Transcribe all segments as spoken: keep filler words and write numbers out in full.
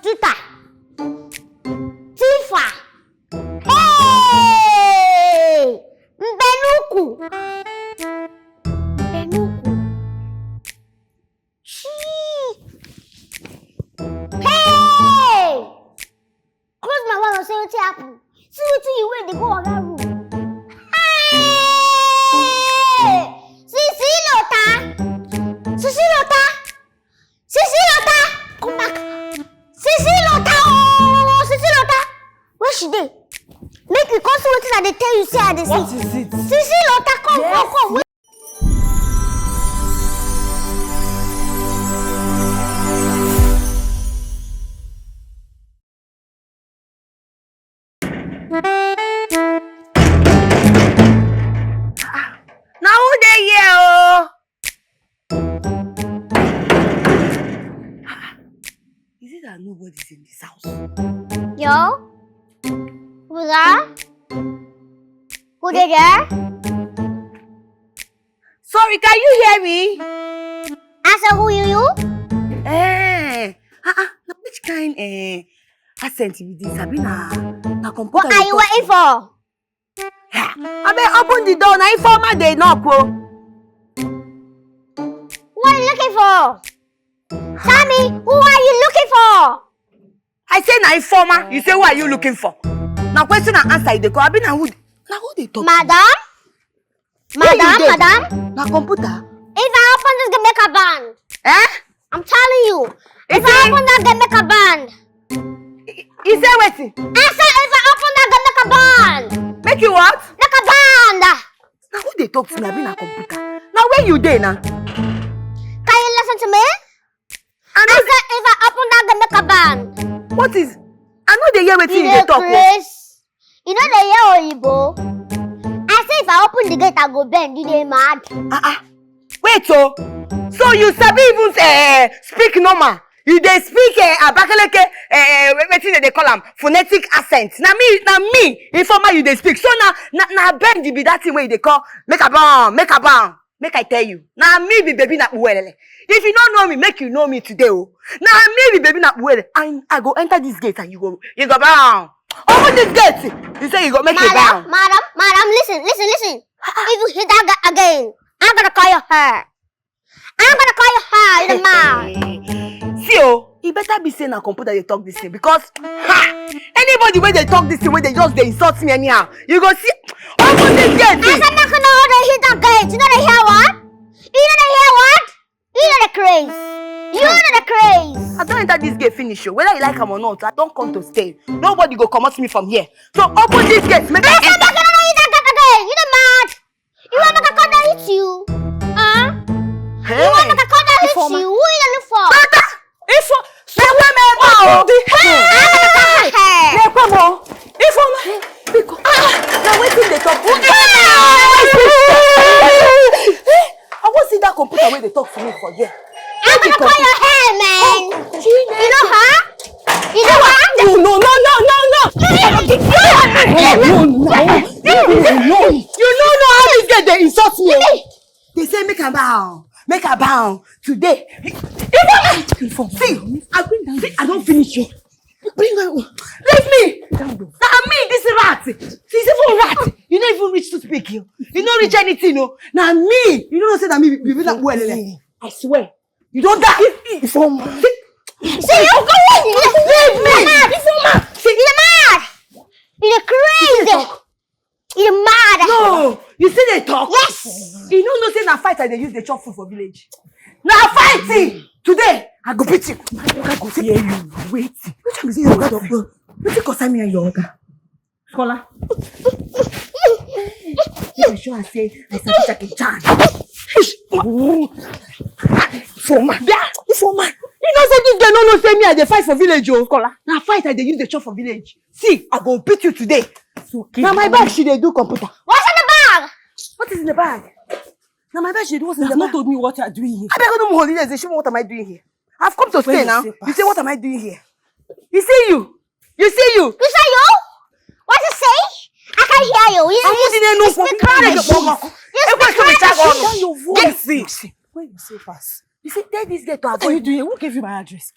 Tita. Tifa. Hey! Mbenuku. Mbenuku. Chii. Hey! Close my window, see wetin happen. See wetin you wear dey go oga room. Hey! Sisi Lota. Sisi Lota. Sisi Lota. Come back. Sisi Lota. Oh, Sisi Lota. Where she dey? Make we come see wetin I dey tell you say I dey see. What is it? Sisi Lota, come, come, come. Ah, na who dey here o? Ah, is it that nobody's in this house? Yo, who's that? Who dey there? Sorry, can you hear me? I say, who you, you? Eh, ah, ah, na which kind eh accent be this? Abi na na computer? What are you waiting for? Ha! Abeg, open the door. Na Ifeoma dey knock o. What are you looking for? Tell me, who are you looking for? I say na Ifeoma. You say, who are you looking for? Na question and answer you dey call. Abi na who? Na who dey talk? Madam? Madam, madam. Na computer. If I open this game, make a ban. Eh? I'm telling you. If I open that game, make a ban. You say wetin? I say if I open that game, make a ban. Make you what? Make a ban. Na who dey talk to me? Abi na computer? Na where you dey na? Can you listen to me? I say if I open that game, make a ban. What is? I no dey hear wetin you dey talk o. You no dey hear oyibo? I say if I open the gate, I go bend. You dey mad? Ah ah. Wait o. So you sabi even eh, speak normal? You dey speak eh, Abakaleke eh, eh, wetin dem dey call am, phonetic accent. Na me, na me, Ifeoma, you dey speak. So na na na bend be that thing wey you dey call make a ban, make a ban. Make I tell you, na me be baby na puwelele. If you no know me, make you know me today o. Na me be baby na puwelele. And I go enter this gate and you go, you go bow. Open this gate. You say you go make a bow. Madam, madam, madam, listen, listen, listen. If you hit that guy again, I'm gonna cut your hair. I'm gonna cut your hair, you the man. See o, e better be say na computer dey talk this thing because ha, anybody wey dey talk this thing wey dey just dey insult me anyhow, you go see. Open this gate. I say make you no dey hit that gate. You no dey hear what? You no dey hear what? You no dey craze. You no dey craze. I don enter this gate finish o. Whether you like am or not, I don come to stay. Nobody go comot me from here. So open this gate, make I enter. I say make you no dey hit that gate again. You the mad? You want make I come down hit you? Huh? Hey. You want make I come down hit you? Who you look for? Ifo, so where me go? Hey! Hey! Hey! Ifo, biko. Ah, na wetin dey talk to me? Hey! Eh, I wan see that computer wey dey talk to me for here. I'm gonna cut your hair, man. You know her? You know her? No, no, no, no, no, no. No, no, no. You no know how this girl dey insult me. They say make I bow, make I bow today. Ifeoma, see, I bring down. See, I don finish you. Bring her. Leave me. Down. Na me, this rat. She's even rat. You no even reach to speak. You, you no reach anything. No, na me. You no know say na me be be that well. I swear. You don die. Ifeoma. See, you go leave me. Leave me. Ifeoma. See, you mad. You crazy. You mad? No, you still dey talk? Yes. You no know say na fight I dey use dey chop food for village. Na fighting. Today, I go beat you. My oga go fear you. Wait. Which one be say your oga don? Wetin concern me and your oga? Scholar. If I show her say I sabi Jackie Chan. Ifeoma. Yeah, Ifeoma. You know say this girl no know say me I dey fight for village o. Scholar. Na fight I dey use dey chop for village. See, I go beat you today. It's okay. Na my bag she dey do computer. What's in the bag? What is in the bag? Na my bag she dey do. What's in the bag? You have not told me what you are doing here. Abeg, no more holidays. Show me, what am I doing here? I've come to stay now. You say, what am I doing here? You see you. You see you. You say you? What you say? I can't hear you. You, you, you speak rubbish. You speak rubbish. Your voice. When you say pass. You see, tell this girl to avoid. What are you doing? Who gave you my address?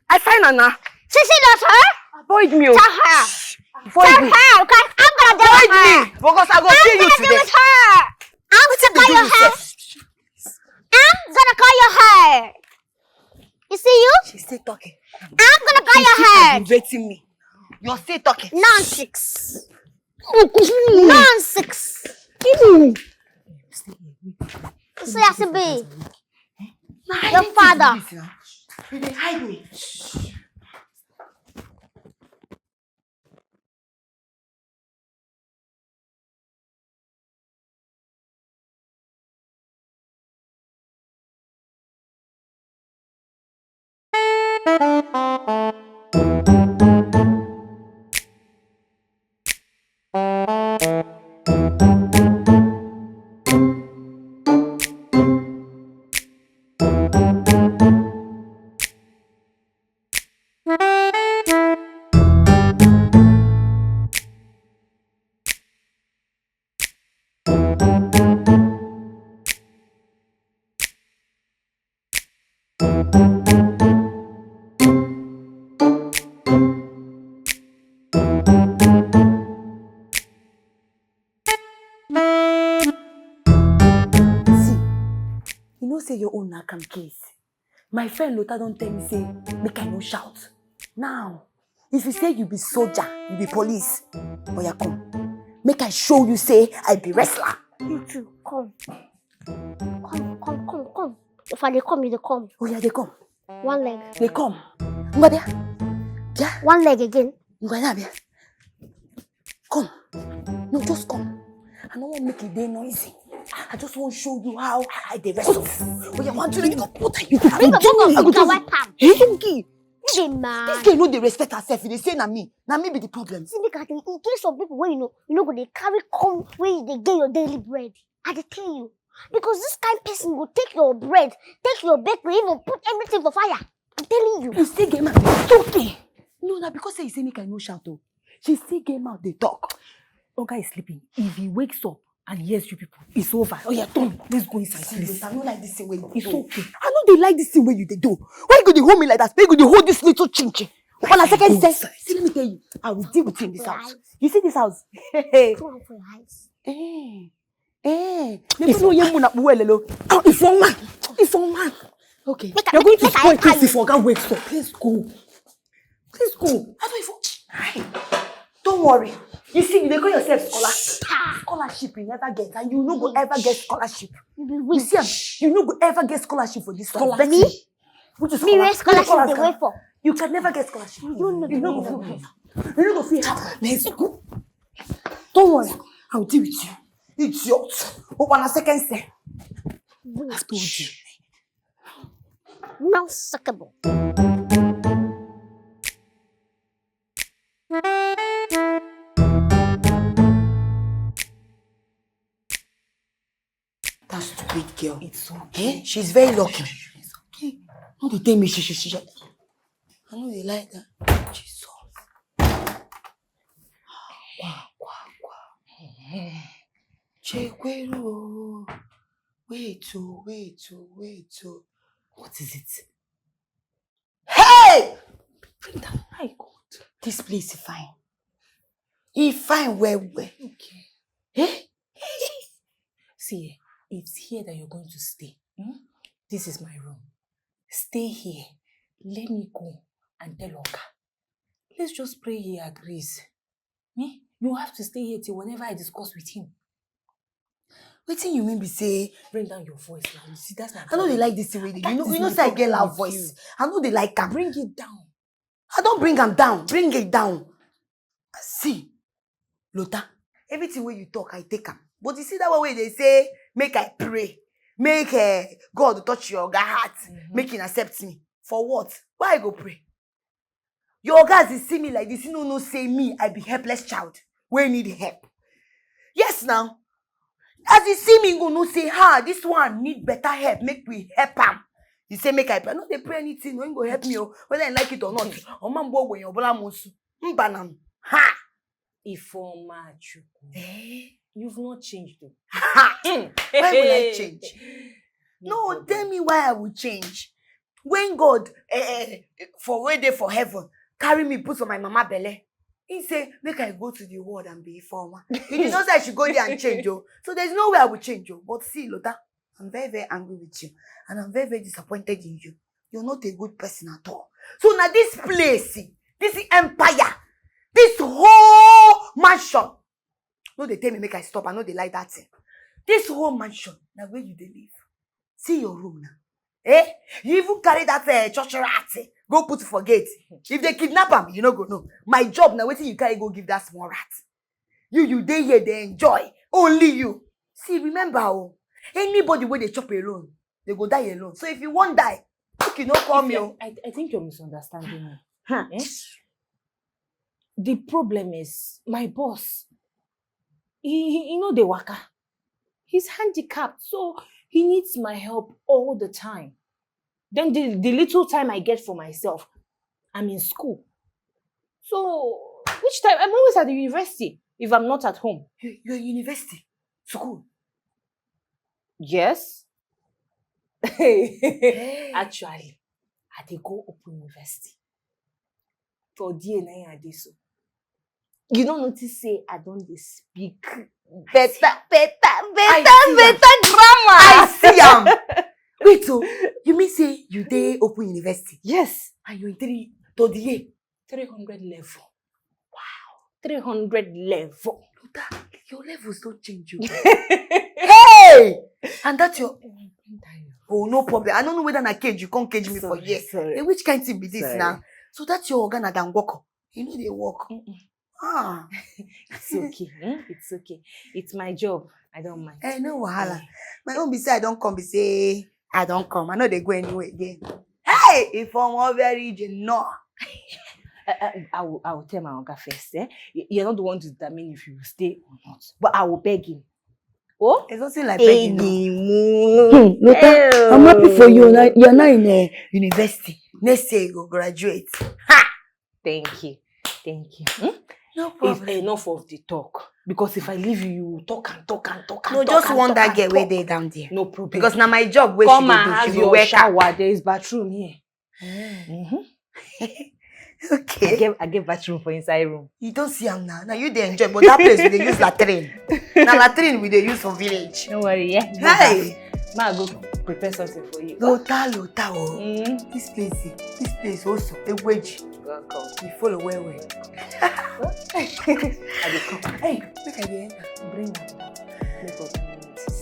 I find her now. She see that her? Avoid me. Oh. Tell her. Avoid tell me. Her. Okay, I'm gonna tell avoid her. Me. Because I go I'm kill you today. With her. I'm gonna call your head. I'm gonna call your head. You see you? She's still talking. I'm gonna call your head. Aggravating me. You're still talking. Nonsense. Nonsense. Say as it be. Your father. You dey hide me. You know say your own na calm case. My friend Lota don tell me say make I no shout. Now, if you say you be soldier, you be police, oya come. Make I show you say I be wrestler. You too, come. Come, come, come, come. If I dey come, you dey come. Oya, dey come. One leg. Dey come. Ngwa there. Yeah. One leg again. Ngwa there. Come. No, just come. I no wan make e dey noisy. I just wan show you how I dey wrestle. Oh yeah, one, two, three, go. What are you doing? I go do. Wipe am. Hey, Funky. This girl no dey respect herself. They say na me. Na me be the problem. See, make I tell you, in case of people wey you know, you no go dey carry come wey you dey get your daily bread. I dey tell you. Because this kind person go take your bread, take your bakery, even put everything for fire. I'm telling you. You still get mouth. It's okay. No, na because say you say make I no shout o. She still get mouth dey talk. Oga is sleeping. If he wakes up and hears you people, it's over. Oh yeah, turn. Let's go inside, please. I no like this thing wey you do. It's okay. I no dey like this thing wey you dey do. Why you go dey hold me like that? Why you go dey hold this little chinchi? Hold on a second. Say, let me tell you, I will deal with you in this house. You see this house? Hey, hey. Come out for your eyes. Eh. Eh, maybe no yemu na buwe lelo. Oh, if one man, if one man. Okay. You're going to spoil things if Oga wakes up. Please go. Please go. I don't even. Don't worry. You see, you dey call yourself scholar. Scholarship you never get, and you no go ever get scholarship. You see, you no go ever get scholarship for this scholarship. Me? Which is me wey scholarship dey wait for. You can never get scholarship. You no go fit. You no go fit have. Let's go. Don't worry. I'll deal with you. Idiot. Open a second step. I've told you. Now suckable. That stupid girl. It's okay. Eh? She's very lucky. It's okay. No dey tell me she, she, she. I no dey like that. Jesus. Kwa, kwa, kwa. Chekwero. Wait, oh, wait, oh, wait, oh. What is it? Hey! Bring down. My God. This place is fine. E fine well well. Okay. Eh? See, eh, it's here that you're going to stay. Hmm? This is my room. Stay here. Let me go and tell Oga. Let's just pray he agrees. Me? You have to stay here till whenever I discuss with him. Wetin you mean be say? Bring down your voice now. You see, that's my problem. I no dey like this thing wey you dey do. You know, you know say I get loud voice. I no dey like am. Bring it down. I don bring am down. Bring it down. See, Lota, everything wey you talk, I take am. But you see that one wey dey say, make I pray, make uh, God touch your oga heart, mm-hmm. Make him accept me. For what? Why I go pray? Your oga as he see me like this, you no know say me, I be helpless child wey need help. Yes now. As he see me, he go know say, ha, this one need better help, make we help am. He say make I pray. I no dey pray anything, no, he go help me o, whether I like it or not. Ọma mgbe ogbenye ọbụla m nsu. Mba na m. Ha! Ifeoma Chukwu. Eh? You've not changed though. Ha! Why will I change? No, tell me why I will change. When God, eh, eh, for wey dey for heaven, carry me put for my mama belle, he say make I go to the world and be Ifeoma. He did not say I should go there and change o. So there's no way I will change o. But see, Lota, I'm very, very angry with you, and I'm very, very disappointed in you. You're not a good person at all. So now this place, this empire, this whole mansion, no dey tell me make I stop. I no dey like that thing. This whole mansion, na where you dey live. See your room now. Eh? You even carry that uh, church rat, eh, go put for gate. If they kidnap am, you no go know. My job na wetin you carry go give that small rat. You, you dey here, dey enjoy. Only you. See, remember, oh, anybody wey dey chop alone, they go die alone. So if you wan die, make you no call me, oh. I, I think you're misunderstanding me. Hmm. Eh? The problem is my boss. He, he, he no dey waka. He's handicapped, so he needs my help all the time. Then the, the little time I get for myself, I'm in school. So which time? I'm always at the university if I'm not at home. You, you're in university? School? Yes. Hey. Actually, I dey go Open University. For there na im I dey so. You no notice say I don dey speak better, better, better, better grammar? I see am. Wait, oh, you mean say you dey Open University? Yes. And you in three, third year? Three hundred level. Wow. Three hundred level. Lota, your levels don change you. Hey! And that's your... Oh, no problem. I don't know whether na cage you come cage me for here. Sorry. Eh, which kind thing be this now? So that's your organ at Dangwoko. You know they work. Ah. It's okay. Hmm? It's okay. It's my job. I don't mind. Eh, no wahala. Eh. My own be say I don't come be say I don't come. I know they go anywhere again. Hey, if I'm over region, no. I, I, I, will, I will tell my oga first. Eh? You, you're not the one to determine if you will stay or not. But I will beg him. Oh? It's nothing like begging. Hmm, Lota, I'm happy for you. You're not in a university. Next year you go graduate. Ha! Thank you. Thank you. Hmm? No problem. If enough of the talk. Because if I leave you, you will talk and talk and talk and talk. No, just one that girl wey dey down there. No problem. Because na my job wey she dey do. Come and have your shower. There is bathroom here. Mm-hmm. Okay. I get, I get bathroom for inside room. You don't see am now. Now you dey enjoy, but that place we dey use latrine. Na latrine we dey use for village. Don't worry, yeah. Hey. Ma go prepare something for you. Lota, Lota, oh. Mm. This place, eh, this place also. Eweji. Welcome. You follow well well. I dey come. Hey, make I dey enter. Bring am. Make up notice.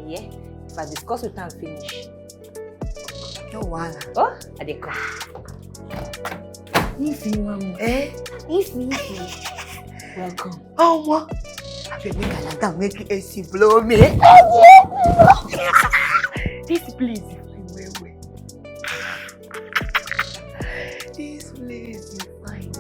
Yeah. If I discuss with am finish. No wahala. Oh, I dey come. If you want more. Eh? If you want more. Welcome. Oh, what? I feel make I lie down, make A C blow me. This place is fine well well. This place is fine.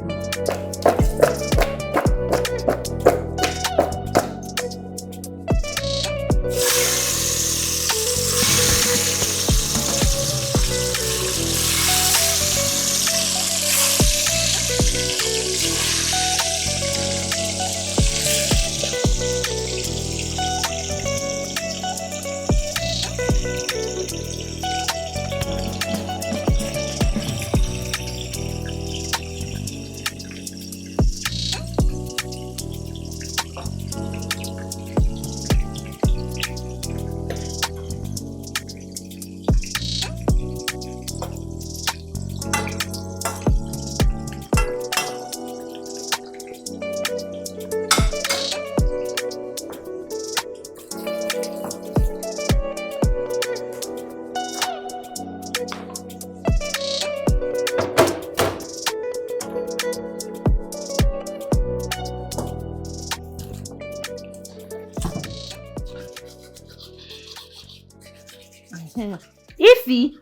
Ify.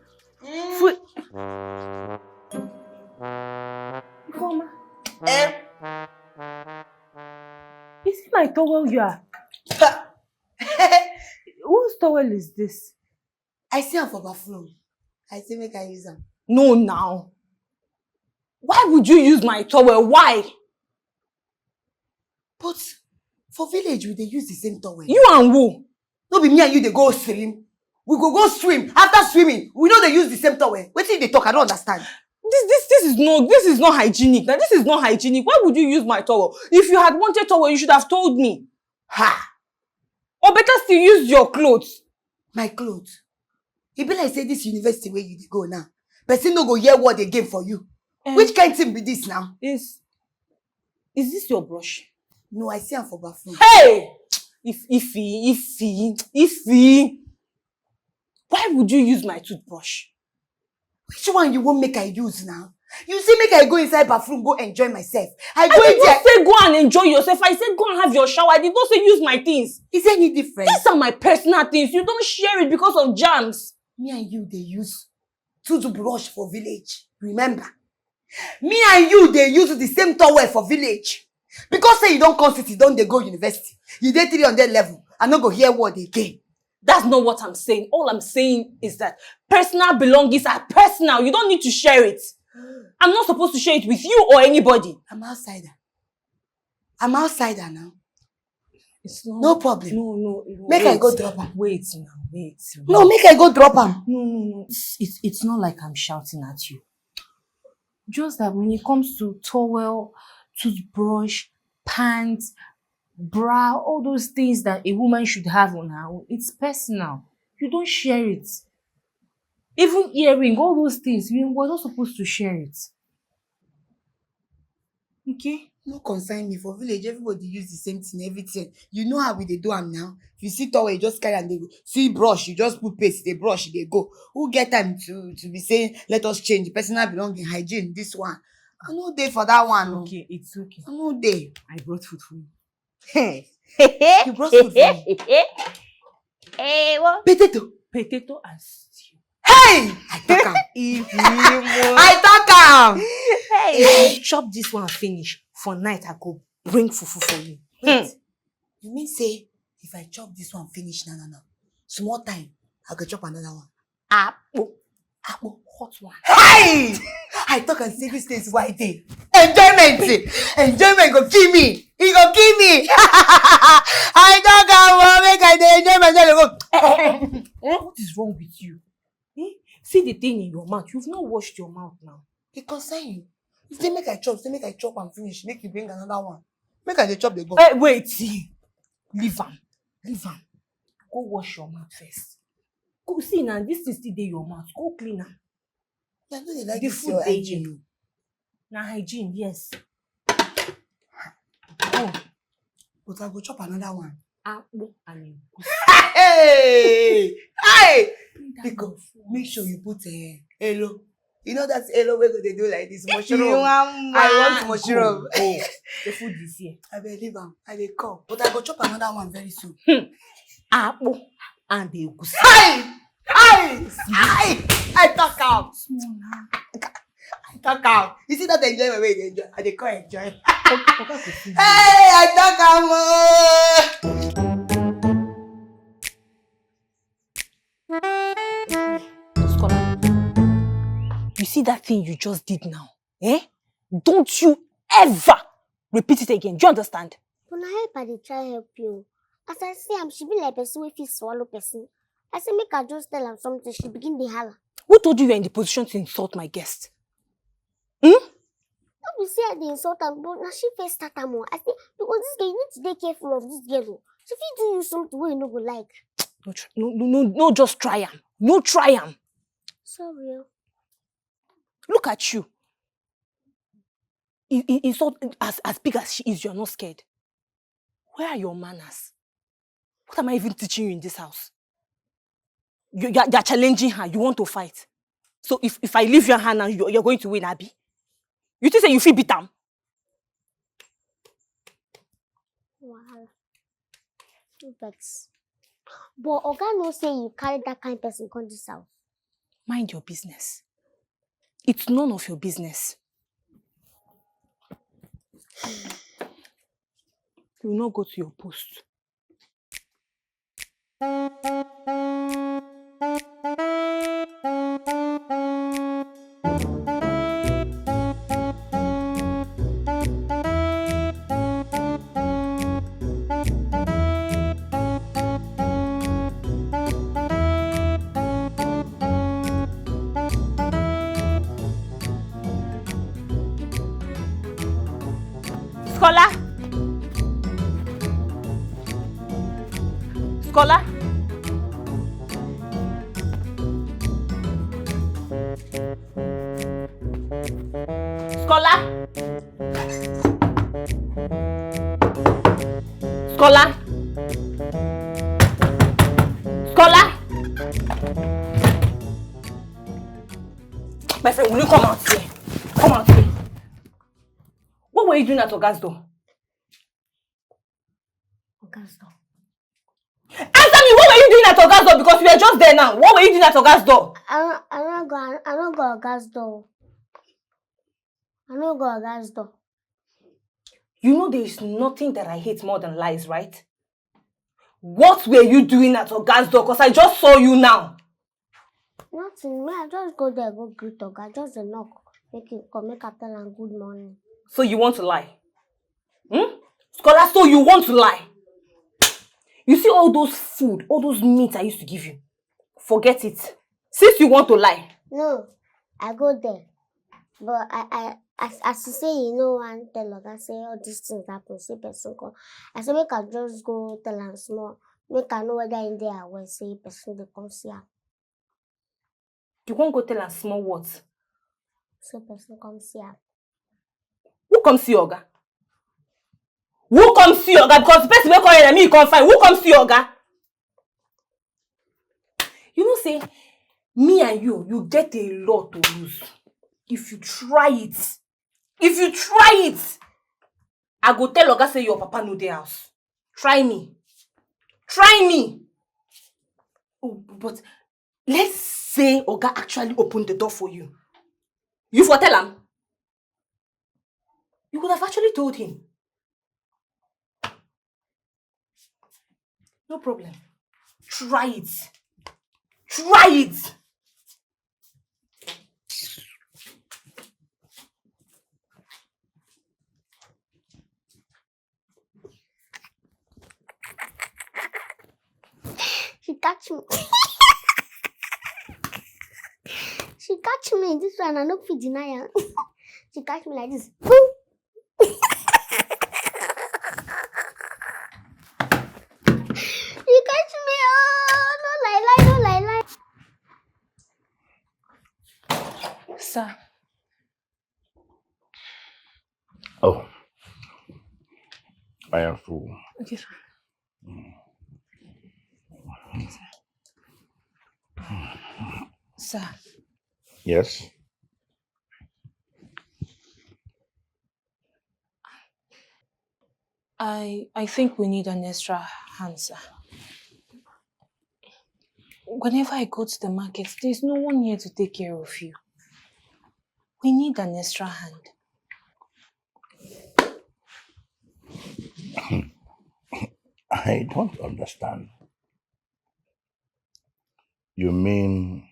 Ifeoma. Eh? Is it my towel you are? Whose towel is this? I see am for bathroom. I say make I use am. No now. Why would you use my towel? Why? But for village, we dey use the same towel. You and who? No be me and you dey go stream. We go go swim. After swimming, we no dey use the same towel. Wetin you dey talk? I don't understand. This this this is no this is not hygienic. Now this is not hygienic. Why would you use my towel? If you had wanted towel, you should have told me. Ha! Or better still, use your clothes. My clothes. E be like say this university where you dey go now, person no go hear word again for you. Eh, Which kind thing be this now? Is is this your brush? No, I see am for bathroom. Hey! If if he if he if he Why would you use my toothbrush? Which one you wan make I use now? You say make I go inside bathroom go enjoy myself. I I go in did there. Not say go and enjoy yourself. I said go and have your shower. I did not say use my things. Is there any difference? These are my personal things. You don't share it because of jams. Me and you dey use toothbrush for village. Remember, me and you dey use the same towel for village. Because say you don come city, don dey go university. You dey three hundred level. I no go hear word again. That's not what I'm saying. All I'm saying is that personal belongings are personal. You don't need to share it. I'm not supposed to share it with you or anybody. I'm outsider. I'm outsider now. It's not. No problem. No, no, no. Make I wait. Go drop am. Wait now, wait. No, make I go drop am. No, no, no. It's, it's it's not like I'm shouting at you. Just that when it comes to towel, toothbrush, pants, bra, all those things that a woman should have on her own, it's personal. You don't share it. Even earring, all those things, we we're not supposed to share it. Okay? No concern me. For village, everybody use the same thing, everything. You know how we dey do am now. If you see towel, you just carry and they go. See brush, you just put paste, they brush, they go. Who get time to to be saying let us change personal belonging, hygiene, this one? I no dey for that one. Oh. Okay, it's okay. I no dey. I brought food for you. You brought food for me. Eh, what? Potato. Potato and stew. Hey! I talk am. I talk am. If you chop this one finish, for night I go bring fufu for you. Wait. You mean say if I chop this one finish, no, no, no. Small time, I go chop another one. Apple. Apple, hot one. Hey! I talk and say this thing is why dey. Enjoyment. Enjoyment go kill me. E go kill me. I talk am o, make I dey enjoy myself dey go. What is wrong with you? Eh? See the thing in your mouth. You've not washed your mouth now. E concern you. You say make I chop, say make I chop and finish, make you bring another one. Make I dey chop dey go. Eh, wait. Leave am. Leave am. Go wash your mouth first. Go see now, this thing still dey your mouth. Go clean am. I no dey like The this food your dey hygiene here. O. Na hygiene, yes. Go. But I go chop another one. Akpu and egusi. Hey! Hey! Because make sure you put uh, elo. You know that elo wey go dey do like this mushroom. I want mushroom. Go, go. The food is here. I beg leave am. I dey come. But I go chop another one very soon. Akpu and egusi. Hey! Hey! Hey! I talk am. I talk am. You see that enjoyment wey you dey enjoy? I dey come enjoy. Oga go see you. Hey! I talk am o. Scholar, you see that thing you just did now? Eh? Don't you ever repeat it again. Do you understand? But na help I dey try help you. As I see am, she be like person wey fit swallow person. I say make I just tell am something, she begin dey holla. Who told you you're in the position to insult my guest? No be say I dey insult am, but na she first start am o. I say because this girl, you need to dey careful of this girl o. She fit do you something wey you no go like. No, tr- no, no, no, no, just try am. No try am. Sorry o. Look at you. I- I- Insult as, as big as she is, you're not scared. Where are your manners? What am I even teaching you in this house? You, you're, you're challenging her. You want to fight. So if, if I leave your hand now, you're, you're going to win, Abby. You think say you fit beat am? Wahala. No vex. But Oga know say you carry that kind person come this house. Mind your business. It's none of your business. You will not go to your post. Scholar. Scholar. Scholar. Scholar. Scholar. My friend, will you come out here? Come out here. What were you doing at Oga's door? Oga's door. Answer me, what were you doing at Oga's door? Because you were just there now. What were you doing at Oga's door? I don't, I don't go, I don't go Oga's door. I don't go Oga's door. You know there is nothing that I hate more than lies, right? What were you doing at Oga's door? Because I just saw you now. Nothing. Me, I just go there, go greet Oga. Just a knock. Make it come, make I tell am good morning. So you want to lie? Hmm? Scholar, so you want to lie? You see all those food, all those meat I used to give you? Forget it. Since you want to lie. No, I go there. But I, I, as, as you say, you know, one tell Oga say all these things happen. Say person come. I say make I just go tell am small. Make I know whether in there I will say person dey come see am. You won't go tell am small what? Say person come see am. Who come see Oga? Who come see Oga? Because the person wey come here, na me you come find. Who come see Oga? You know say me and you, you get a lot to lose. If you try it, if you try it, I go tell Oga say your papa no dey house. Try me. Try me. Oh, but let's say Oga actually opened the door for you. You for tell am? You could have actually told him. No problem. Try it. Try it. She catch me. She catch me. This one, I no fit deny am. She catch me like this. Boom. She catch me. Oh, no lie, lie, no lie, lie. Sir. Oh, I am full. Okay, sir. Mm. Sir. Yes? I, I think we need an extra hand, sir. Whenever I go to the market, there's no one here to take care of you. We need an extra hand. I don't understand. You mean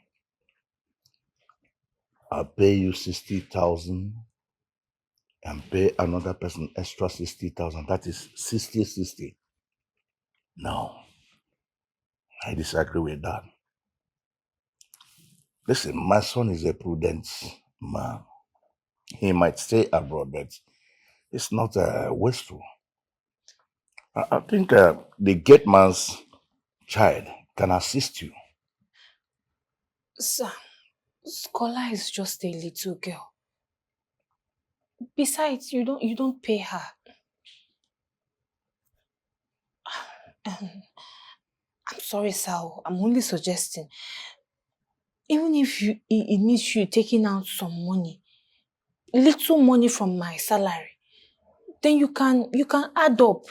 I pay you sixty thousand and pay another person extra sixty thousand? That is sixty sixty. No, I disagree with that. Listen, my son is a prudent man. He might stay abroad, but it's not, uh, wasteful. I, I think, uh, the gate man's child can assist you. Sir, Scholar is just a little girl. Besides, you don't, you don't pay her. Um, I'm sorry, sir. I'm only suggesting. Even if you, it, it means you taking out some money, little money from my salary, then you can, you can add up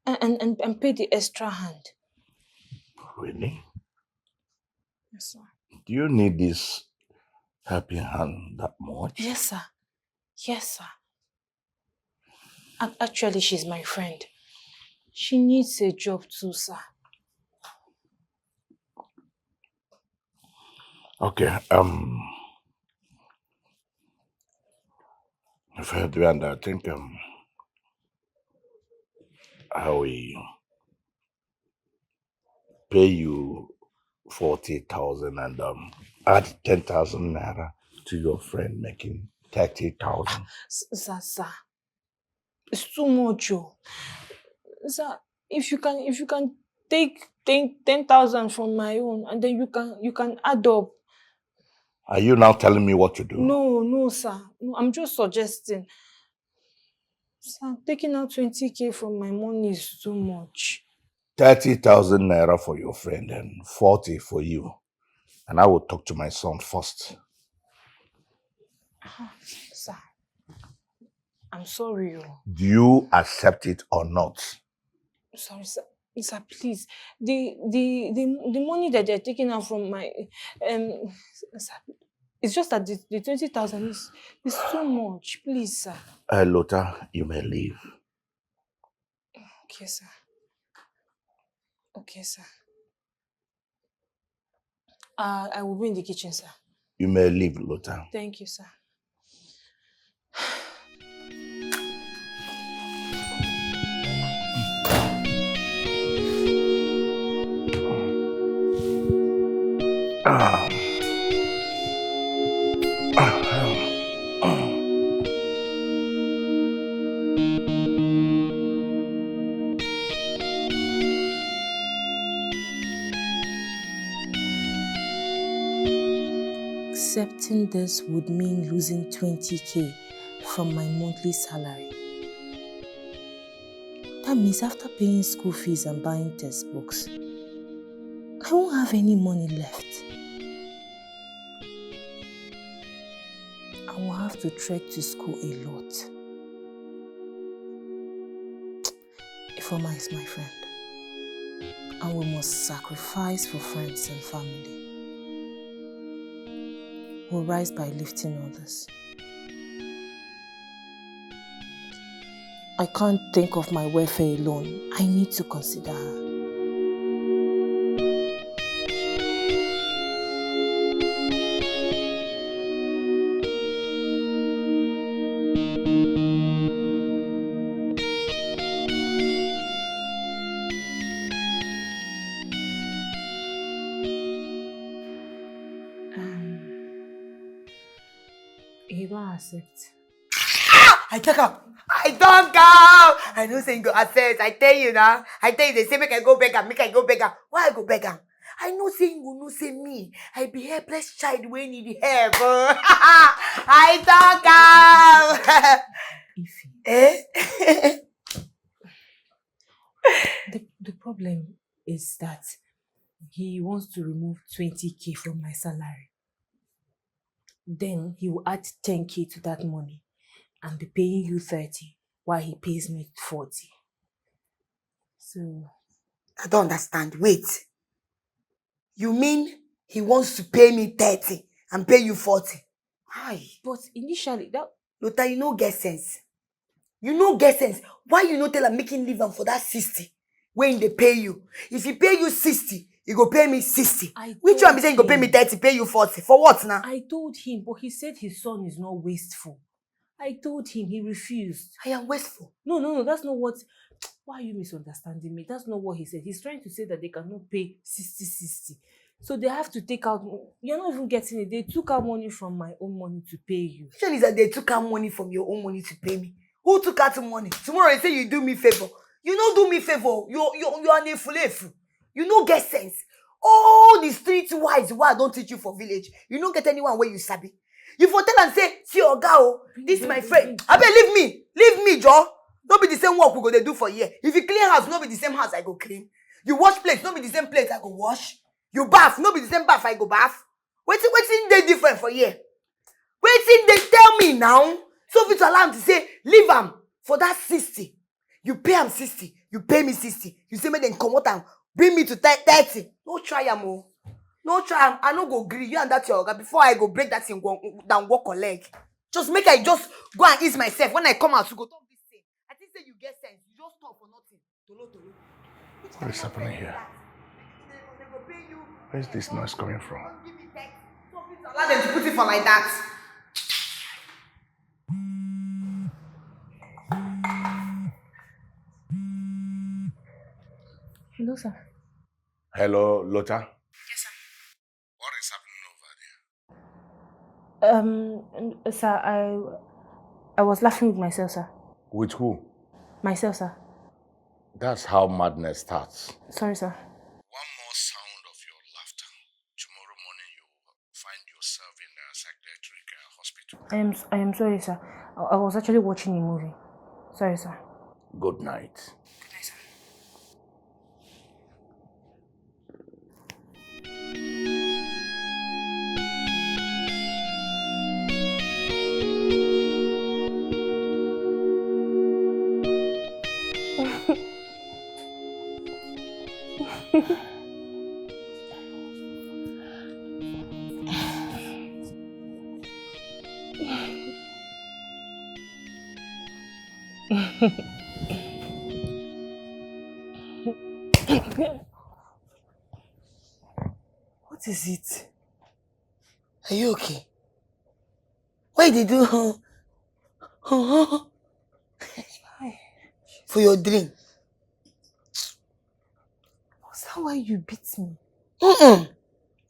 and, and, and, and pay the extra hand. Really? Yes, sir. Do you need this helping hand that much? Yes, sir. Yes, sir. Ac-, actually, she's my friend. She needs a job too, sir. Okay, um, if I do, and I think, um, I will pay you forty thousand and, um, add ten thousand naira to your friend, making thirty thousand. S-, sir, sir. It's too much, oh. Sir, if you can, if you can take ten, ten thousand from my own, and then you can, you can add up. Are you now telling me what to do? No, no, sir. No, I'm just suggesting. Sir, taking out twenty K from my money is too much. thirty thousand naira for your friend and forty for you. And I will talk to my son first. Ah, sir, I'm sorry, oh. Do you accept it or not? Sorry, sir. Sir, please. The the the the money that they're taking out from my um sir, it's just that the, the twenty thousand is is too much. Please, sir. Uh, Lota, you may leave. Okay, sir. Okay, sir. Uh, I will be in the kitchen, sir. You may leave, Lota. Thank you, sir. Um, um, um. Accepting this would mean losing twenty K from my monthly salary. That means after paying school fees and buying textbooks, I won't have any money left. I will have to trek to school a lot. Ifeoma is my friend, and we must sacrifice for friends and family. We'll rise by lifting others. I can't think of my welfare alone. I need to consider her. Um, he don't accept. I talk am. I don come. I know say you go accept. I tell you now. I tell you, they say make I go beg am, make I go beg am. Why I go beg am? I know say you go know say me. I be helpless child wey need help. I don come. Ify, Eh? the, the problem is that he wants to remove twenty K from my salary. Then he will add ten K to that money and be paying you thirty while he pays me forty. So, I don't understand. Wait. You mean he wants to pay me thirty and pay you forty? Hi. But initially, that Lota, you no get sense. You no get sense. Why you no tell am make him leave am for that sixty wey him dey pay you? If he pay you sixty, he go pay me sixty. I Which one be say he go pay me him. Thirty, pay you forty? For what now? I told him, but he said his son is not wasteful. I told him, he refused. I am wasteful. No, no, no, that's not what. Why are you misunderstanding me? That's not what he said. He's trying to say that they cannot pay sixty sixty. So they have to take out. You're not even getting it. They took out money from my own money to pay you. Question is that they took out money from your own money to pay me. Who took out money? Tomorrow you say you do me favor. You no do me favor. You you you are an efulefu. You no get sense. All the street wise wey I don teach you for village, you no get anyone wey you sabi. You for tell am say, see oga o, this my friend. Abeg leave me, leave me, Joe. No be the same work we go dey do for here. If you clean house, no be the same house I go clean. You wash plate, no be the same plate I go wash. You baff, no be the same baff I go baff. Wetin wetin dey different for here? Wetin dey tell me now? So fit allow am to say leave am for that sixty. You pay am sixty, you pay me sixty. You say make dem comot am, bring me to thirty. No try am o. No try am. I no go gree. You and that your oga, before I go break that thing go, down, walk on leg. Just make I just go and ease myself. When I come out, you go talk this thing. I think say you get sense. You just talk for nothing. Tolo tolo. What is happening here? Where's this noise coming from? Allow them to put it for like that. Hello, sir. Hello, Lota. Yes, sir. What is happening over there? Um, sir, I, I was laughing with myself, sir. With who? Myself, sir. That's how madness starts. Sorry, sir. One more sound of your laughter. Tomorrow morning, you will find yourself in the psychiatric uh, hospital. I am, I am sorry, sir. I, I was actually watching a movie. Sorry, sir. Good night. Good night, sir. What is it? Are you okay? Why did you do? For your dream. Was that why you beat me? Mm-mm.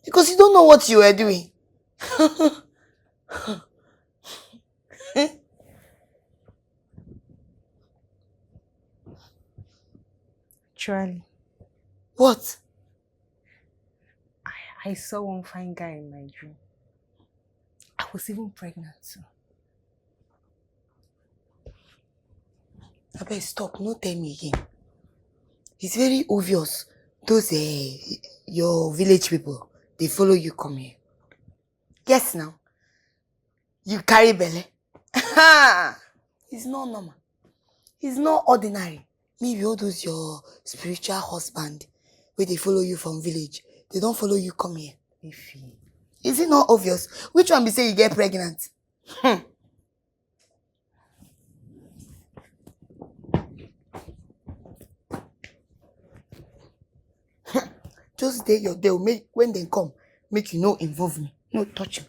Because you don't know what you were doing. Charlie. What? I, I saw one fine guy in my dream. I was even pregnant too. Abeg stop, no tell me again. It's very obvious. Those uh, your village people, they follow you come here. Yes now. You carry belle. Ha! It's not normal. It's not ordinary. Maybe all those your spiritual husband where they follow you from village, they don't follow you come here. Is it not obvious? Which one be say you get pregnant? Hmm. Just dey your dey make when dem come, make you no involve me, no touch me.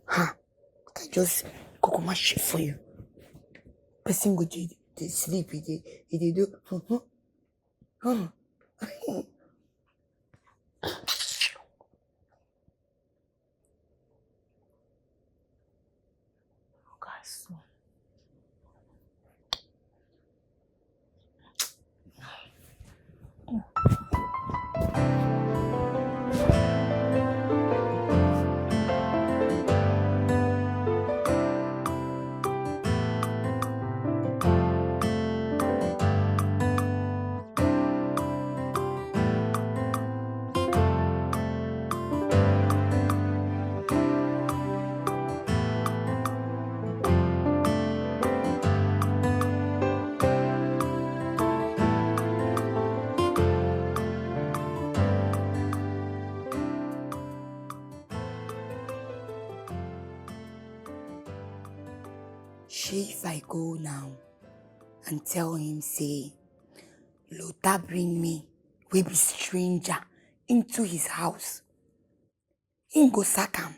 Ha! Make I just kukuma shit for you. Person go dey dey sleep, e dey e dey do. Shey if I go now and tell him say Lota bring me wey be stranger into his house, him go sack am.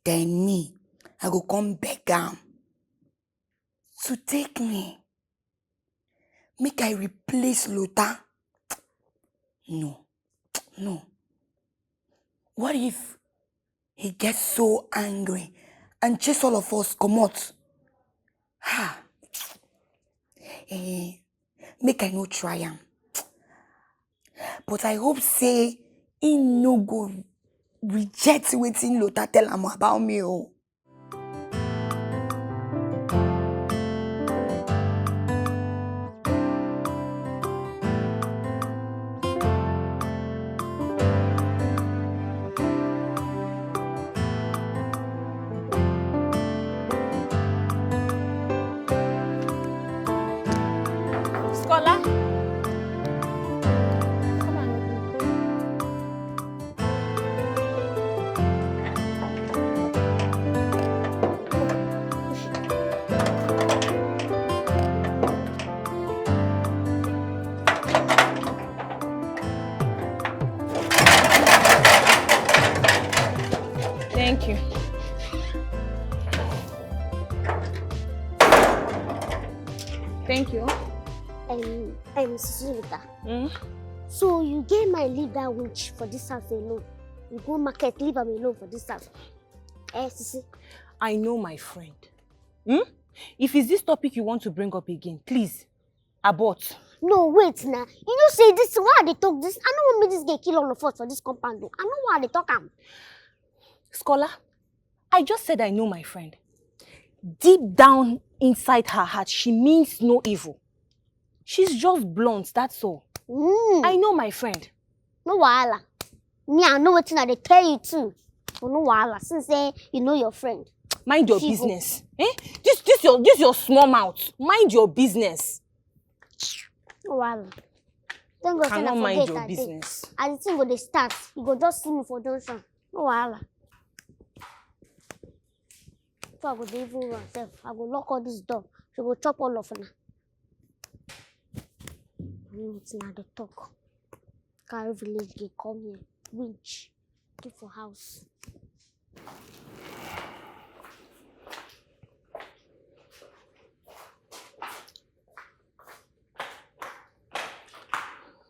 Then me, I go come beg am to take me. Make I replace Lota. No, no. What if he gets so angry and chase all of us comot? Ha! Eh, make I no try am. But I hope say he no go reject wetin Lota tell am about me o. Thank you. Thank you. Um, I'm Suzuka. Mm? So you get my leave that winch for this house alone. You go market, leave am alone for this house. Eh, Sisi? I know my friend. Hmm? If it's this topic you want to bring up again, please, Abort. No, wait now. You know say this, why I dey talk this? I no want make this girl kill all of us for this compound, though. I know why I dey talk am. Scholar, I just said I know my friend. Deep down inside her heart, she means no evil. She's just blunt, that's all. Mm. I know my friend. No wahala. Me, I know wetin I dey tell you too. Oh, no wahala. Since say you know your friend. Mind your business. Eh? This, this your, this your small mouth. Mind your business. No wahala. Thank God say na for gate I dey. Cannot mind your business. As the thing go dey start, you go just see me for junction. No wahala. So I go dey even run sef. I go lock all this door. She go chop all of una. I know wetin I dey talk. Carry village girl come here. Winch. Keep for house.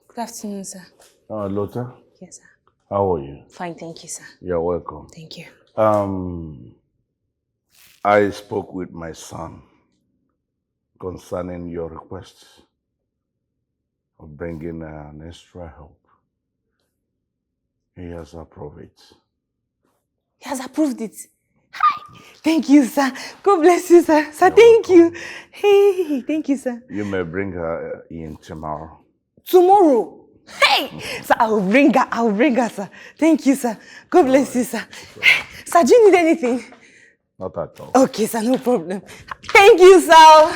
Good afternoon, sir. Uh, Lota? Yes, sir. How are you? Fine, thank you, sir. You're welcome. Thank you. Um, I spoke with my son concerning your request of bringing an extra help. He has approved it. He has approved it. Hi! Thank you, sir. God bless you, sir. Sir, thank you. Hey, thank you, sir. You may bring her, uh, in tomorrow. Tomorrow? Hey! Sir, I will bring her. I will bring her, sir. Thank you, sir. God bless you, sir. Sir, do you need anything? Not at all. Okay, sir, no problem. Thank you, sir.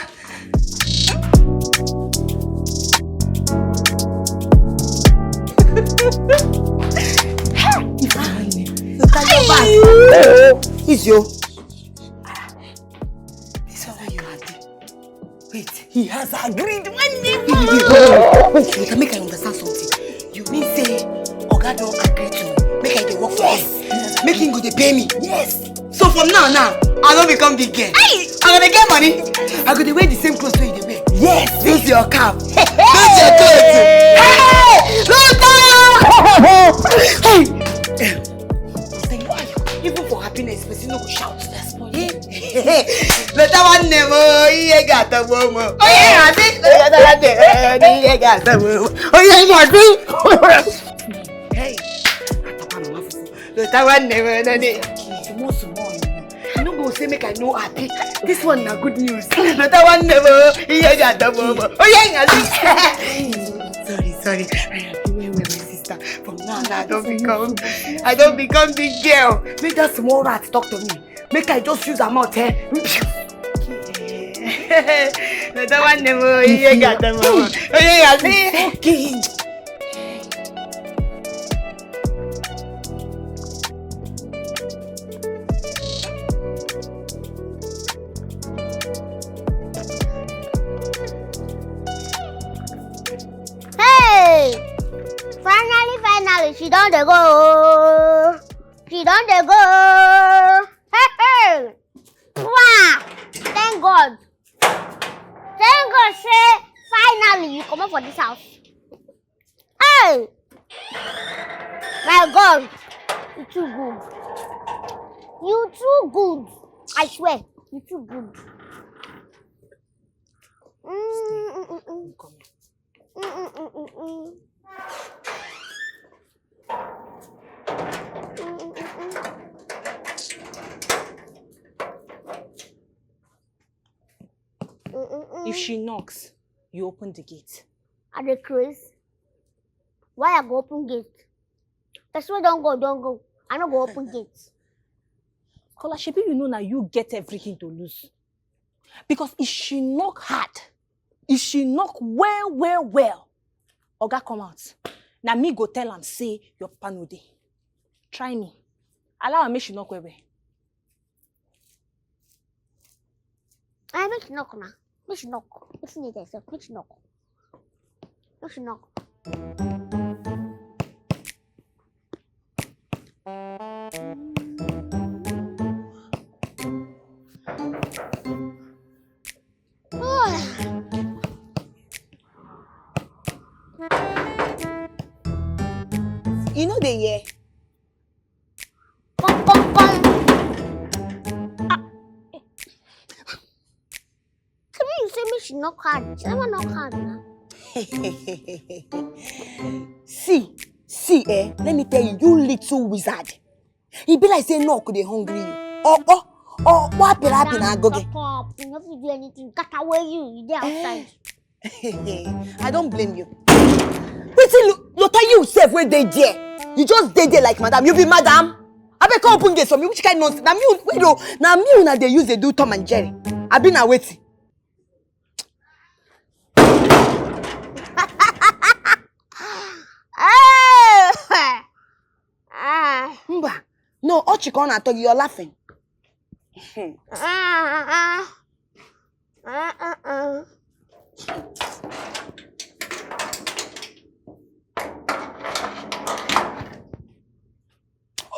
Hey, Ifeanyi. Look at your back. Hey! Easy o. This one wey you have there. Wait, he has agreed one name. Wait, wait, wait, wait, wait. Wait, make I understand something. You mean say Oga don agree to make I dey work for him? Yes. Make him go dey pay me? Yes. So from now, now, I don become big girl. Hey! I go dey get money. I go dey wear the same clothes wey you dey wear. Yes. Use your cap. Use your clothes. Hey! Look down! Hey! Say, why you? Even for happiness, person no go shout. That's funny. Lota nwanne m o, ihe ga-atọgbu m. Onye nhazi, Lota nwanne m, ihe ga-atọgbu m. Onye nhazi. Hey, Lota nwanne m, nani? Small, small, you know. I no go say make I no happy. This one na good news. Lota nwanne m o, ihe ga-atọgbu m. Onye nhazi. Sorry, sorry. I happy well, well, my sister. From now, now, I don become, I don become big girl. Make that small rat talk to me. Make I just use her mouth, eh? Lota nwanne m o, ihe ga-atọgbu m. Onye nhazi. Okay. Hey! Finally, finally, she don dey go. She don dey go. Hey, hey! Wow! Thank God. Thank God say finally you comot for this house. Hey! My God, you too good. You too good. I swear, you too good. Mm, mm, mm, mm. Mm, mm, mm, mm, mm. Mm, mm, mm, mm. Mm, mm, mm. If she knocks, you open the gate. I dey craze. Why I go open gate? Person wey don go, don go. I no go open gate. Kola, shebi you know na you get everything to lose. Because if she knock hard, if she knock well, well, well, Oga come out. Na me go tell am say your papa no dey. Try me. Allow am make she knock well, well. Eh, make she knock na. Make she knock. Wetin dey there sef? Make she knock. Make she knock. E no dey hear. Pom, pom, pom. Ah. Shebi you say make she Knock hard. She never knock hard now. See, see, eh? Let me tell you, you little wizard. E be like say knock dey hungry you. Oh, oh, oh, what happen, happen, Madam, I go get. Shut up. You no fit do anything. Cut away you. You dey outside. I don't blame you. Wetin Lo-, Lota, you sef wey dey there? You just dey there like madam. You be madam? Abeg, come open gate for me. Which kind nonsense? Na me, wait o, na me una dey use dey do Tom and Jerry. Abi na wetin? Ah! Mba, no, ọchị ka ọ na-atọ gị, you're laughing. Hmm. Ah, ah, ah. Ah, ah, ah.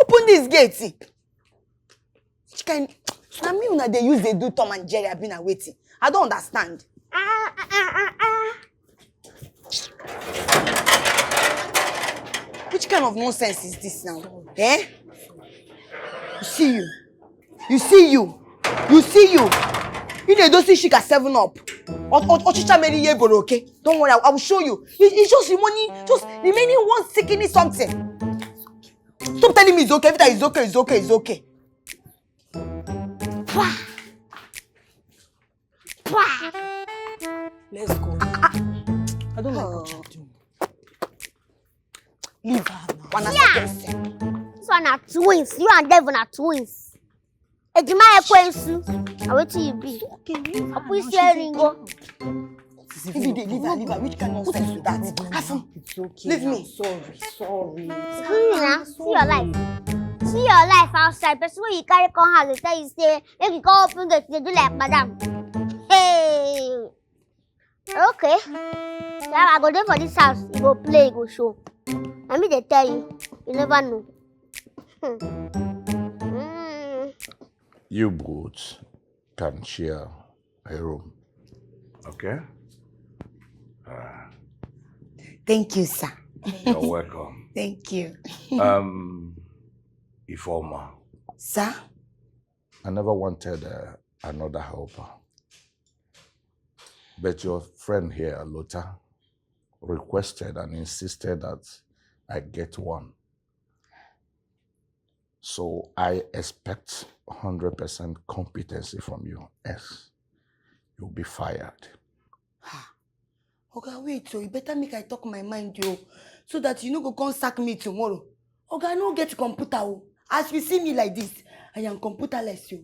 Open this gate. Which kind? Na me una dey use dey do Tom and Jerry, abi na wetin? I don't understand. Ah, ah, ah, ah, ah. Which kind of nonsense is this now? Eh? You see you. You see you. You see you. You dey do see sugar seven up. O-, o-, ochicha meri ye boro, okay? Don't worry, I, I will show you. It, it's just remaining, just remaining one sickening something. Stop telling me it's okay. Every time it's okay, it's okay, it's okay. Pah! Pah! Let's go. I don't like what you're doing. Leave her now. Wanna second step. This one are twins. You and Devil are twins. Ejima ekwensu. Na wetin you be? Okay, leave her. Opu now. Isi eringo. Leave her, leave her, leave her. Which kind of nonsense is that? Afun, it's okay. Leave me. I'm sorry, sorry. See me now. See your life. See your life outside. Person wey you carry come house dey tell you say make you come open gate, dey do like madam. Hey. Okay. Now I go dey for this house. You go play, you go show. Na me dey tell you. You never know. Hmm. Mm. You brutes can share a room. Okay? Uh, Thank you, sir. You're welcome. Thank you. Um, Ifoma. Sir? I never wanted, uh, another helper. But your friend here, Lota, requested and insisted that I get one. So I expect hundred percent competency from you. Else, you'll be fired. Ha. Oga, wait, so you better make I talk my mind, yo. So that you no go come sack me tomorrow. Oga, I no get computer, oh. As you see me like this, I am computerless, yo.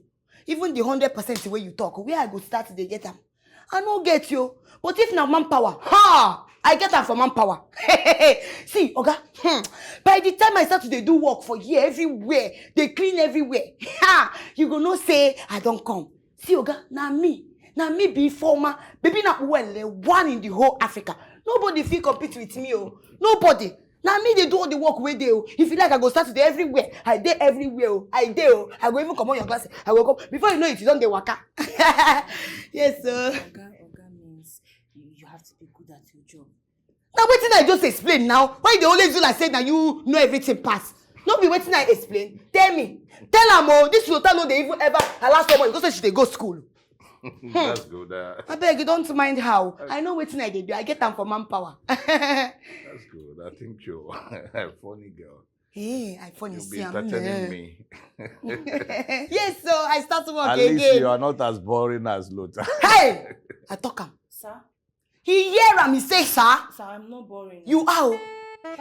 Even the hundred percent wey you talk, where I go start dey get am? I no get, yo. But if na manpower, ha! I get am for manpower. See, Oga, hmm, by the time I start to dey do work for here, everywhere, dey clean everywhere, ha! You go know say I don come. See, Oga, na me. Na me be Ifoma. Baby na well, eh, one in the whole Africa. Nobody fit compete with me, oh. Nobody. Na me dey do all the work wey dey, oh. If you like, I go start to dey everywhere. I dey everywhere, oh. I dey, oh. I go even comot your glasses. I go come. Before you know it, you don dey waka. Yes, sir. Oga, oga means you, you have to be good at your job. Na wetin I just explain now. Why you dey always do like say na you know everything pass? No be wetin I explain. Tell me. Tell am, oh, this Lota no dey even ever allow someone go say she dey go school. That's good. Uh, Abeg, you don't mind how. I know wetin I dey do. I get am for manpower. That's good. I think you're a funny girl. Hey, I funny. You'll be see am entertaining there. Me. Yes, so I start work. At least again. You are not as boring as Lota. Hey! I talk am. Sir? He hear am, he say, "Sir." Sir, I'm not boring. You are, oh.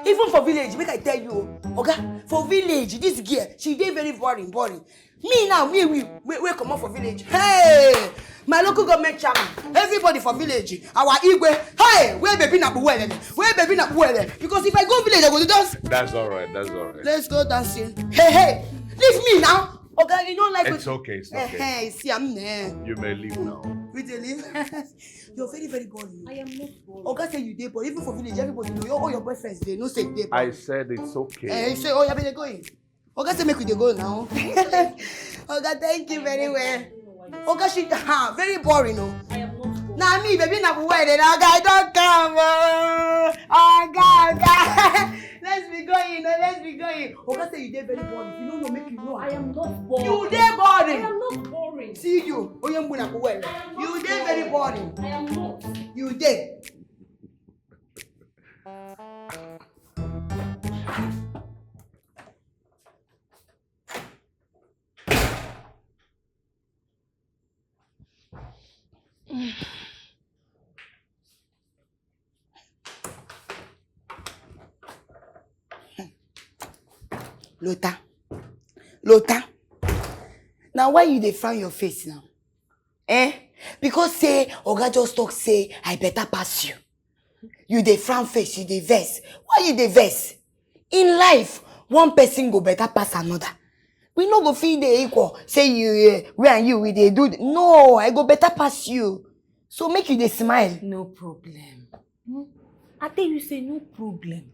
Even for village, make I tell you, oh. Oga, for village, this girl, she dey very boring, boring. Me now, me, we, we, we comot for village. Hey! My local government chairman, everybody for village, our Igwe, hey, where baby na buwele, where baby na buwele. Because if I go village, I go to dance. That's all right, that's all right. Let's go dancing. Hey, hey, leave me now. Oga, you don't like. It's okay, it's okay. Hey, see, I'm there. You may leave now. We dey leave. You're very, very boring. I am not boring. Oga say you dey boring. Even for village, everybody know. Your, all your boyfriends, they know say you dey boring. I said it's okay. Eh, say, oh, yeah, be dey going. Oga say make we dey go now. Oga, thank you very well. Oga, she, ha, very boring, oh. I am not boring. Na me, baby, na where the guy don't come, oh. Oga, Oga. Let's be going, oh, let's be going. Oga say you dey very boring. You don't know, make you know. I am not boring. You dey boring. I am not boring. See you. Oye mbu na kuwele. You dey very boring. I am not. Lota. Lota. Now why you dey frown your face now? Eh? Because say Oga just talk say I better pass you. You dey frown face, you dey vex. Why you dey vex? In life, one person go better pass another. We no go fit dey equal. Say you, eh, we and you, we dey do. No, I go better pass you. So make you dey smile. No problem. Hmm? I tell you say no problem.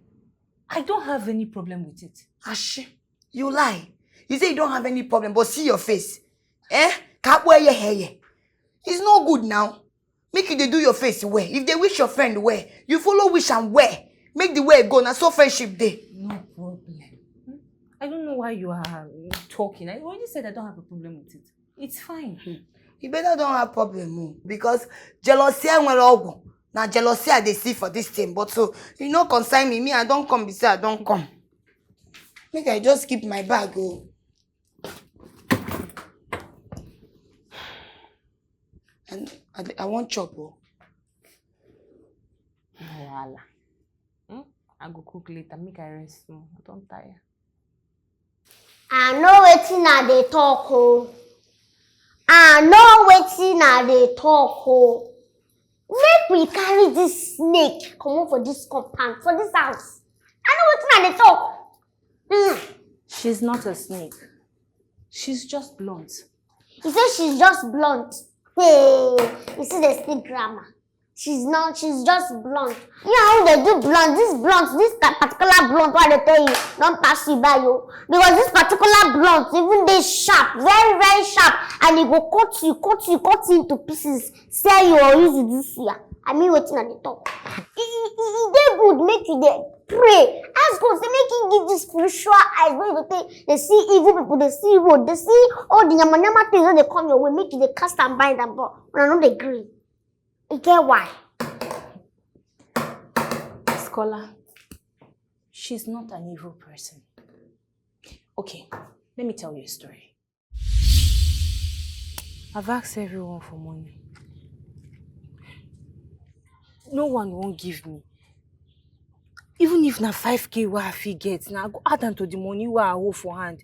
I don't have any problem with it. Ashe, you lie. You say you don't have any problem, but see your face. Eh? Kakwe ye heye. It's no good now. Make you dey do your face well. If they wish your friend well, you follow wish am well. Make the way go. Na so friendship dey. No problem. Hmm? I don't know why you are talking. I already said I don't have a problem with it. It's fine. Hmm. You better don't have problem o, because jealousy nwere ọgwụ. Na jealousy I dey see for this thing, but so you no concern me. Me, I don come, be say I don come. Make I just keep my bag o. And I, I wan chop o. No wahala. Hmm? I go cook later. Make I rest small. I don tire. I know wetin I dey talk o. I know wetin I dey talk o. Make we carry this snake comot for this compound, for this house. I know wetin I dey talk. Mm. She's not a snake. She's just blunt. You say she's just blunt. Hey, you see the snake grammar. She's not, she's just blunt. You know how they do blunt? This blunt, this particular blunt, what they tell you, don't pass you by you. Because this particular blunt, even they sharp, very, very sharp, and it will cut you, cut you, cut you into pieces. Sell you or use it this year. I mean, waiting at the top. It, it, it, it dey good, make you dey pray. Ask God, say, make you give this spiritual eyes. When you take, they see evil people, they see evil, they see all the yama yama things that they come your way, make you dey cast and bind and burn. Una no dey gree. E get why. Scholar, she's not an evil person. Okay, let me tell you a story. I've asked everyone for money. No one won't give me. Even if na five K wey I fit get, na I go add am to the money wey I hold for hand,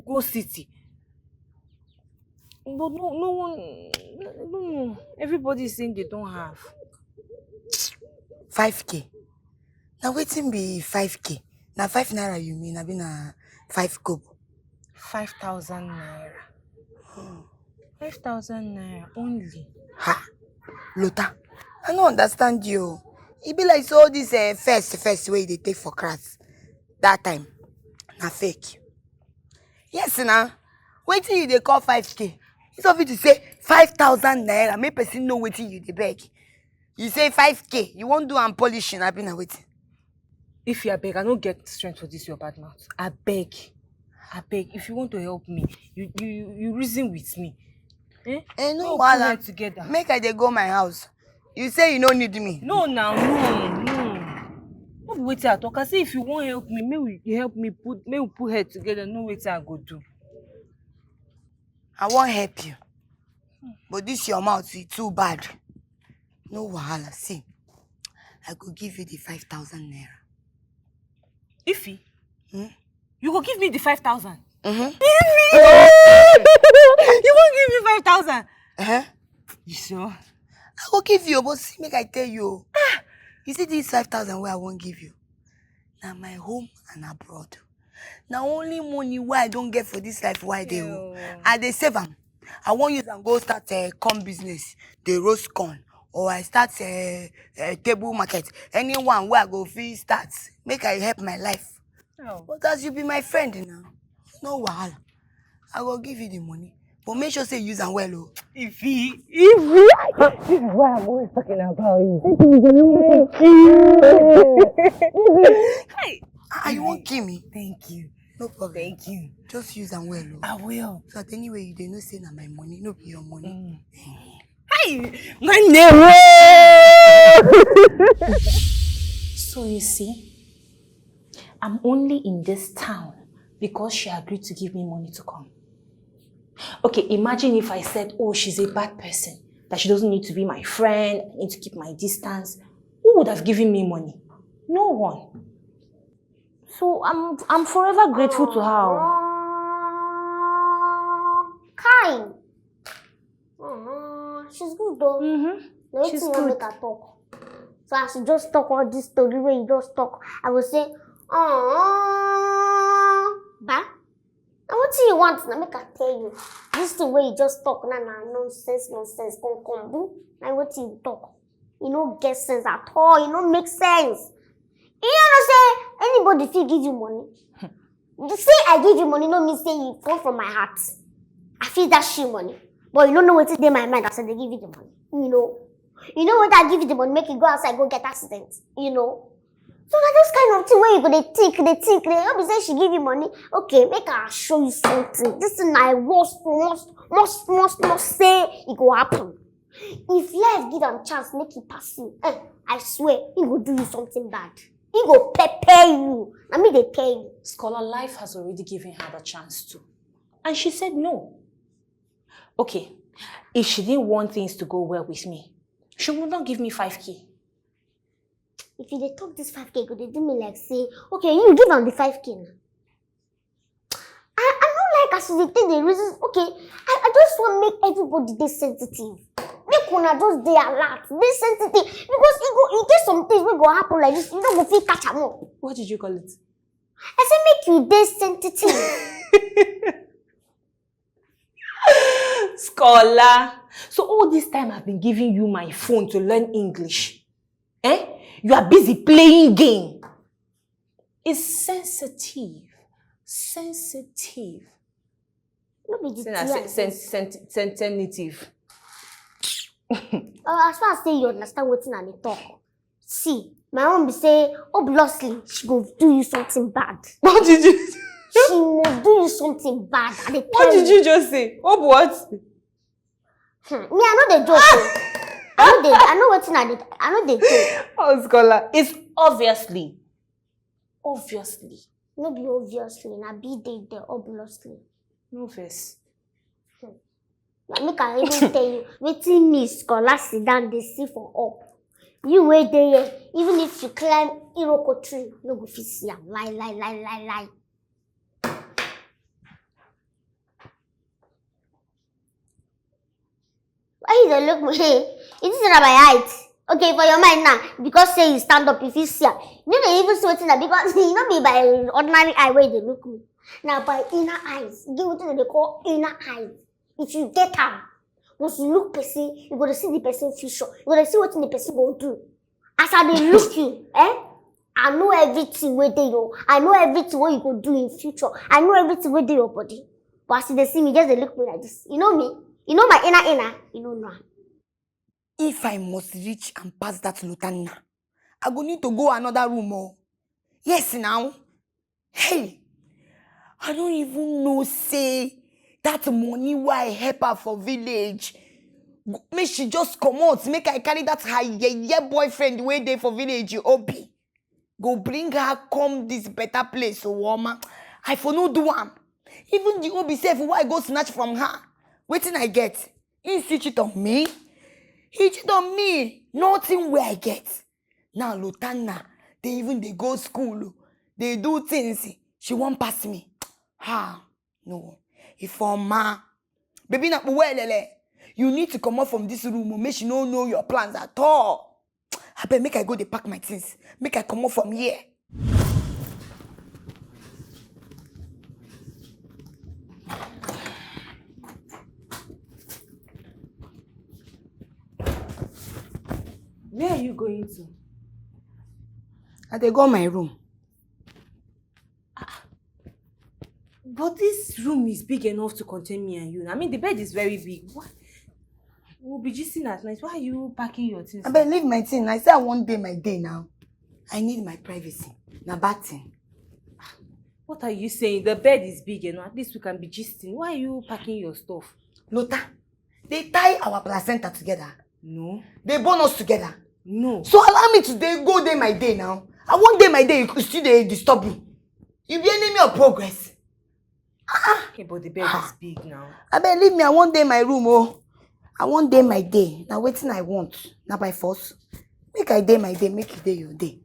go city. But no, no one, no, no. Everybody is saying they don't have. Five K? Na wetin be five K? Na five naira you mean, abi na five kobo? Five thousand naira. Five thousand naira only. Ha! Lota, I no understand you. E be like say all this, eh, first, first wey you dey take for class that time, na fake. Yes na. Wetin you dey call five K? Instead of you to say five thousand naira, make person know wetin you dey beg. You say five K, you wan do am polishing, abi na wetin? If you abeg, I no get strength for this your bad mouth. Abeg, abeg, if you want to help me, you, you, you reason with me. Eh? Eh, no wahala. Make we put head together. Make I dey go my house. You say you no need me. No, now, no, no. No be wetin I talk. I say if you wan help me, make we help me put, make we put head together, know wetin I go do. I wan help you. But this your mouth, e too bad. No wahala. See, I go give you the five thousand naira. Ifi? Hmm? You go give me the five thousand? Mm-hmm. Ifi! You wan give me five thousand? Uh-huh. You sure? I go give you, but see, make I tell you. Ah! You see this five thousand wey I wan give you? Na my home and abroad. Na only money wey I don get for this life wey I dey owe. Ew. I dey save am. I wan use am go start, eh, corn business, dey roast corn, or I start, eh, eh, table market. Anyone wey I go fit start, make I help my life. Oh. But as you be my friend now, no wahala. I go give you the money, but make sure say you use am well o. Ifi, Ifi, this is what I'm always talking about. Thank you. Hey. Ah, you wan kill me? Thank you. No problem. Thank you. Just use am well o. I will. So that anywhere you dey, know say na my money, no be your money. Mm. Hey, my name. So you see, I'm only in this town because she agreed to give me money to come. Okay, imagine if I said, "Oh, she's a bad person." that she doesn't need to be my friend, I need to keep my distance. Who would have given me money? No one. So I'm I'm forever grateful to her. Kai. Aww, she's good though. Mm-hmm. Now She's wetin you wan good. Make her talk. So as she just talk all this story wey you just talk, I go say, aww, ba. Na wetin you want na make I tell you. This thing wey you just talk now na nonsense, nonsense, come come. Na wetin you talk. E no get sense at all. E no make sense. You no know say anybody fit give you money. Say I give you money no mean say e come from my heart. I fit dash you money, but you no know wetin dey my mind as I dey give you the money. You know, you know when I give you the money make you go outside go get accident. You know, so na those kind of thing wey you go dey think, dey think, dey no be say she give you money. Okay, make I show you something. This thing na I must, must, must, must, must say e go happen. If life give am chance make e pass you, eh, I swear e go do you something bad. E go pepper you. Na me dey tell you. Scholar, life has already given her the chance to. And she said no. Okay, if she didn't want things to go well with me, she would not give me five K. If you dey talk this five K, go dey do me like say, okay, you give am the five K na. I I no like as you dey take dey reason. Okay, I I just wan make everybody dey sensitive. Make una just dey alert, dey sensitive because e go e get some things wey go happen like this, you no go fit catch am up. What did you call it? I say make you dey sensitive. Scholar. So all this time I've been giving you my phone to learn English. Eh? You are busy playing game. It's sensitive. Sensitive. No be the Say na tear. sen- sen- sen- sensitive. Uh, as far as say you understand wetin I dey talk, see, my own be say obviously she go do you something bad. What did you? She must do you something bad. I dey tell What did you just say? Oh, what? Hmm. Me, I no dey joke. Oh. I no dey. I know wetin I dey. I no dey joke. Oh, scholar. It's obviously. Obviously. No be obviously. Na be dey there obviously. No verse. Na make I even tell you wetin me scholar sit down dey see for up. You wey dey here, even if you climb iroko tree, you no go fit see am. Lie, lie, lie, lie, lie. Why you dey look me? Hey, you think say na my height? Okay, for your mind now, because say you stand up, you fit see am. You no dey even see wetin na because e no be by ordinary eye wey you dey look me. Na by inner eyes. E get wetin dem dey call inner eyes. If you get am, once you look person, you go dey see the person future. You go dey see wetin the person go do. As I dey look you, eh? I know everything wey dey your, I know everything wey you go do in future. I know everything wey dey your body. But as you dey see me, just dey look me like this. You know me? You know my inner inner? You no know am. If I must reach and pass that Lotanna, I go need to go another room. Oh, yes, now. Hey, I don't even know say that money wey I help her for village, make she just comot, make I carry that her yeye boyfriend wey dey for village, Obi, go bring her come this better place, Ooma. I for no do am. Even the Obi sef wey I go snatch from her, wetin I get? He still cheat on me. He cheat on me. Nothing wey I get. Now Lotanna, they even dey go school, oh, dey do things. She wan pass me. Ha, no. Ifeoma, baby na puwelele. You need to comot from this room, oh, make she no know your plans at all. Abeg, make I go dey pack my things. Make I comot from here. Where are you going to? I dey go my room. But this room is big enough to contain me and you. I mean, the bed is very big. What? We'll be gisting at night. Why are you packing your things? Abeg, leave my thing. I say I wan dey my day now. I need my privacy. Na bad thing. What are you saying? The bed is big enough. At least we can be gisting. Why are you packing your stuff? Lota, they tie our placenta together. No. They born us together. No. So allow me to dey go dey my day now. I wan dey my day, you still dey disturb me. You be enemy of progress. Okay, but the bed is big now. Abeg, leave me, I wan dey my room, oh. I wan dey my day. Na wetin I want. Na by force. Make I dey my day, make you dey your day.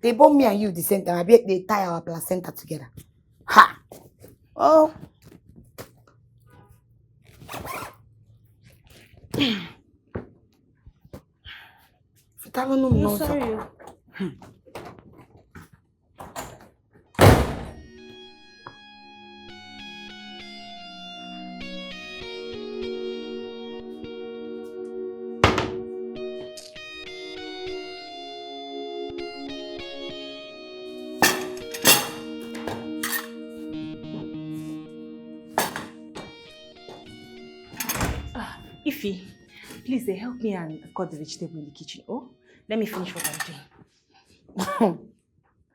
Dey born me and you the same time. I be dey tie our placenta together. Ha! Oh. Fita no know me. No, sorry o. Ah, Ify, please, eh, help me and cut the vegetable in the kitchen. Oh, let me finish what I'm doing.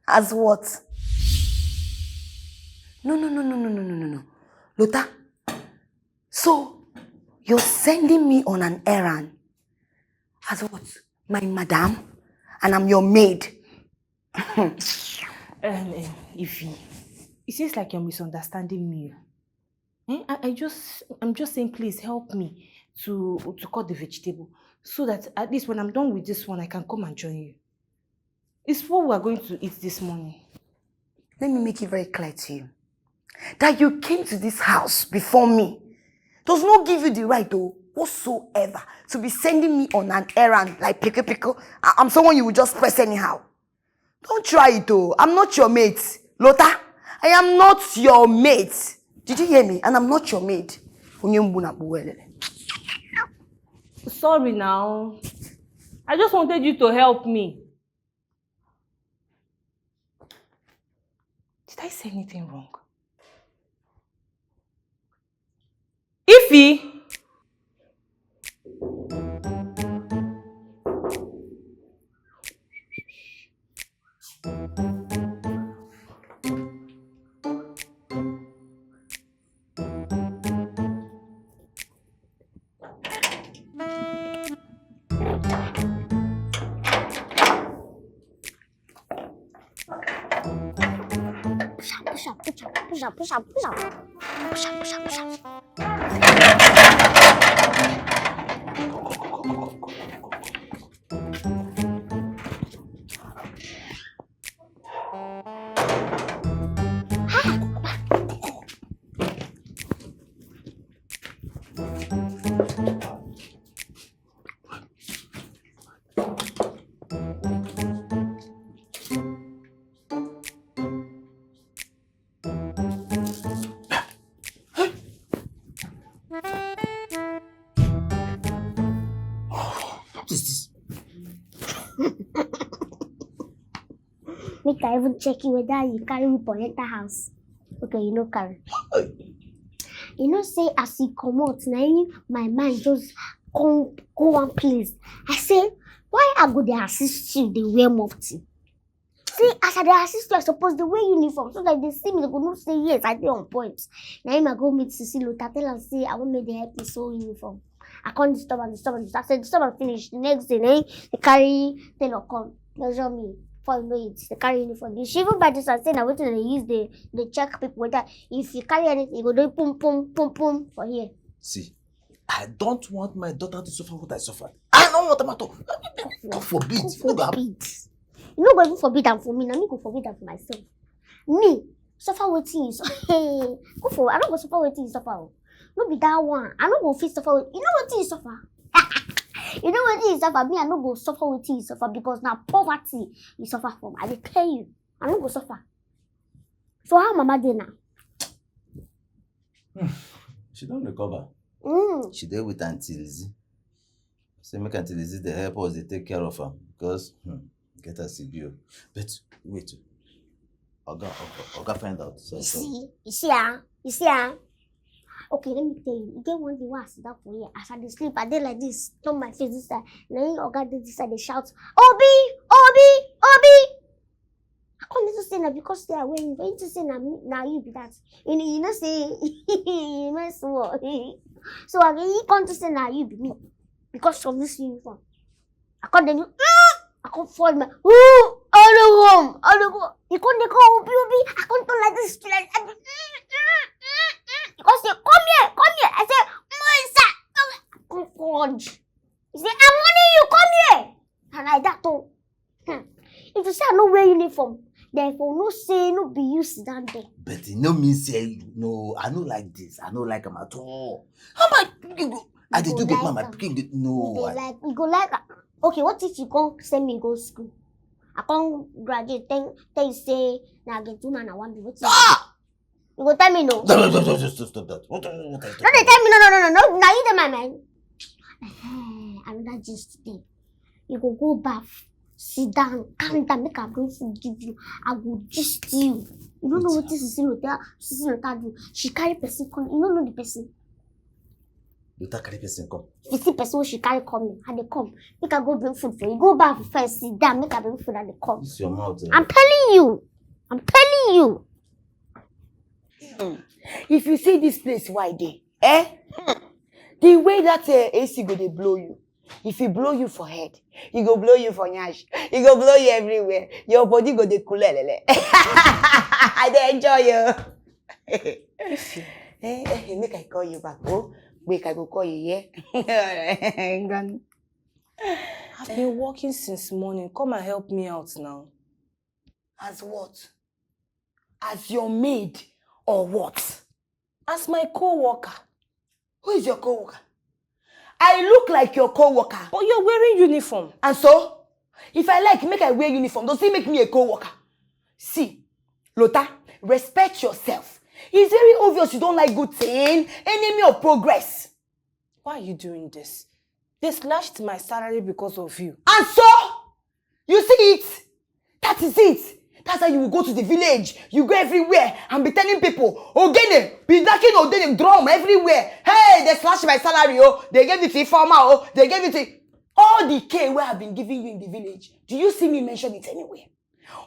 As what? No, no, no, no, no, no, no, no, no. Lota, so you're sending me on an errand? As what? My madam? And I'm your maid? Um, um, Ify, it seems like you're misunderstanding me. Eh? I, I just, I'm just saying, please help me to to cut the vegetable so that at least when I'm done with this one, I can come and join you. It's what we are going to eat this morning. Let me make it very clear to you that you came to this house before me does not give you the right, though, whatsoever, to be sending me on an errand like pickle pickle. I- I'm someone you will just press anyhow. Don't try it, oh. I'm not your mate. Lota, I am not your mate. Did you hear me? And I'm not your mate. Onye mgbu na-akpụ welele. Sorry now. I just wanted you to help me. Did I say anything wrong? Ify! Push up, push up, push up, push up, push up, push up. Push up, push up, push up. What is this? Make I even check you whether you carry weapon enter house. Okay, you no carry. You know say as you comot, na im my mind just come go one place. I say, why I go dey assist you dey wear mufti? See, as I dey assist you, I suppose dey wear uniform so that they see me, they go know say yes, I dey on point. Na him I go meet Sisi Lota, tell am say I wan make dem help me sew uniform. I come disturb am, disturb am, disturb am. I say disturb am finish. The next day, na him they carry tailor come measure me. Before you know it, they carry uniform. She even buy this and say na wetin they use dey dey check people whether if you carry anything, you go do pum pum pum pum for here. See, I don't want my daughter to suffer what I suffered. I don't want am at all. God forbid. God forbid. You no go even forbid am for me. Na me go forbid am for myself. Me suffer wetin you suffer. Go for I no go suffer wetin you suffer o. No be that one. I no go fit suffer. You know wetin you suffer. You know wetin you suffer. Me I no go suffer wetin you suffer because na poverty you suffer from. I dey tell you, I no go suffer. So how mama dey now? She don recover. Mm. She dey with Auntie Lizzie. Say make Auntie Lizzie dey help us dey take care of am because hmm, get as e be o. But wait, oga oga find out. So, you so. See, you see ah, you see ah. Okay, let me tell you. E get one day wey I sit down for here. As I dey sleep, I dey like this, turn my face this side. Na him oga dey this side dey shout, "Obi, Obi, Obi!" I come notice say na because say I wear uniform. He think say na me, na you be that. You know, you know say you know small. So I he come to say na you be me because of this uniform. I come dey do, I come fall my ooh, all the room, all the room. He come dey call obi obi. I come turn like this, like he come say come here, come here. I say, "Moisa." I come He say, "I'm warning you, come here." And like that, oh. Hmm. If you say I no wear uniform, then if you no say no be you sit down there. But e no mean say no, I no like this. I no like am at all. How am I? You go, I dey do good man, my pikin dey no. You go like, you go like. Okay, what if you come send me go school? I come graduate, tell, tell you say na get woman I want be. What you? Ah! You go tell me no. No, no, no, no, no, stop, stop, stop that. What, what, what are you talking about? No, they tell me no, no, no, no, no. Now you dey my mind. Eh, another gist today. You go go baff, sit down, calm down, make I bring food give you. I go gist you. You don't know what this is in hotel. This is hotel do. She carry person come. You don't know the person. You take carry person come. If you see person wey she carry come, I dey come. Make I go bring food for you. Go baff first, sit down. Make I bring food. I dey come. It's your mouth. Eh? I'm telling you. I'm telling you. Hmm. If you see this place why dey, eh? Hmm. The way that uh, A C go dey blow you. If e blow you for head, e go blow you for nyash. E go blow you everywhere. Your body go dey kulelele. I dey enjoy you. Eh, eh, make I call you back. Oh, wait, I go call you, yeah? I've been working since morning. Come and help me out now. As what? As your maid or what? As my co-worker. Who is your co-worker? I look like your co-worker. But you're wearing uniform. And so? If I like, make I wear uniform. Does it make me a co-worker? See, Lota, respect yourself. It's very obvious you don't like good thing. Enemy of progress. Why are you doing this? They slashed my salary because of you. And so? You see it? That is it. That's why you will go to the village. You go everywhere and be telling people, "Ogene, be knocking Ogene drum everywhere. Hey, they slashed my salary, oh. They gave it to Ifeoma, oh. They gave it to." All the K wey I've been giving you in the village, do you see me mention it anywhere?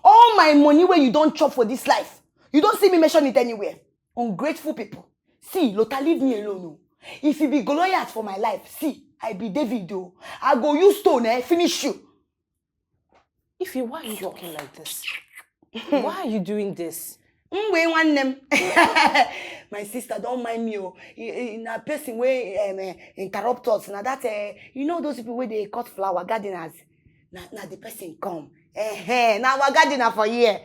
All my money wey you don chop for this life, you don't see me mention it anywhere. Ungrateful people. See, Lota, leave me alone, oh. If you be Goliath for my life, see, I be David, oh. I go use stone, eh, finish you. If you, why are you talking like this? Why are you doing this? Mgbe nwanne m. My sister, don't mind me, oh. I, I, na person wey, um, eh, interrupt us. Na that, eh, you know those people wey dey cut flower, gardeners. Na, na the person come. Eh, eh, na our gardener for here.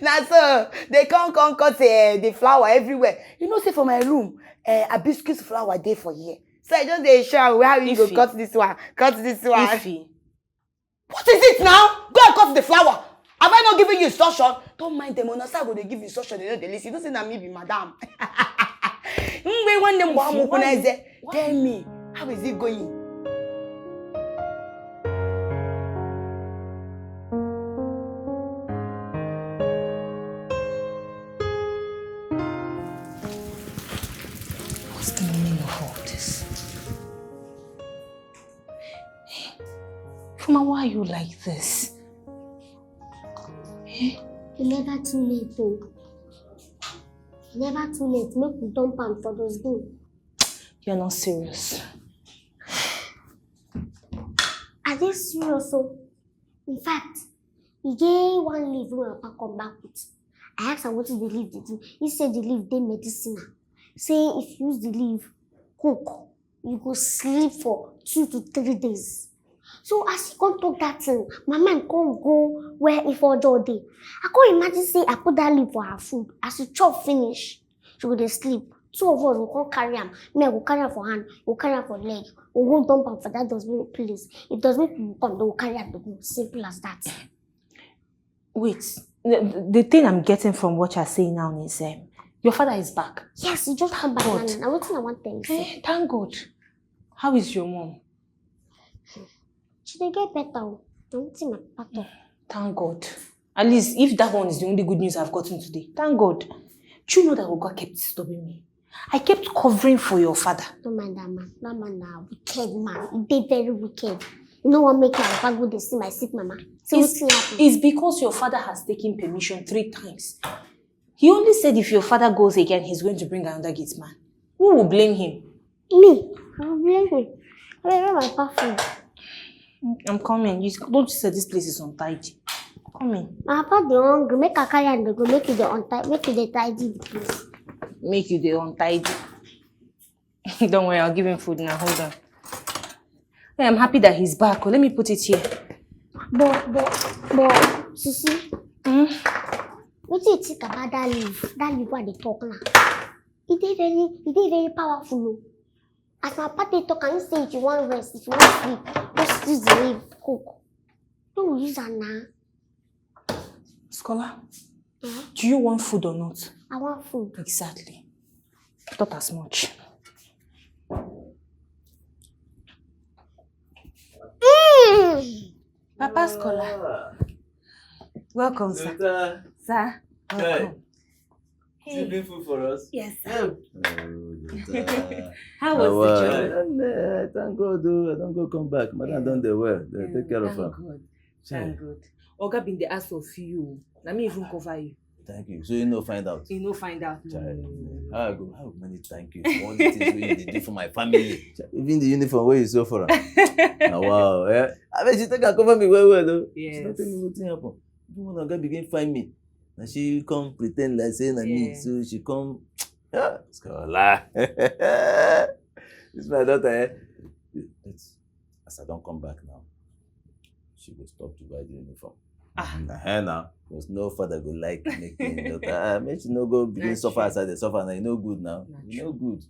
Na so they come, come cut, eh, the flower everywhere. You know, say for my room, eh, hibiscus flower dey for here. So I just dey show am how you go cut this one, cut this one. Ify. What is it now? Go and cut the flower. Have I not given you instruction? Don't mind them. Una say I go dey give instruction, they no dey listen. You know say na me be madam. Mgbe nwanne m gbaa m ụkwụ n'eze. Tell me, how is it going? What's the meaning of all this? Ifeoma, why are you like this? Eh? E never too late, oh. E never too late. Make we dump am for dustbin. You're not serious. I dey serious, oh. In fact, e get one leaf wey my papa come back with. I ask am wetin the leaf dey do. He say the leaf dey medicinal. Say if you use the leaf cook, you go sleep for two to three days. So as he come talk that thing, my mind come go where Ifeoma dey. I come imagine say I put that leaf for her food. As you chop finish, she go dey sleep. Two of us go come carry am. Me, I go carry am for hand, go carry am for leg, we go dump am for that dustbin place. If dustbin people come, they go carry am dey go. Simple as that. Wait, the, the thing I'm getting from what you're saying now is, um, your father is back. Yes, he just come back now. Thank God. Na wetin I wan tell you, sir. Eh, thank God. How is your mom? She dey get better o. Na wetin my papa talk. Thank God. At least, if that one is the only good news I've gotten today, thank God. Do you know that Oga kept disturbing me? I kept covering for your father. Don't mind that man. That man na wicked man. He dey very wicked. You know what make my papa go dey see my sick mama? So it's, wetin happen? It's because your father has taken permission three times. He only said if your father goes again, he's going to bring another gate man. Who will blame him? Me? I will blame him. Where, where my papa food? I'm coming. You don't you say this place is untidy? Coming. My papa dey hungry. Make I carry am dey go. Make you dey untidy. Make you dey untidy. Don't worry, I'll give him food now. Hold on. Hey, I'm happy that he's back. Oh, let me put it here. But, but, but, Sisi, hmm? What do you think about that leaf? That leaf what they talk now? It is very, it is very powerful. Oh. As my party talk, can you say if you want rest, if you want sleep, just use the leaf, cook. Don't use am now. Scholar, yeah? Do you want food or not? I want food. Exactly. I thought as much. Mm. Papa Scholar. Welcome, sir. Sir, welcome. Hey. Hey. Sipping food for us? Yes, sir. Oh, how was the journey? I, I, thank God, though. I don't go come back. Madam, yeah. Don't they well? They yeah, take care of her. Thank God. Thank God. Oga been the ask of you. Let me even cover you. Thank you. So you no find out? You no find out. No. How I go? How many thank you for all the things you did do for my family? Even the uniform where you sew for her. Now, wow. Eh? I mean, she take and cover me well, well, though. Yes. She don't tell me what thing happen. Even when Oga begin find me, now she come pretend like say na me. Yeah. So she come. Yeah, Scholar. This my daughter, eh? But as I don't come back now, she will stop to wear the uniform. Ah. Uh-huh, now. Because no father go like making daughter. Ah, make she no go begin suffer as I dey suffer now. E no good now. E no good.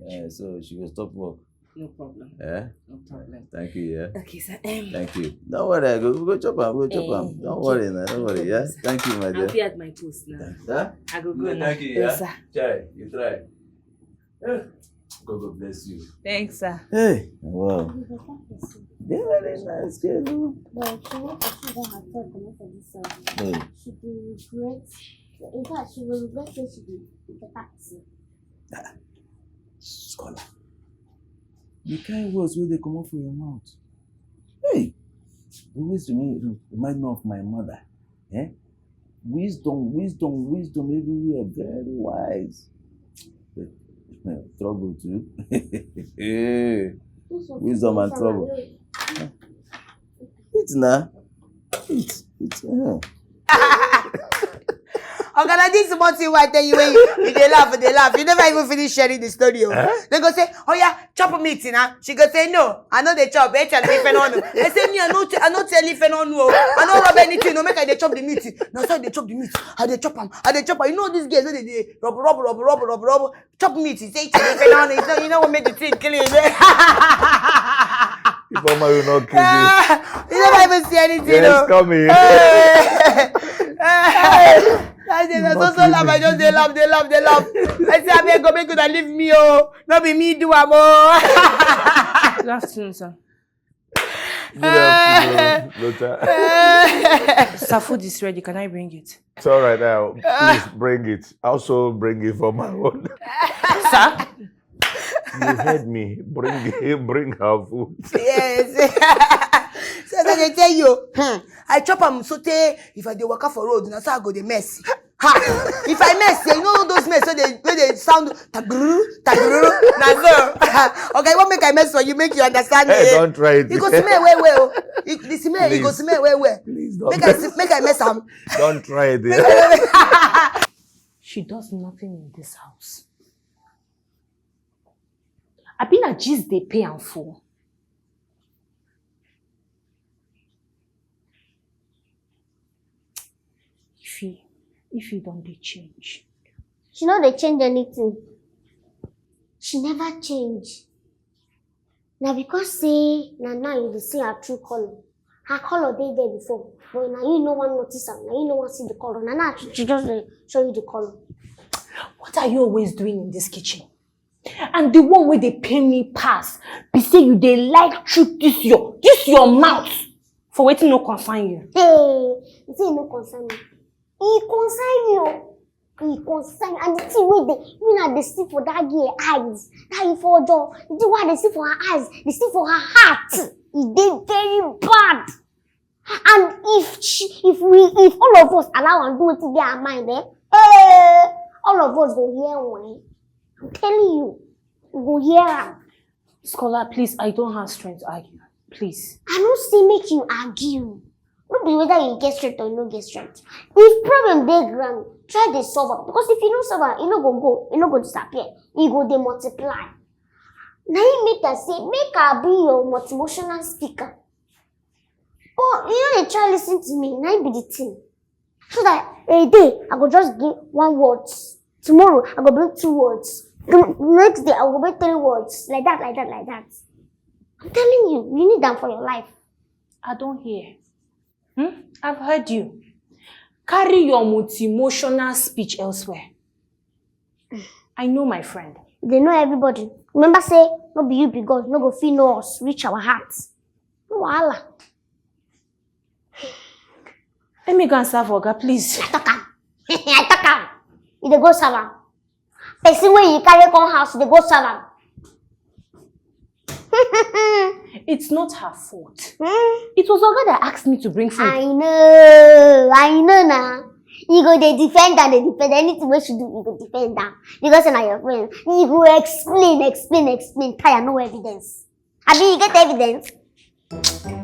Eh, so she will stop work. No problem. Eh? No problem. Thank you, yeah. Okay, sir. Um, thank you. Don't worry, I go, we go chop am, we go chop am. Eh, don't worry now, don't worry, yeah. Thank you, my dear. I'll be at my post now. Huh? I go go now. Thank you, yeah. Yes, sir. Try, you try. Eh, God go bless you. Thanks, sir. Hey, wow. Very nice girl. But she not person that has talk comot for this house. Hey. She dey regret. In fact, she will regret say she dey take taxi. Ah, Scholar. The kind words wey dey comot for your mouth. Hey! Always remind, remind me of my mother. Eh? Wisdom, wisdom, wisdom everywhere. Very wise. But, eh, trouble too. Wisdom and trouble. Eat na. Eat, eat. Eh. Oga, na this small thing wey I tell you, when you, you dey laugh, dey laugh. You never even finish sharing the story. Oh. Eh? They go say, "Oh yeah, chop meat now." She go say, "No, I no dey chop." H R dey fend on. I say, "Me, I no, I no tell you fend on. Oh, I no rub anything. No, make I dey chop the meat." Now so I dey chop the meat. I dey chop am. I dey chop am. You know these girls wey dey dey rub, rub, rub, rub, rub, rub. Chop meat. He say, "H R dey fend on. You know, you know what make the thing clean." If Mama will not kill me. Ah, you never even see anything. Yes, no. Coming. Hey. Hey. I say, "Na so so laugh, I just dey laugh, dey laugh, dey laugh." I say, "Abeg, go make una leave me, oh. No be me do am, oh." Good afternoon, sir. Good afternoon, daughter. Sir, food is ready. Can I bring it? It's all right now. Please bring it. Also bring it for my own. Sir? You heard me. Bring it. Bring her food. Yes. So as I dey tell you, hmm, I chop am sotey if I dey waka for road, na so I go dey mess. Ha! If I mess, you know those mess wey dey, wey dey sound taguru, taguru. Na so. Okay, what make I mess for you, make you understand? Hey, eh? Don't try it. You go smell well well. You, the smell, you go smell well well. Please don't. Make I, make I mess am. Don't try it. She does nothing in this house. Abi na gist dey pay am for? Ife, Ife don dey change. She no dey change anything. She never change. Na because say na now you dey see her true color. Her color dey there before, but na you no wan notice am. Na you no wan see the color. Na now she just dey show you the color. What are you always doing in this kitchen? And the one wey dey pain me pass be say you dey like chook this your, this your mouth for wetin no concern you. Hey, you say e no concern me. E concern me o. E concern me. And the thing wey dey, me na dey see for that girl eyes. That Ifeojo, the thing wey I dey see for her eyes, dey see for her heart, e dey very bad. And if she, if we, if all of us allow am do wetin dey her mind, eh, eh, all of us go hear one. I'm telling you, we go hear am. Scholar, please, I don't have strength to argue. Please. I no say make you argue. No be whether you get strength or you no get strength. If problem dey ground, try dey solve am. Because if you no solve am, e no go go, e no go disappear. E go dey multiply. Na him make I say make I be your motivational speaker. But you no dey try listen to me, na him be the thing. So that a day I go just give one word. Tomorrow I go bring two words. The next day I go bring three words. Like that, like that, like that. I'm telling you, you need them for your life. I don't hear. Hmm? I've heard you. Carry your multi-emotional speech elsewhere. I know, my friend. They know everybody. Remember say, no be you be God, no go fit know us, reach our hearts. No wahala. Let me go and serve Oga, please. I talk am. I talk am. You dey go serve am. Person wey you carry come house, you dey go serve am. It's not her fault. Hmm? It was Oga that asked me to bring food. I know, I know now. You go dey defend am, dey defend anything wey she do, you go defend am. Because na your friend. You go explain, explain, explain, tire, no evidence. Abi you get evidence?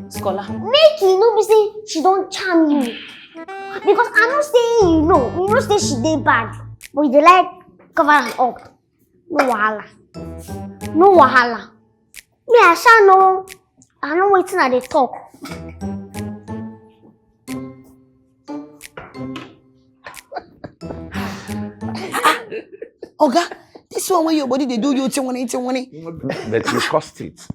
Scholar. Make e no be say she don charm you. Because I know say you know, you know say she dey bad. But you dey like cover am up. No wahala. No wahala. Me, I sha know. I know wetin I dey talk. Oga, this one wey your body dey do you, tin wani, tin wani. But you caused it.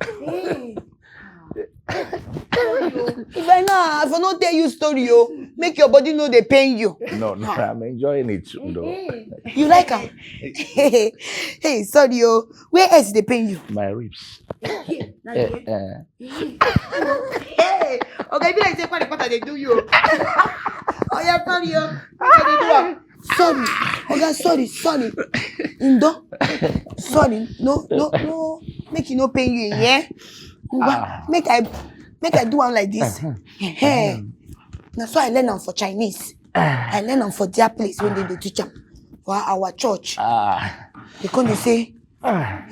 If I know, I for no tell you story, oh, make your body no dey pain you. No, no, I'm enjoying it, though. You like am? Hey, sorry, oh. Where else dey pain you? My ribs. Eh, eh. Hey, okay, be like say quarter quarter dey do you. Oh yeah, sorry, oh. Make I dey do am. Sorry, oga, sorry, sorry. Ndo, sorry, no, no, no. Make e no pain you, yeah? Ngwa, make I, make I do am like this. Hey, na so I learn am for Chinese. I learn am for their place when they dey teach am for our church. Ah. They come dey say, ah.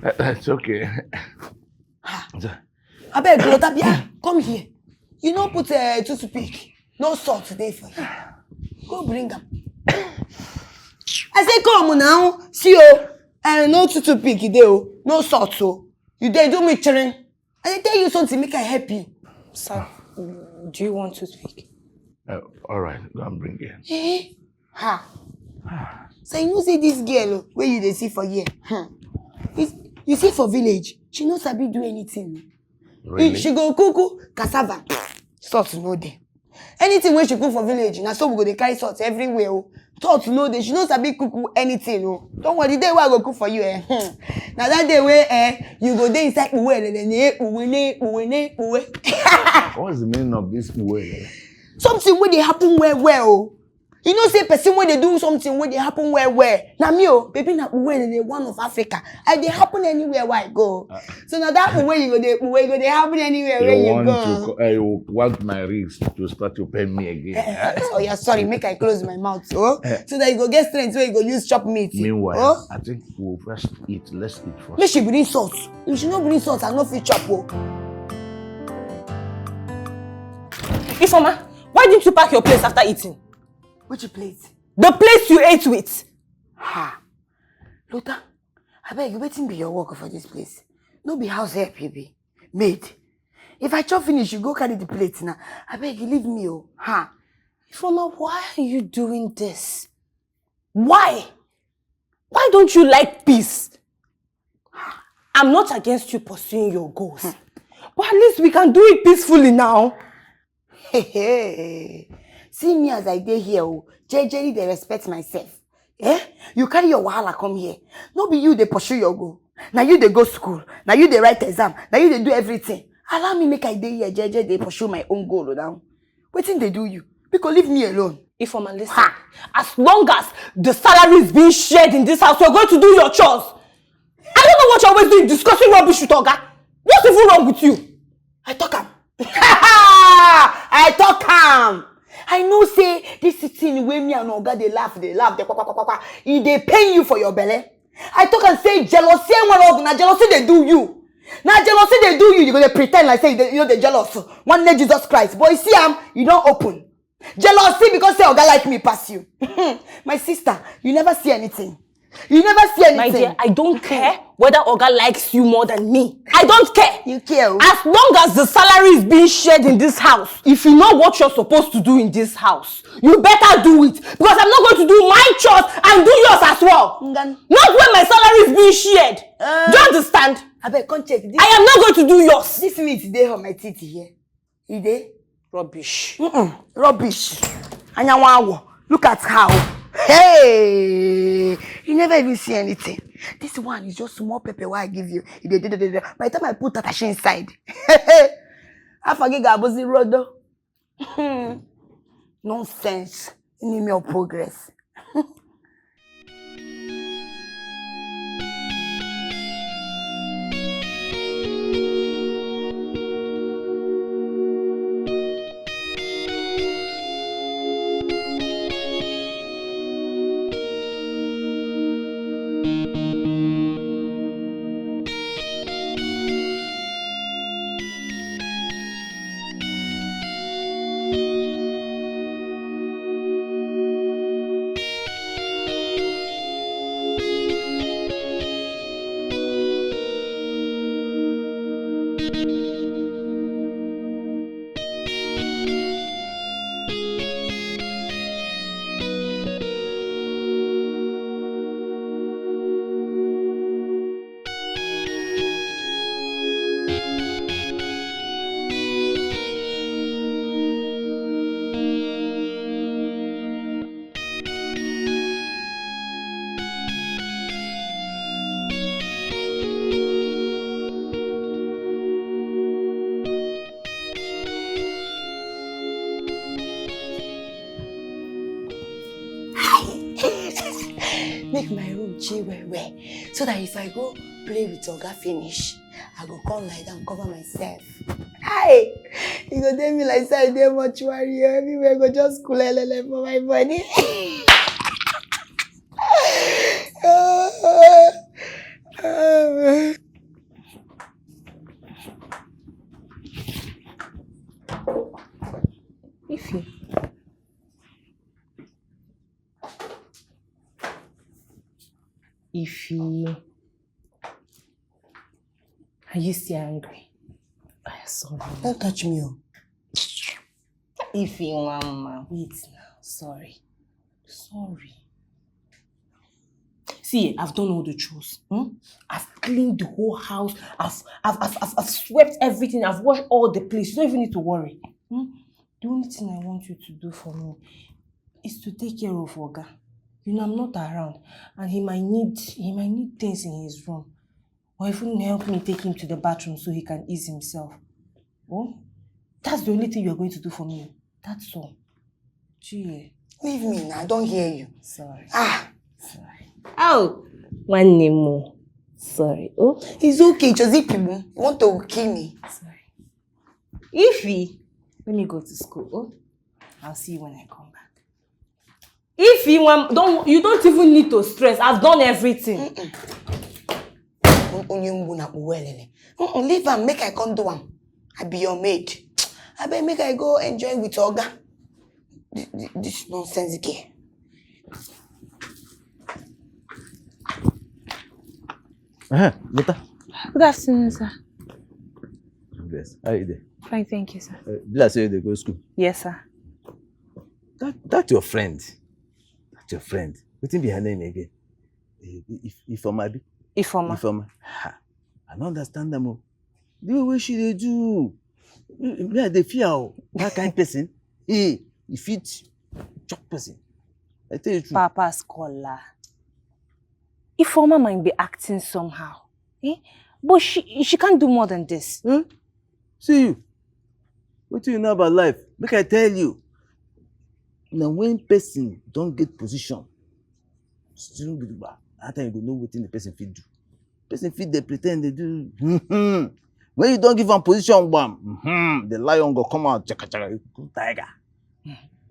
That's okay. Abeg, Lotabia, come here. You no put uh, toothpick. No salt dey for you. Go bring am. I say come now. See, oh, uh, no toothpick dey o. No salt o. You dey do me chirin. I dey tell you something, make I help you. Sir, do you want toothpick? Uh, all right, go and bring it. Eh? Ha. So you know say this girl, oh, wey you dey see for here, hmm. You, you see for village, she no sabi do anything. Really? If she go cook cassava, salt no dey. Anything wey she cook for village, na so we go dey carry salt everywhere o. Salt no dey, she no sabi cook anything o. Don't worry, the day wey I go cook for you, eh, hmm. Na that day wey, eh, you go dey inside puwe lele ne puwe ne puwe ne puwe. What's the meaning of this puwe lele? Something wey dey happen well well o. You know say person wey dey do something wey dey happen well well. Na me o, baby, na puwe lele, one of Africa. I dey happen anywhere wey I go. So na that puwe you go dey puwe, you go dey happen anywhere wey you go. To co- eh, you want my ribs to start to pain me again? Eh, eh, oh yeah, sorry, make I close my mouth, oh, so that you go get strength wey you go use chop meat. Meanwhile, oh, I think we'll first eat. Let's eat first. Make she bring salt. If she no bring salt, I no fit chop o. Ifeoma, why didn't you pack your plates after eating? Which plate? The plates you ate with. Ha. Lota, abeg, wetin be your work for this place? No be house help you be? Maid. If I chop finish, you go carry the plate now. Abeg, you leave me o. Ha. Ifeoma, why are you doing this? Why? Why don't you like peace? I'm not against you pursuing your goals. But at least we can do it peacefully now. Hey, hey. See me as I dey here, oh. Jejely dey respect myself. Eh? You carry your wahala come here. No be you dey pursue your goal. Na you dey go school. Na you dey write exam. Na you dey do everything. Allow me make I dey here, jeje, dey pursue my own goal now. Wetin dey do you? Because leave me alone. Ifeoma, listen. Ha! As long as the salary is being shared in this house, you're going to do your chores. I don't know what you're always doing, discussing rubbish with Oga. What's even wrong with you? I talk am. I talk am. I know say this thing wey me and Oga dey laugh, dey laugh, dey kwa, kwa, kwa, kwa, kwa. E dey pain you for your belle. I talk am say jealousy, eh, one of na jealousy dey do you. Na jealousy dey do you. You go dey pretend like say you dey, you no dey jealous. One day Jesus Christ. But you see am, you don open. Jealousy because say Oga like me pass you. My sister, you never see anything. You never see anything. My dear, I don't care whether Oga likes you more than me. I don't care. You care. Oh. As long as the salary is being shared in this house, if you know what you're supposed to do in this house, you better do it. Because I'm not going to do my chores and do yours as well. Not when my salary is being shared. Uh, do you understand? I bet come check this. I am not going to do yours. This meat there on my teeth here. You there? Rubbish. Mm-mm. Rubbish. Anyanwawo. Look at how. Hey! You never even see anything. This one is just small pepper what I give you. By the time I put that inside, I forget Gabuzi Rodo. Nonsense. Enemy of progress. Make my room chill well well so that if I go play with Oga finish, I go come lie down cover myself. Hi! E go dey me like say I dey mortuary o. Everywhere go just kulelele for my body. Ify. Ify. Are you still angry? I saw you. Don't touch me o. Ify, mama, wait now. Sorry. Sorry. See, I've done all the chores. Hmm? I've cleaned the whole house. I've, I've, I've, I've, I've swept everything. I've washed all the plates. You don't even need to worry. Hmm? The only thing I want you to do for me is to take care of Oga. You know, I'm not around, and he might need he might need things in his room, or even help me take him to the bathroom so he can ease himself. Oh, that's the only thing you're going to do for me. That's all. Gee. Leave me now. I don't hear you. Sorry. Ah, Oh, one name more. Sorry. Oh, it's okay. Josie Pibu, you want to kill me? Sorry. Ify, let me go to school. Oh, I'll see you when I come back. Ify, one, don't you don't even need to stress. I've done everything. Onye mgbu na kpuwelele. Mm-mm, leave am, make I come do am. I be your maid. I bet make I go enjoy with Oga. This, this, this nonsense girl. Uh-huh. Later. Good afternoon, sir. Yes. How you doing? Fine, thank you, sir. Uh, be like say you dey go school. Yes, sir. That that your friend. That your friend. Wetin be her name again? Eh, If Ifeoma abi? Ifeoma. Ifeoma. Ha. I no understand them. Oh. The way she dey do. Me I dey fear o. That kind person. Hey, e fit chop person. I tell you true. Papa Scholar. Ifeoma might be acting somehow. Eh? But she she can't do more than this. Hmm? See you. Wetin you know about life? Make I tell you. Na when person don get position, still gidigba, that time you go know wetin the person fit do. Person fit dey pretend dey do. When you don give am position, gbam, the lion go come out, chaka chaka, you go tiger.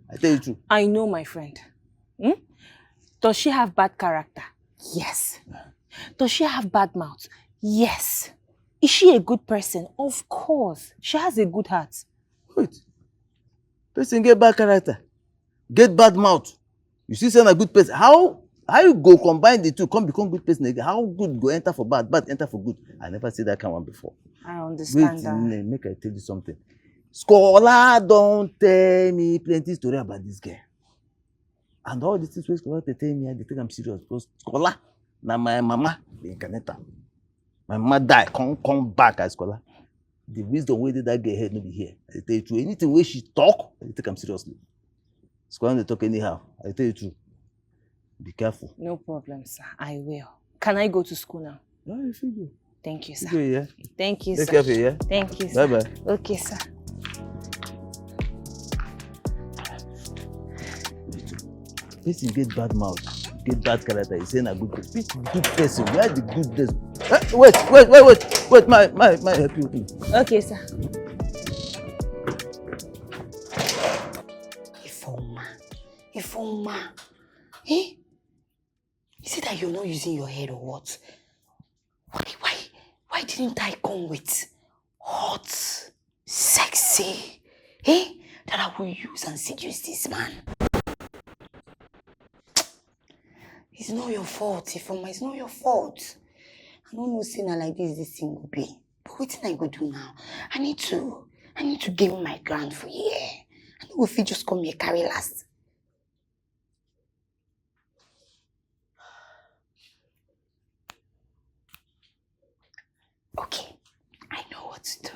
I tell you true. I know my friend. Hmm? Does she have bad character? Yes. Does she have bad mouth? Yes. Is she a good person? Of course. She has a good heart. Wait. Person get bad character, get bad mouth. You see say na good person. How? How you go combine the two, come become good person again? How good go enter for bad, bad enter for good? I never see that kind one before. I understand. Wait, that. Nne, make I tell you something. Scholar don't tell me plenty story about this girl. And all these things wey Scholar dey tell me, I dey take am serious. Because Scholar, na my mama dey incarnate am. My mama die, come, come back as Scholar. The wisdom wey dey that girl head no be here. I dey tell you true. Anything wey she talk, I dey take am seriously. Scholar no dey talk anyhow. I dey tell you true. Be careful. No problem, sir. I will. Can I go to school now? Yeah, you fit go. Thank you, sir. You go, yeah? Thank you, sir. Take care of you, yeah? Thank you, sir. Bye-bye. Okay, sir. Person get bad mouth, get bad character. He say na good person. Which good person? Where the goodness? Eh, wait, wait, wait, wait, wait. My, my, my help you. Okay, sir. Ifeoma, Ifeoma, eh? Is it that you're not using your head or what? Why, why, why didn't I come with hot, sexy, eh? That I will use and seduce this man. It's not your fault, Ifeoma. It's not your fault. I don't know say na like this this thing go be. But wetin I go do now? I need to, I need to gain my ground for here. I no go fit just come here carry last. Okay, I know what to do.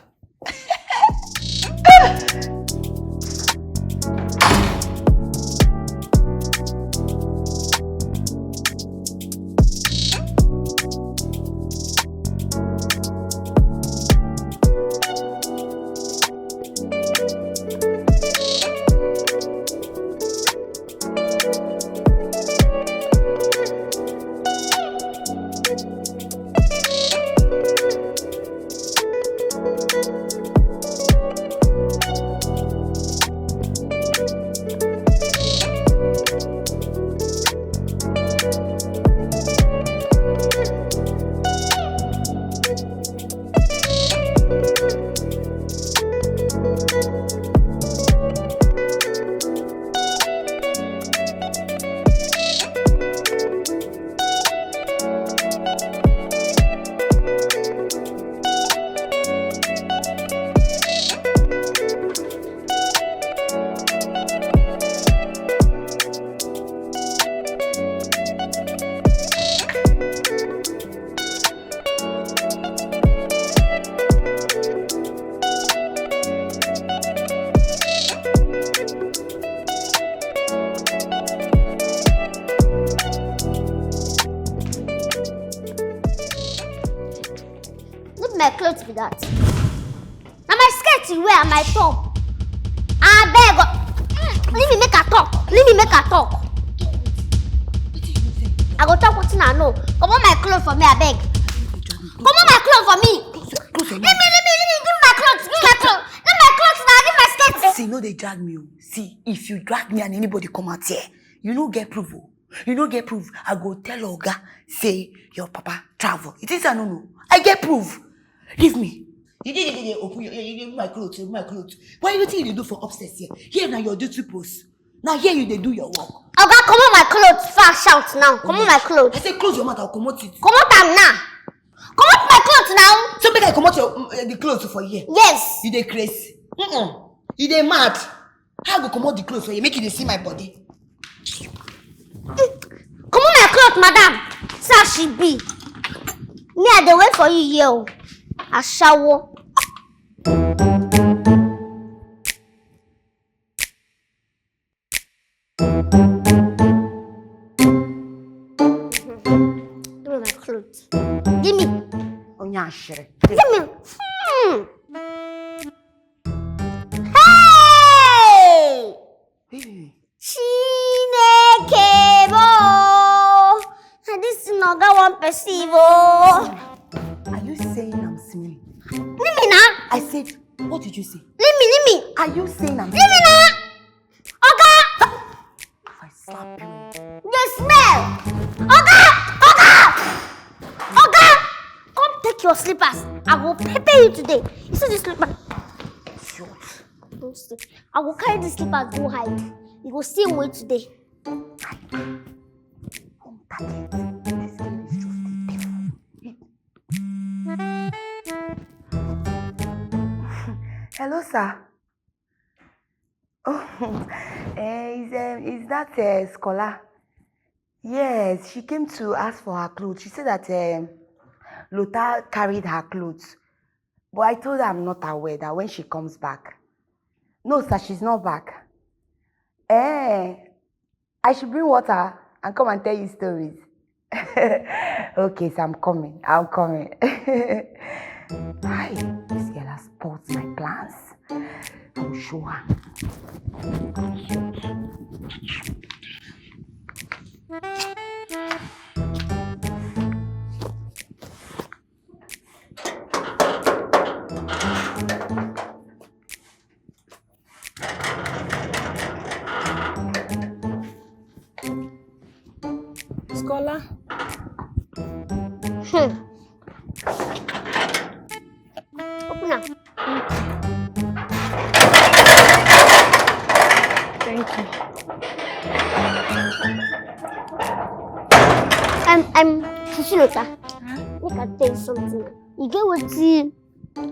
No be my clothes be that. Na my skirt you wear and my top. Abeg, o-, leave me make I talk. Leave me make I talk. I go talk wetin I know. Comot my clothes for me, abeg. Comot my clothes for me. Leave me, leave me, leave me. Give me my clothes. Give me my clothes. Give me my clothes now. Give me my skirt. See, no dey drag me o. See, if you drag me and anybody come out here, you no get proof o. You no get proof. I go tell oga say your papa travel. You think say I no know? I get proof. Leave me. You dey, dey, dey, dey open your, your, your, my clothes, my clothes. Why you think you dey do for upstairs here? Here na your duty post. Na here you dey do your work. Oga, comot my clothes. Fast shout now. Comot my clothes. I say close your mouth, I'll comot it. Comot am now. Comot my clothes now. So make I comot your, mm, eh, the clothes for here. Yes. You dey craze. Mm-mm. You dey mad. How I go comot the clothes for you? Make you dey see my body. Comot my cloth, madam. See as she be. Me, I dey wait for you here o. Ashawo. Give me my cloth. Give me. Onye ashịrị. Give me. Hmm. Hey! Hey! Chineke m o! Na this thing oga wan perceive o. Are you saying I'm smelling? Leave me na. I said, what did you say? Leave me, leave me. Are you saying I'm smelling? Leave me na. Oga! If I slap you. Dey smell! Oga! Oga! Oga! Come take your slippers. I go pepper you today. You see this slipper? Idiot. Don't sleep. I go carry this slippers go hide. You go see me today. Come This girl is just a devil. Hello, sir. Oh, eh, is, um, is that uh, Scholar? Yes, she came to ask for her clothes. She said that um, Lota carried her clothes. But I told her I'm not aware that when she comes back. No, sir, she's not back. Eh, I should bring water and come and tell you stories. Okay, so I'm coming. I'm coming. Hi, this girl has spoiled my plans. I will show her. Scholar. Hmm. Open am. Thank you. I'm I'm Sisi Lota. Make I tell you something. You get wetin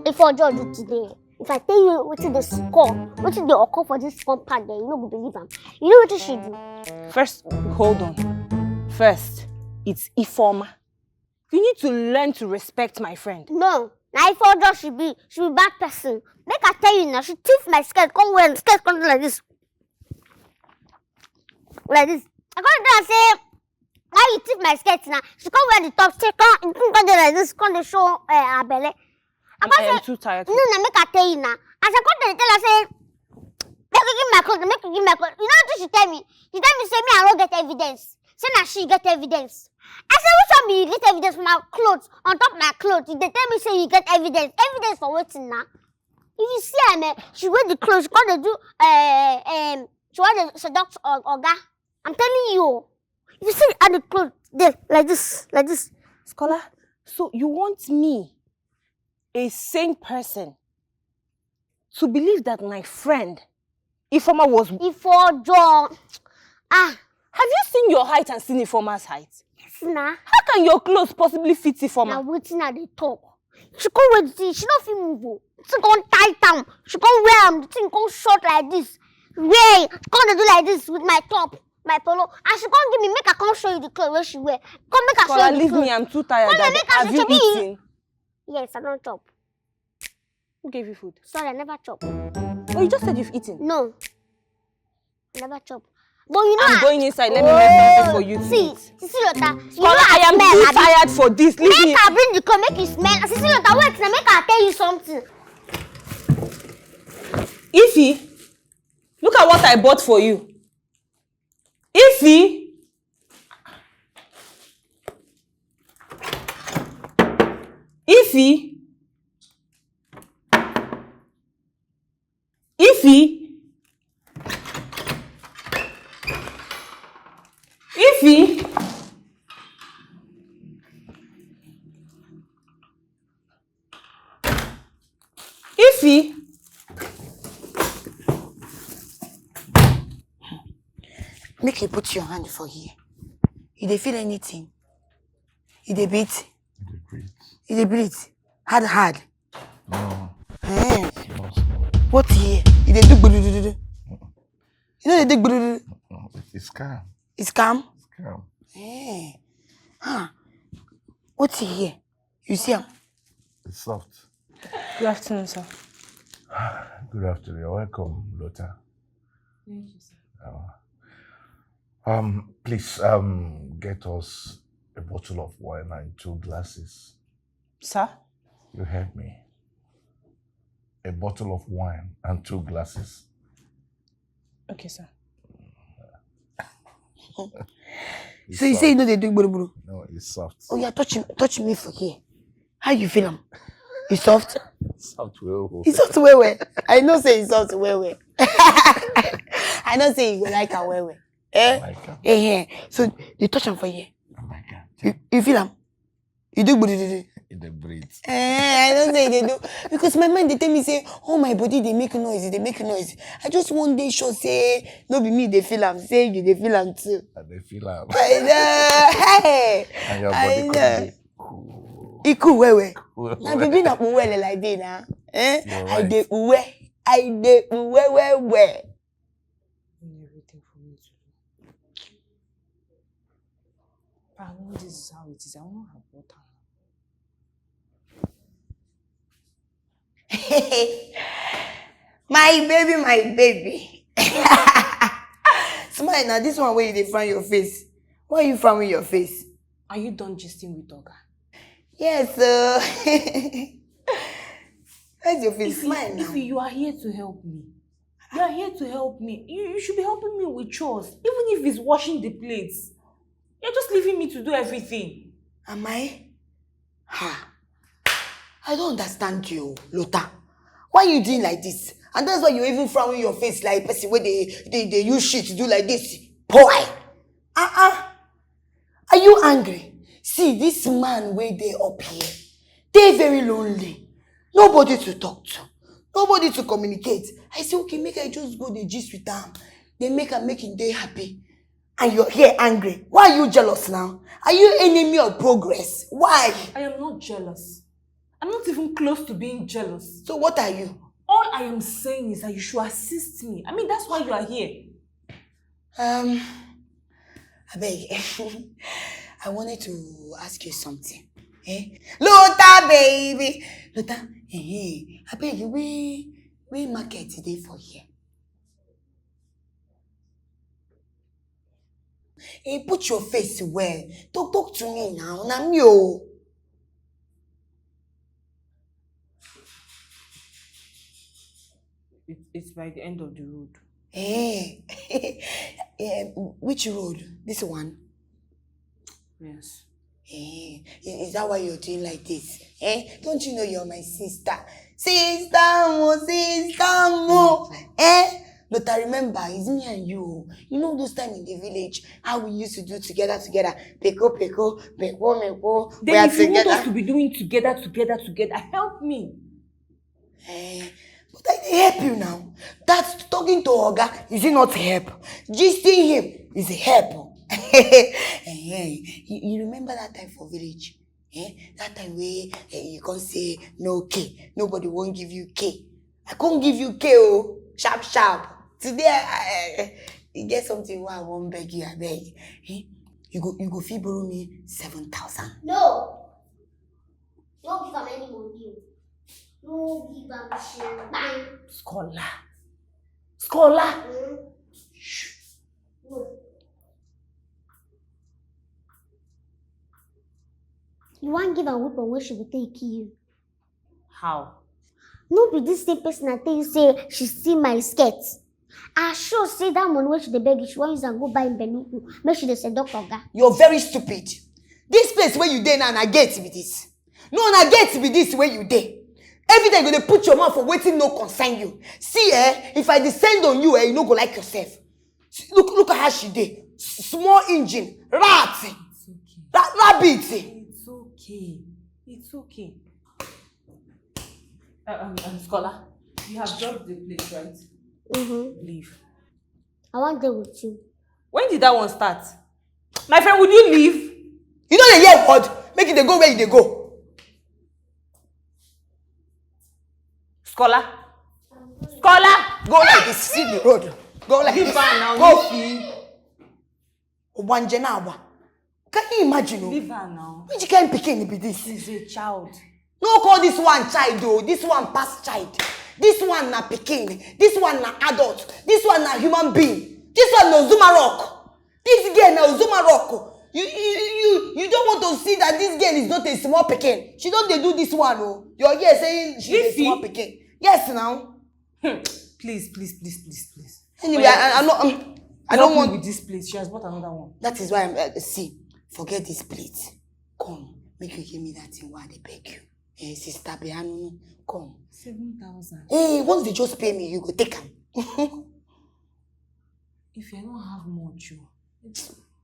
if I judge you today. If I tell you wetin dey score, wetin dey occur for this compound, then you no go believe am. You know wetin she do? First, hold on. First, it's Ifeoma. You need to learn to respect my friend. No, na Ifeoma she be. She be bad person. Make I tell you now, she thief my skirt, come wear skirt, come do like this. Like this. I come tell her say, why you thief my skirt now? She come wear the top, she come, come do like this, come dey show uh, her belly. I, I am too tired. No, no, make I tell you now. As I come dey tell her say, make you give my clothes, make you give my clothes. You know what she tell me? She tell me say me I no get evidence. Say na she get evidence. I say which one be you get evidence for my clothes on top my clothes? You dey tell me say you get evidence. Evidence for wetin now? If you see her, man, she wear the clothes, she come dey do uh, um, she want to seduct oga. I'm telling you, if you see how the clothes dey like this, like this. Scholar, so you want me, a sane person, to believe that my friend Ifeoma was. Ifeoma. Ah. Have you seen your height and seen Ifeoma's height? Yes, na. How can your clothes possibly fit Ifeoma? Na wetin I dey talk. She come wear the thing, she no fit move o. The thing come tight am. She come wear am, the thing come short like this. Wear, come dey do like this with my top, my polo. And she come give me, make I come show you the clothes wey she wear. Come make I show you the clothes. Leave me, I'm too tired. Come make I show you. Have you eaten? Yes, I don chop. Who gave you food? Sorry, I never chop. Oh, you just said you've eaten. No, I never chop. But you know, I'm going inside. Let me make something for you to eat. See, Sisi Lota, you know I am too tired for this. Leave me. Make I bring the clothes, make you smell. Sisi Lota, wait, now make I tell you something. Ify, look at what I bought for you. Ify. Ify. Ify. Ify. Ify. Make you put your hand for here. You dey feel anything? You dey beat? You dey breathe? You dey breathe? Hard, hard. No. Eh. Small, small. What here? You dey do gbudududu? You know they do gbudududu? No, it's calm. It's calm? It's calm. Eh. Huh. What here? You see am? It's soft. Good afternoon, sir. Good afternoon. You're welcome, Lota. Thank you, sir. Uh, um, please, um, get us a bottle of wine and two glasses. Sir? You heard me. A bottle of wine and two glasses. Okay, sir. So you say you know they do buru buru? No, it's soft. Oh yeah, touch him, touch me for here. How you feel am? E soft? Soft well well. E soft well well. I know say e soft well well. I know say you go like am well well. Eh? I like am. Eh, eh. So you touch am for here. I like am. You, you feel am? You do gbudududu. In the breed. Eh, I don't say they do. Because my mind, they tell me, say, oh, my body, they make noise, they make noise. I just one day sure say, no be me, they feel am, say, you, they feel am too. And they feel am. I know. Hey! And your I body know. Could be cool. Iku wewe. Cool. Na baby na uwele like dey na. Eh? You're I right. dey uwe. I dey uwe we we. Doing everything for me to do. I know this is how it is. I won't abort her. My baby, my baby. Smile now. This one where you dey frown your face. Why you frowning your face? Are you done gisting with Oga? Yes, sir. Where's your face? Smile now. If you are here to help me, you are here to help me. You, you should be helping me with chores, even if it's washing the plates. You're just leaving me to do everything. Am I? Ha. I don't understand you, Lota. Why you doing like this? And that's why you even frowning your face like person where they, they, they use shit to do like this. Boy! Uh-uh. Are you angry? See, this man where they up here, they very lonely. Nobody to talk to. Nobody to communicate. I say, okay, make I just go the gist with them. They make am make him dey happy. And you're here angry. Why are you jealous now? Are you enemy of progress? Why? I am not jealous. I'm not even close to being jealous. So what are you? All I am saying is that you should assist me. I mean, that's why you are here. Um, I beg. I wanted to ask you something. Eh? Lota, baby. Lota, eh, eh. I beg you, we, we market today for here. Hey, put your face well. Talk, talk to me now. Na me o. It, it's by the end of the road. Eh, eh, which road? This one? Yes. Eh, i- is that why you're doing like this? Eh, don't you know you're my sister? Sister mo, sister mo. Eh? But I remember, it's me and you. You know those time in the village, how we used to do together, together. Peko, peko, peko, meko. We Then are if you want together. us to be doing together, together, together, help me. Eh, but I dey help you now. That's talking to Oga, is it not help? Gisting him is help. Eh, you, you remember that time for village? Eh? That time where eh, you can't say no K. Nobody won't give you K. I can't give you K. Oh, sharp, sharp. Today, I, I, I, you get something where I won't beg you, I beg. Eh? You go, you go fee borrow me seven thousand. No. No give am any money. No give am shit. Bang. Scholar. Scholar. Mm. No. You wan give am weapon wey she go take kill you? How? No be this same person I tell you say she steal my skirt. I sure say that money wey she dey beg you, she wan use am go buy benuku. Make she dey seduct oga. You're very stupid. This place where you dey now, na gate be this. No, na gate be this where you dey. Every time you go dey put your mouth for wetin no concern you. See, eh, if I descend on you, eh, you no go like yourself. See, look, look at how she dey. S- small engine, rat, It's okay. ra- rabbit. It's okay. It's okay. Uh, um, um, Scholar, you have dropped the plate, right? Mm-hmm. Leave. I wan dey with you. When did that one start? My friend, would you leave? You know the year word. Make it dey go where you dey go. Scholar. Scholar. Go like this. See the road. Go like Leave this. her now. Go. Leave. Obanje na agba. Can you imagine? Oh? Leave her now. Which kind pikin be this? She's a child. No call this one child though. This one pass child. This one na pikin. This one na adult. This one na human being. This one na Zuma rock. This girl na Zuma rock. You, you, you, you don't want to see that this girl is not a small pikin. She don't dey do this one. Oh, you're here saying she's a Lizzy. Small pikin. Yes, now. Hmm. Please, please, please, please, please. Anyway, I, I, I know. Um, I Help don't me want. With this place. She has bought another one. That is why I'm uh, see. Forget this plate. Come, make you give me that thing. Why they beg you? Eh, sister Beanu, come. Seven thousand. Hey, once they just pay me, you go take am. If I don't have much, you.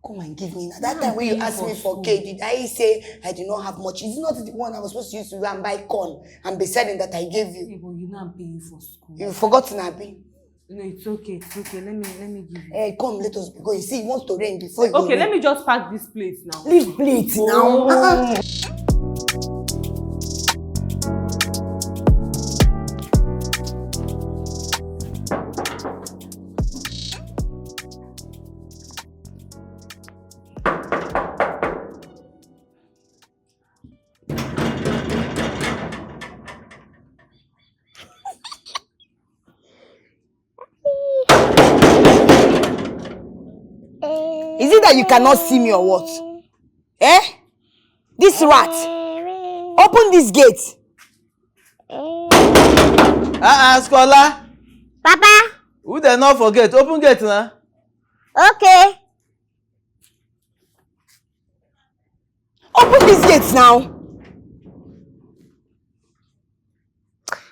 Come and give me now. That time when you asked me for cake, did I say I did not have much? Is it not the one I was supposed to use to go and buy corn and be selling that I gave you? But you know I'm paying for school. You forgotten, Abi? No, it's okay, it's okay. Let me let me give you. Hey, come, let us go. You see, it wants to rain before you go. Okay, let me just pack this plate now. Leave plate now. Uh-uh. Is it that you cannot see me or what? Eh? This rat. Open this gate. Ah, ah, Scholar. Papa. Who dey knock for gate? Open gate now. Okay. Open this gate now.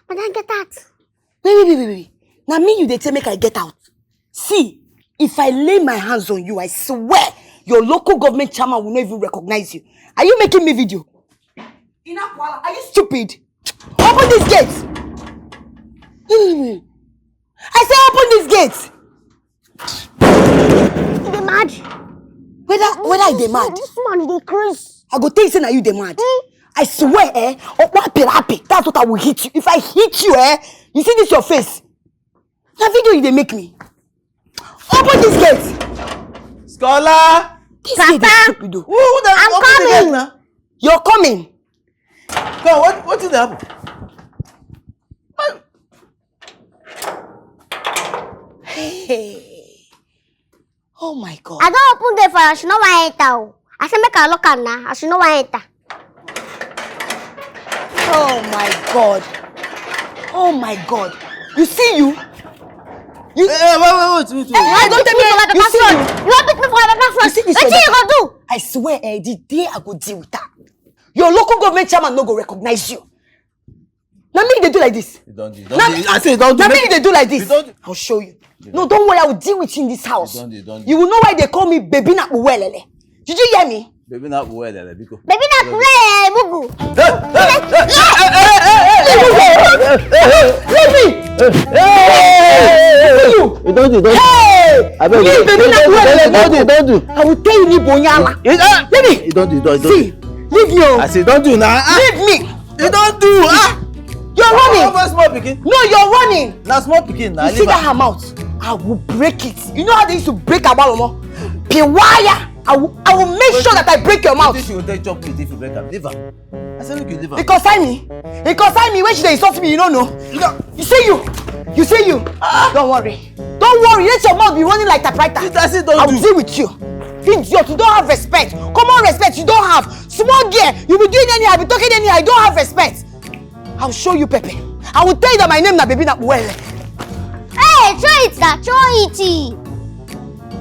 Madam, get out. Wait, wait, wait, wait, wait. Now me you dey tell make I get out. See, if I lay my hands on you, I swear your local government chairman will not even recognize you. Are you making me video? Inakwala, are you stupid? Open this gate. Hmm. I say open this gate. You dey mad? Whether whether I dey mad? This man dey craze. I go tell you say na you dey mad. Hmm? I swear, eh? Okpa pirapi. That's what I will hit you. If I hit you, eh? You see this your face. Na video you dey make me. Open this gate. Scholar. This gate is stupid o. Who who dey I'm open the gate coming. Now? You're coming. Come, what what did happen? What? Hey. Oh my God. I don open gate for her. She no wan enter o. I say make I lock am now. As she no wan enter. Oh my God. Oh my God. You see you? You Eh, eh, wait, wait, wait, wait, wait. Eh, don't take me for my papa front. You wan beat me for my papa front. You see this? Wetin you go do? I swear, eh, the day I go deal with her, your local government chairman no go recognize you. Na me you dey do like this. You don do, you don Na do. I say you don do. Na me Make you dey do like this. You don do. I'll show you. No, don't worry, I will deal with you in this house. You don do, you don do. You will know why they call me Baby Napuwelele. Did you hear me? Baby Napuwelele, biko. Baby Napuwelele, Mugu. Leave me! You! You don do, you don do. Hey! Abeg, leave Baby Napuwelele, you don do, you don do. I will tell you, Nibo Nyala. Leave me! You don do, you don do. See, leave me o. I say, you don do now. Ah. Leave me! You don do, ah! You're running. How small pikin? No, you're running. Na small pikin na. You see that her mouth? I will break it. You know how they used to break Abalomo? Piwaya. I will, I will make sure that I break your mouth. Wetin she go take chop me if you break am? Leave am. I say make you leave am. It concern me. It concern me when she dey insult me, you no know. You see you. You see you. Ah. Don't worry. Don't worry. Let your mouth be running like typewriter. I say don't do. I will deal with you. Idiot, you don't have respect. Common respect you don't have. Small girl, you be doing anyhow, be talking anyhow, you don't have respect. I'll show you, Pepe. I will tell you that my name na Baby Napuwelele. Hey, show it, sir. Show it.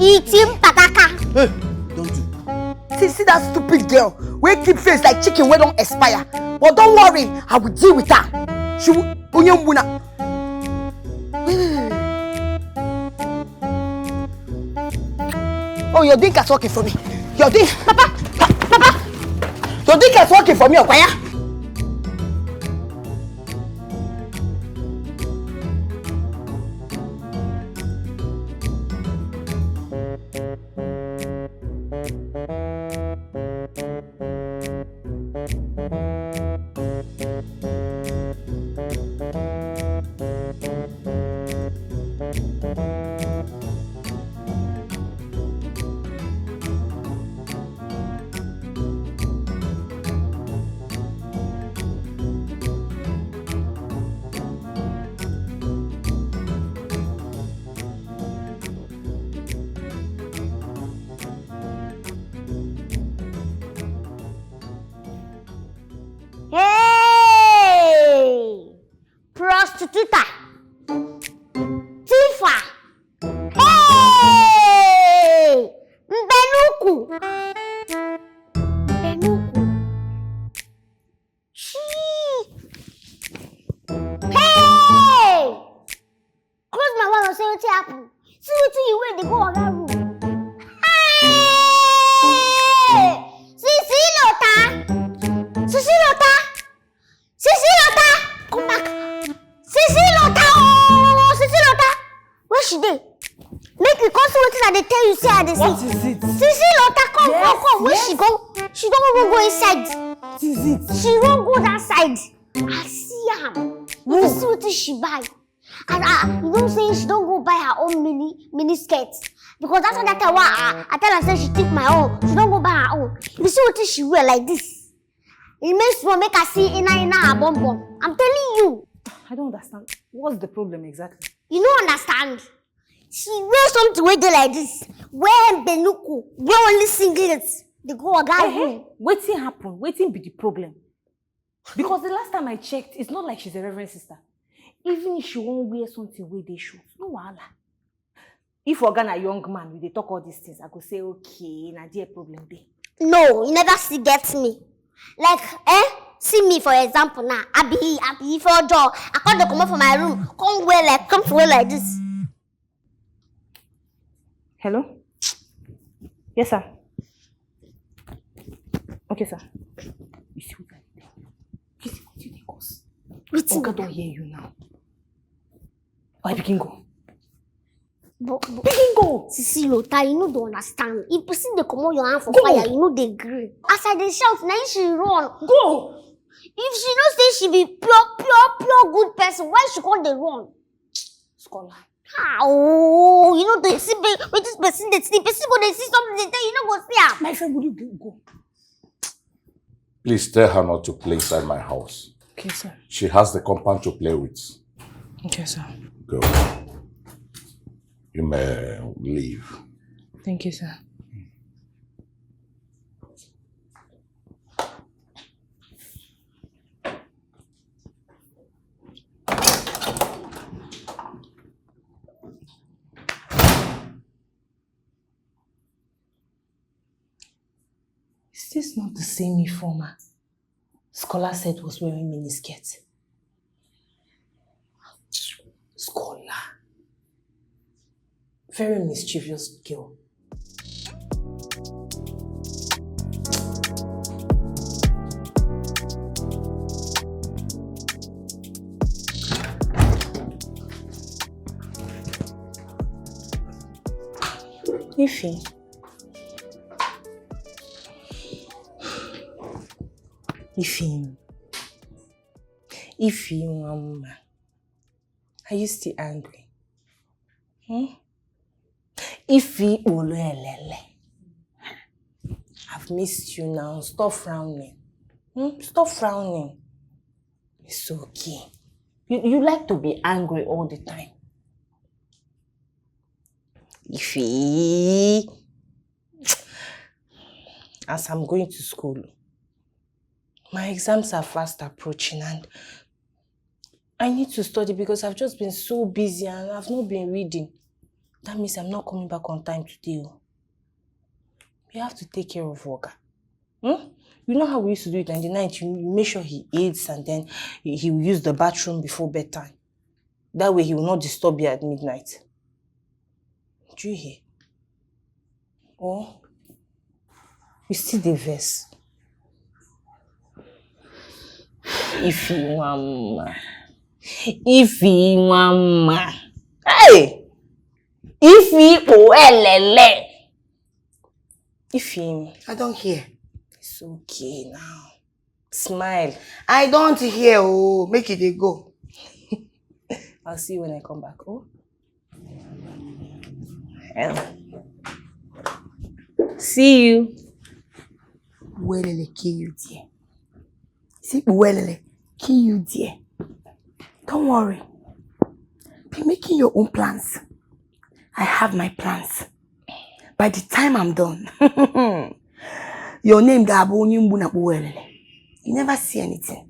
Eating pataka. Hey, don't do. See, see that stupid girl wey keep face like chicken wey don expire. But don't worry, I will deal with her. She will, Onye Mbuna. Oh, your drink is working for me. Your drink, Papa, Pa- Papa, your drink is working for me, Okwaya. Hey! Prostituta! Tifa! Hey! Mbenuku! Mbenuku! Chii! Hey! Close my one and say wetin happen. See wetin you wear dey go oga room. Hey! Dey, make you come see wetin I dey tell you say I dey see. What is it? See, see, Lota, come, come, Yes, come. When yes. she go, she don go go inside. What is it? She don go that side. I see am. You see wetin she buy. And ah, you know say she don go buy her own mini mini skirt. Because that's what that time why I, I tell her say she take my own. She don go buy her own. You see wetin she wear like this. E make small make I see inner inner her bum bum. I'm telling you. I don't understand. What's the problem exactly? You no understand. She wear something wey dey like this. Wear benuku. Wear only singlet. Dey go oga Eh, eh, room. Wetin happen? Wetin be the problem? Because the last time I checked, it's not like she's a reverend sister. Even if she wan wear something wey dey short, no wahala. If oga na young man, we dey talk all these things, I go say, "Okay, na there problem dey." No, you never still get me. Like, eh? See me for example now. I be, I be for door. I come dey comot for my room. Come wear like, come to wear like this. Hello? Yes, sir. Okay, sir. You see what I did? You see what you dey cause? Wetin Oga be don that? Hear you now. Why begin go? But, but Begin go. Sisi Lota, you no dey understand. If person dey comot your hand for Go. Fire, you no dey gree. As I dey shout, na him she run. Go. If she know say she be pure, pure, pure good person, why she come dey run? Scholar. Ah, oh, you know, dey see, pe- when this person dey sleep, person go dey see something, dey tell you, no go see am. My friend, will you go? Go? Please tell her not to play inside my house. Okay, sir. She has the compound to play with. Okay, sir. Go. You may leave. Thank you, sir. Is this not the same informer Scholar said was wearing miniskirt? Scholar. Very mischievous girl. Ify. Ify. Ify, Mama. Are you still angry? Hmm? Ify Olelele. I've missed you now. Stop frowning. Hmm? Stop frowning. It's okay. You, you like to be angry all the time. Ify. As I'm going to school, my exams are fast approaching and I need to study because I've just been so busy and I've not been reading. That means I'm not coming back on time today. Oh. We have to take care of Oga. Hmm? You know how we used to do it in the night? You make sure he eats and then he, he will use the bathroom before bedtime. That way he will not disturb you at midnight. Do you hear? Oh, you still dey vex. Ify, Mama. Ify, Mama. Hey! Ify Olelele. Ify. I don't hear. It's okay now. Smile. I don't hear. Oh, make it dey go. I'll see you when I come back. Oh. Well, see you. Welele, kill you there. See, Welele, kill you there. Don't worry. Be making your own plans. I have my plans. By the time I'm done, your name ga-abụ onye mgbu na-akpụ Welele. You never see anything.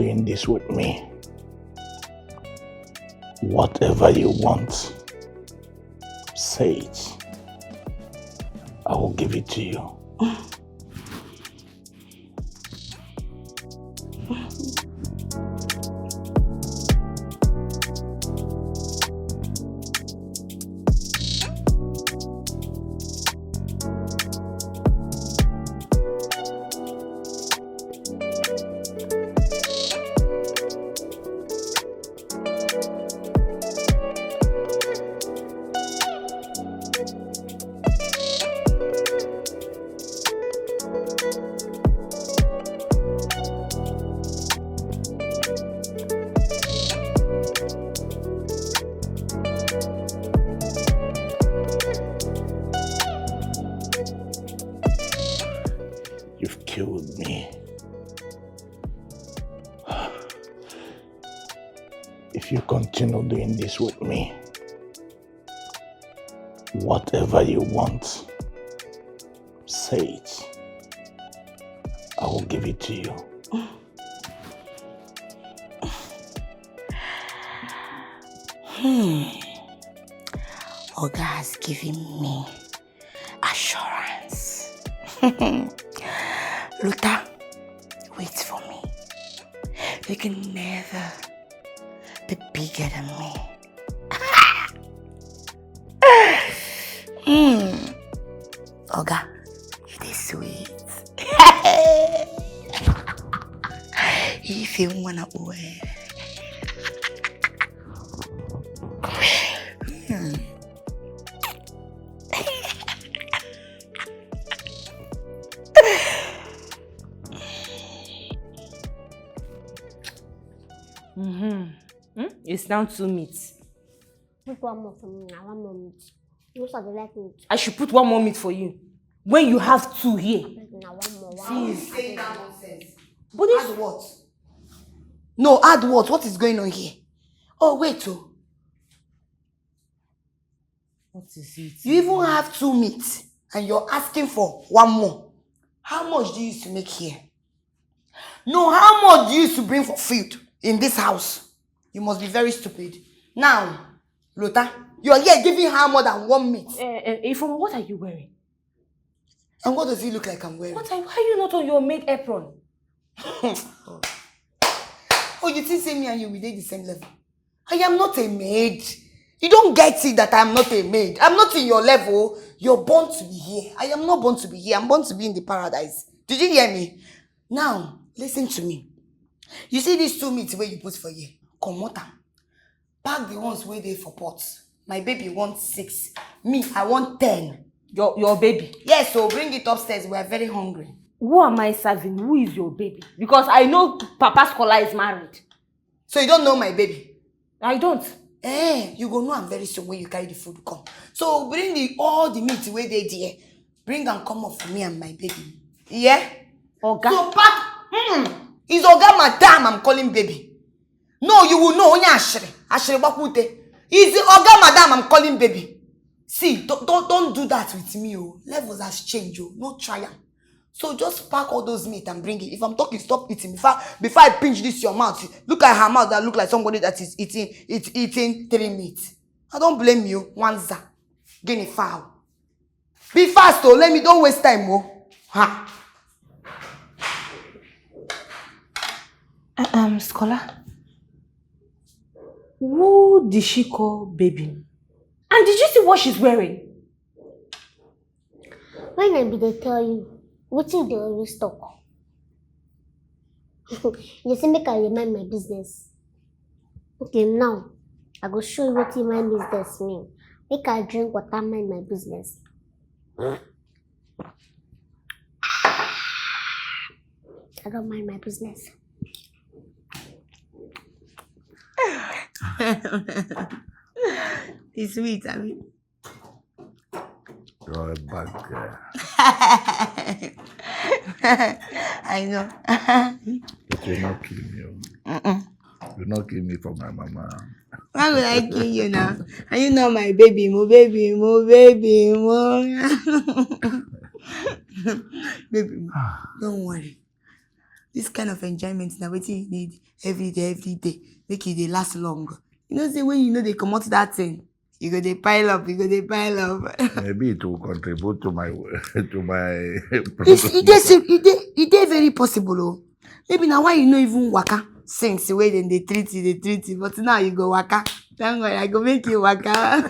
doing this with me. Whatever you want, say it. I will give it to you. You've killed me. If you continue doing this with me, whatever you want, say it. I will give it to you. Hmm. Oga has given me assurance. Luther, wait for me. You can never be bigger than me. Hmm. Oga, you dey sweet. If you wanna wear. Hmm. Mm-hmm. Hmm? It's down two meat. Put one more for me. I want more meat. You know, so I dey like meat. I should put one more meat for you when you have two here. Abeg, na one more. See, One. say that nonsense. But this Add what? No, add what? What is going on here? Oh, wait, oh. What is it? You even have two meat and you're asking for one more. How much do you use to make here? No, how much do you use to bring for food in this house? You must be very stupid. Now, Lota, you're here giving her more than one meat. Uh, uh, Ifeoma, what are you wearing? And what does it look like I'm wearing? What are, why are you not on your maid apron? Oh, you think say me and you we dey the same level? I am not a maid. You don't get it that I'm not a maid. I'm not in your level. You're born to be here. I am not born to be here. I'm born to be in the paradise. Did you hear me? Now, listen to me. You see these two meat where you put for here? Comot am. Pack the ones where they for pots. My baby wants six. Me, I want ten. Your your baby. Yes, so bring it upstairs. We are very hungry. Who am I serving? Who is your baby? Because I know Papa Scholar is married. So you don't know my baby? I don't. Eh, you go know am very soon when you carry the food come. So bring the all the meat where they there. Bring and come up for me and my baby. Yeah? Oga. So pack. Hmm. Is Oga Madam I'm calling baby. No, you will know. Onye Ashiri. Ashiri Bakute. Is the Oga Madam I'm calling baby. See, don't, don't, don't do that with me, oh. Levels has changed, oh. No try am. So just pack all those meat and bring it. If I'm talking, stop eating. Before, before I pinch this your mouth, look at her mouth that look like somebody that is eating, eat, eating three meat. I don't blame you. Wanza. Guinea fowl. Be fast, oh. Let me, don't waste time, oh. Ha. Uh, um, Scholar, who did she call baby? And did you see what she's wearing? When I be dey tell you, wetin you dey always talk? You say make I dey mind my business. Okay, now I go show you wetin mind business mean. Make I drink water, mind my business. I don't mind my business. It's sweet, I mean. You're a bad girl. I know. You will not kill me. Oh. Mm-mm. You will not kill me for my mama. Why would I kill you now? Are you not my baby? Mo baby, mo baby, mo. Baby, don't worry. This kind of enjoyment na wetin you need every day, every day. Make e dey last long. You know say when you no dey comot that thing, you go dey pile up, you go dey pile up. Maybe it will contribute to my to my. It's, e dey sim- e dey e dey very possible o. Maybe na why you no even waka since wey dem dey treat you, dey treat you, but now you go waka. Thank God, I go make you waka.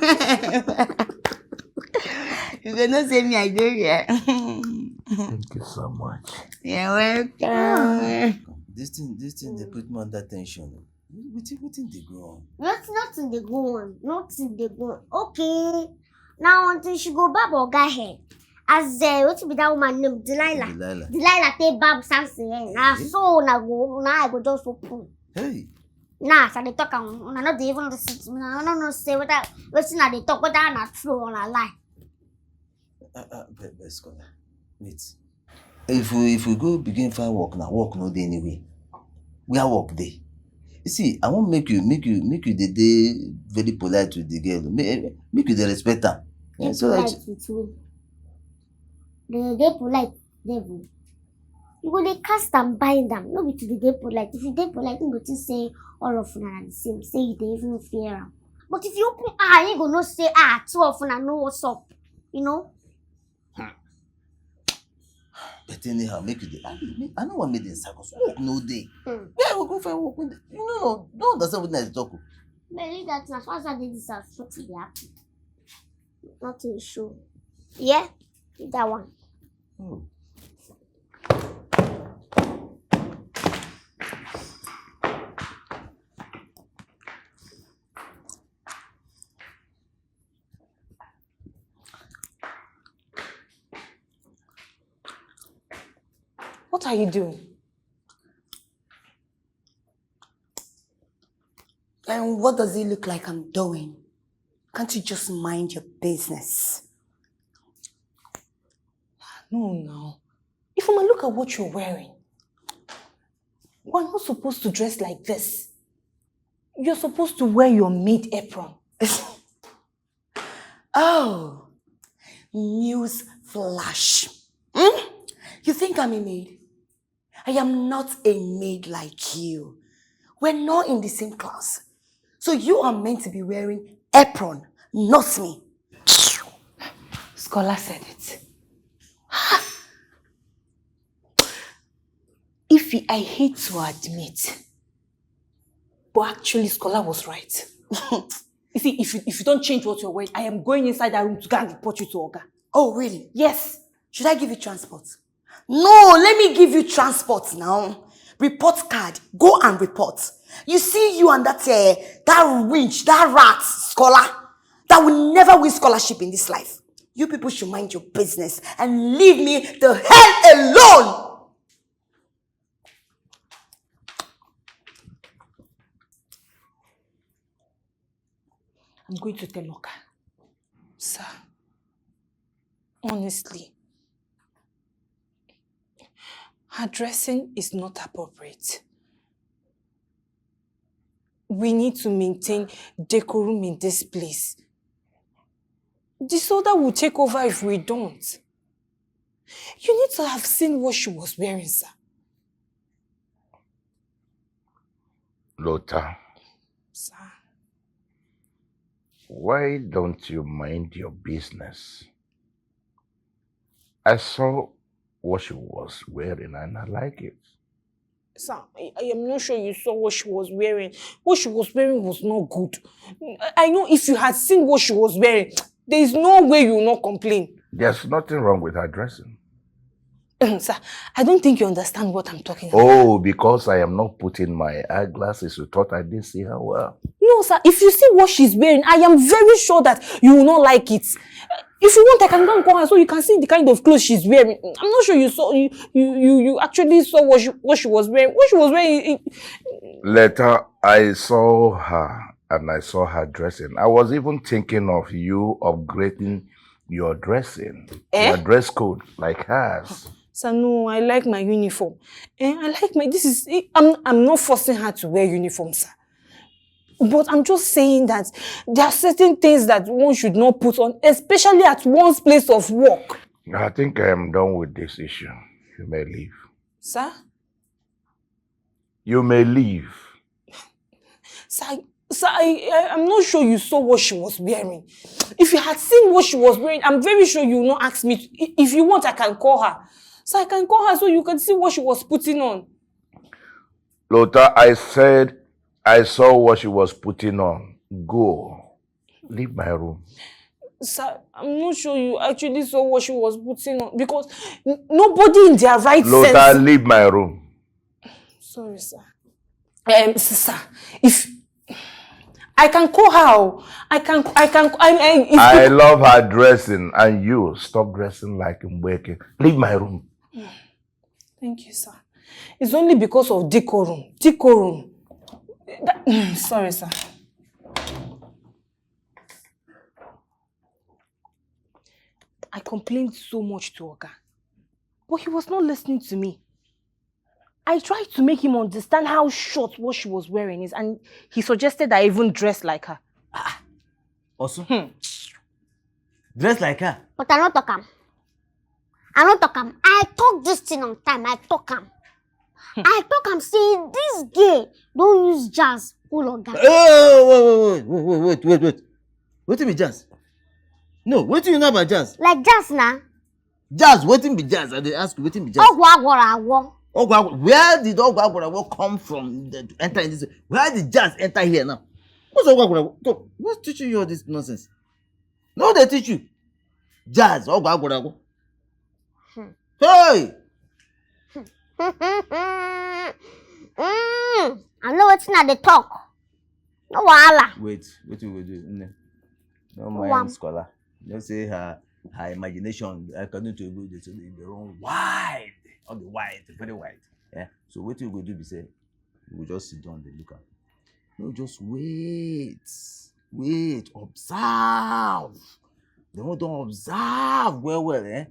You go know say me, I dey here. Thank you so much. You're welcome. This thing, this thing, they put me under tension. Wetin, wetin dey go on? Not nothing dey go on. Nothing dey go on. Okay. Now until she go barb oga hair. As uh, wetin be that woman name? Delilah. Delilah. Delilah take barb Samson hair. Na so una go, una eye go just open. Hey, Now as I dey talk am, una no dey even listen to me. Una no know say whether wetin I dey talk, whether na true or na lie. uh, uh, but, but scholar, wait. If we if we go begin find work now, work no dey anywhere. Where work dey? You see, I wan make you make you make you dey dey very polite with the girl. Make, make you dey respect am. Eh, so that Polite with who? Dey dey polite, devil. You go dey cast and bind am. No be to dey dey polite. If you dey polite, you go think say all of una na the same. Say you dey even fear am. But if you open eye, you go know say ah, two of una know what's up. You know? But anyhow, make you dey happy. Make, I no wan make dem sack us. Work no dey. Hmm. Where we go find work? Wey dey- You no know, don't understand wetin I dey talk o. But leave that thing. As far as I dey this house, nothing dey happen. Nothing show. Yeah, leave that one. Oh. What are you doing? And what does it look like I'm doing? Can't you just mind your business? No, now. If I'ma look at what you're wearing, we're not supposed to dress like this. You're supposed to wear your maid apron. Oh, news flash. Hmm? You think I'm a maid? I am not a maid like you. We're not in the same class. So you are meant to be wearing apron, not me. Scholar said it. If I hate to admit, but actually, Scholar was right. You see, if you, if you don't change what you're wearing, I am going inside that room to go and report you to Oga. Oh, really? Yes. Should I give you transport? No, let me give you transport now. Report card. Go and report. You see you and that uh, that witch, that rat scholar, that will never win scholarship in this life. You people should mind your business and leave me the hell alone. I'm going to tell Oga. Sir, honestly, her dressing is not appropriate. We need to maintain decorum in this place. Disorder will take over if we don't. You need to have seen what she was wearing, sir. Lota, Sir. Why don't you mind your business? I saw what she was wearing and I like it. Sir, I, I am not sure you saw what she was wearing. What she was wearing was not good. I know if you had seen what she was wearing, there is no way you will not complain. There's nothing wrong with her dressing. Sir, I don't think you understand what I'm talking about. Oh, because I am not putting my eyeglasses, you thought I didn't see her well. No, sir, if you see what she's wearing, I am very sure that you will not like it. If you want, I can go and call her so you can see the kind of clothes she's wearing. I'm not sure you saw you you you, you actually saw what she, what she was wearing. What she was wearing, it, Later, I saw her and I saw her dressing. I was even thinking of you upgrading your dressing, Eh? Your dress code, like hers. Sir, no, I like my uniform. Eh, I like my. This is. I'm. I'm not forcing her to wear uniform, sir. But I'm just saying that there are certain things that one should not put on, especially at one's place of work. I think I am done with this issue. You may leave. Sir? You may leave. Sir, I- sir, I, I, I'm not sure you saw what she was wearing. If you had seen what she was wearing, I'm very sure you will not ask me. To, i- if you want, I can call her. So I can call her so you can see what she was putting on. Lota, I said I saw what she was putting on. Go. Leave my room. Sir, I'm not sure you actually saw what she was putting on because n- nobody in their right Lota, sense. Leave my room. Sorry, sir. Um, s- sir, if I can call her, oh. I can, I can, I, I, if I love her dressing, and you stop dressing like Mbeke. Leave my room. Thank you, sir. It's only because of decorum. Decorum. That- sorry, sir. I complained so much to Oga, but he was not listening to me. I tried to make him understand how short what she was wearing is, and he suggested I even dress like her. Also, dress like her. But I no talk am. I no talk am. I talk this thing on time. I talk am. I talk am say this girl don use jazz hold oga. Oh, wait, wait, wait, wait, wait, wait, wait. Wetin be jazz? No, wetin you know about jazz? Like jazz na. Jazz, wetin be jazz? I dey ask you, wetin be jazz? Ọgwụ agwọrọ agwọ. Ogwa, where did Ogwa Agwarago come from to enter in this? Where did jazz enter here now? What's Ogwa Agwarago? Who's teaching you all this nonsense? No, they teach you. Jazz, Ogwa Agwarago. Hey! Mm, I know wetin I dey talk. No wahala. Wait, wetin we go do? Nne? No Wam. Mind scholar. You know say her her imagination, according to Igbo, dey say dey dey run wide. All the wide, very wide. Yeah. So wetin we go do be say we go just sit down dey look am. No, just wait, wait, observe. Dem don observe well well, eh?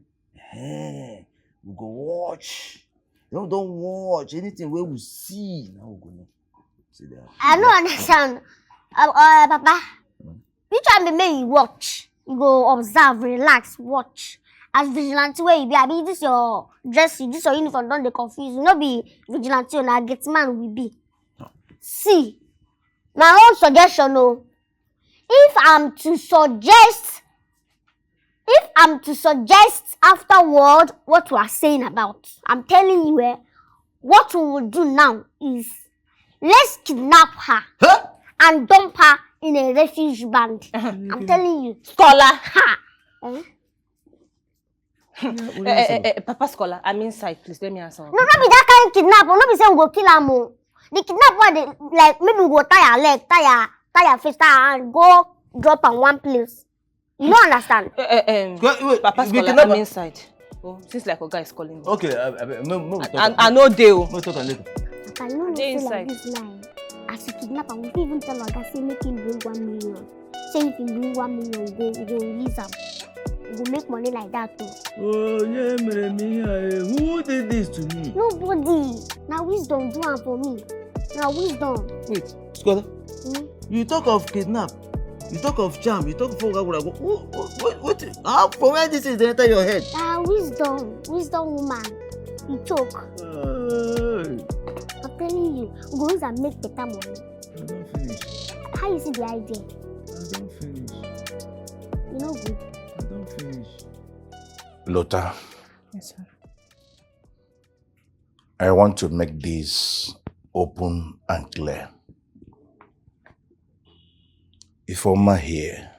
Eh, we go watch. Dem don watch, anything wey we see, na we go know. See that. I no understand. Uh, uh, Papa, which one be make you watch? You go observe, relax, watch. As vigilante wey you be, abi this your dress, this your uniform don dey confuse you. No be vigilante, na gate man we be. See, my own suggestion o. If I'm to suggest, if I'm to suggest afterward what we are saying about, I'm telling you, eh, what we will do now is let's kidnap her Huh? and dump her in a refuge band. I'm telling you. Scholar. Ha! Eh? Eh, eh, eh, Papa Scholar, I'm inside. Please let me answer. No, no be that kind kidnap. No be say we go kill am o. The kidnap one dey like maybe we go tie her leg, tie her, tie her face, tie her hand, go drop am one place. You no understand? Eh, eh, um, Go- wait, Papa we Scholar, kidnap I'm her. Inside. Oh, seems like Oga is calling me. Okay, I, I, no, no, we talk I, am. I no dey o. No, talk am later. I no know Dey say like inside. This now, as you kidnap am, we fit even tell oga say make him bring one million. Say if him bring one million, we go we go release am. We go make money like that too. Oh, yeah, mere me, eh, who did this to me? Nobody. Na wisdom do am for me. Na wisdom. Wait, Scholar, Hmm? You talk of kidnap, you talk of charm, you talk of Ogwa Agwarago. Who, who, what, what, how, from where this is dey enter your head? Na wisdom, wisdom woman. You choke. Hey, I'm telling you, we go use am make better money. I don finish. How you see the idea? I don finish. You know good. I don finish. Lota, Yes, sir. I want to make this open and clear. Ifeoma here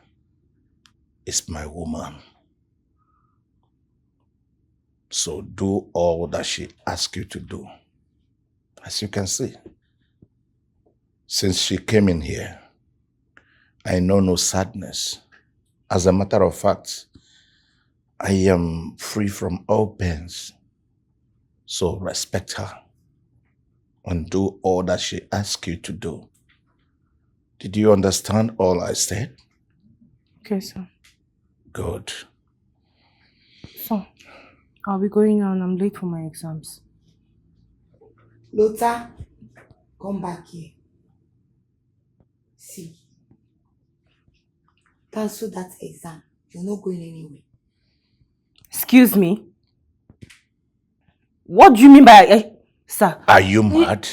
is my woman. So do all that she asks you to do. As you can see, since she came in here, I know no sadness. As a matter of fact, I am free from all pains. So respect her and do all that she asks you to do. Did you understand all I said? Okay, sir. Good. So, I'll be going now and I'm late for my exams. Lota, come back here. See, cancel that exam. You're not going anywhere. Excuse me? What do you mean by, eh, sir? Are you mad?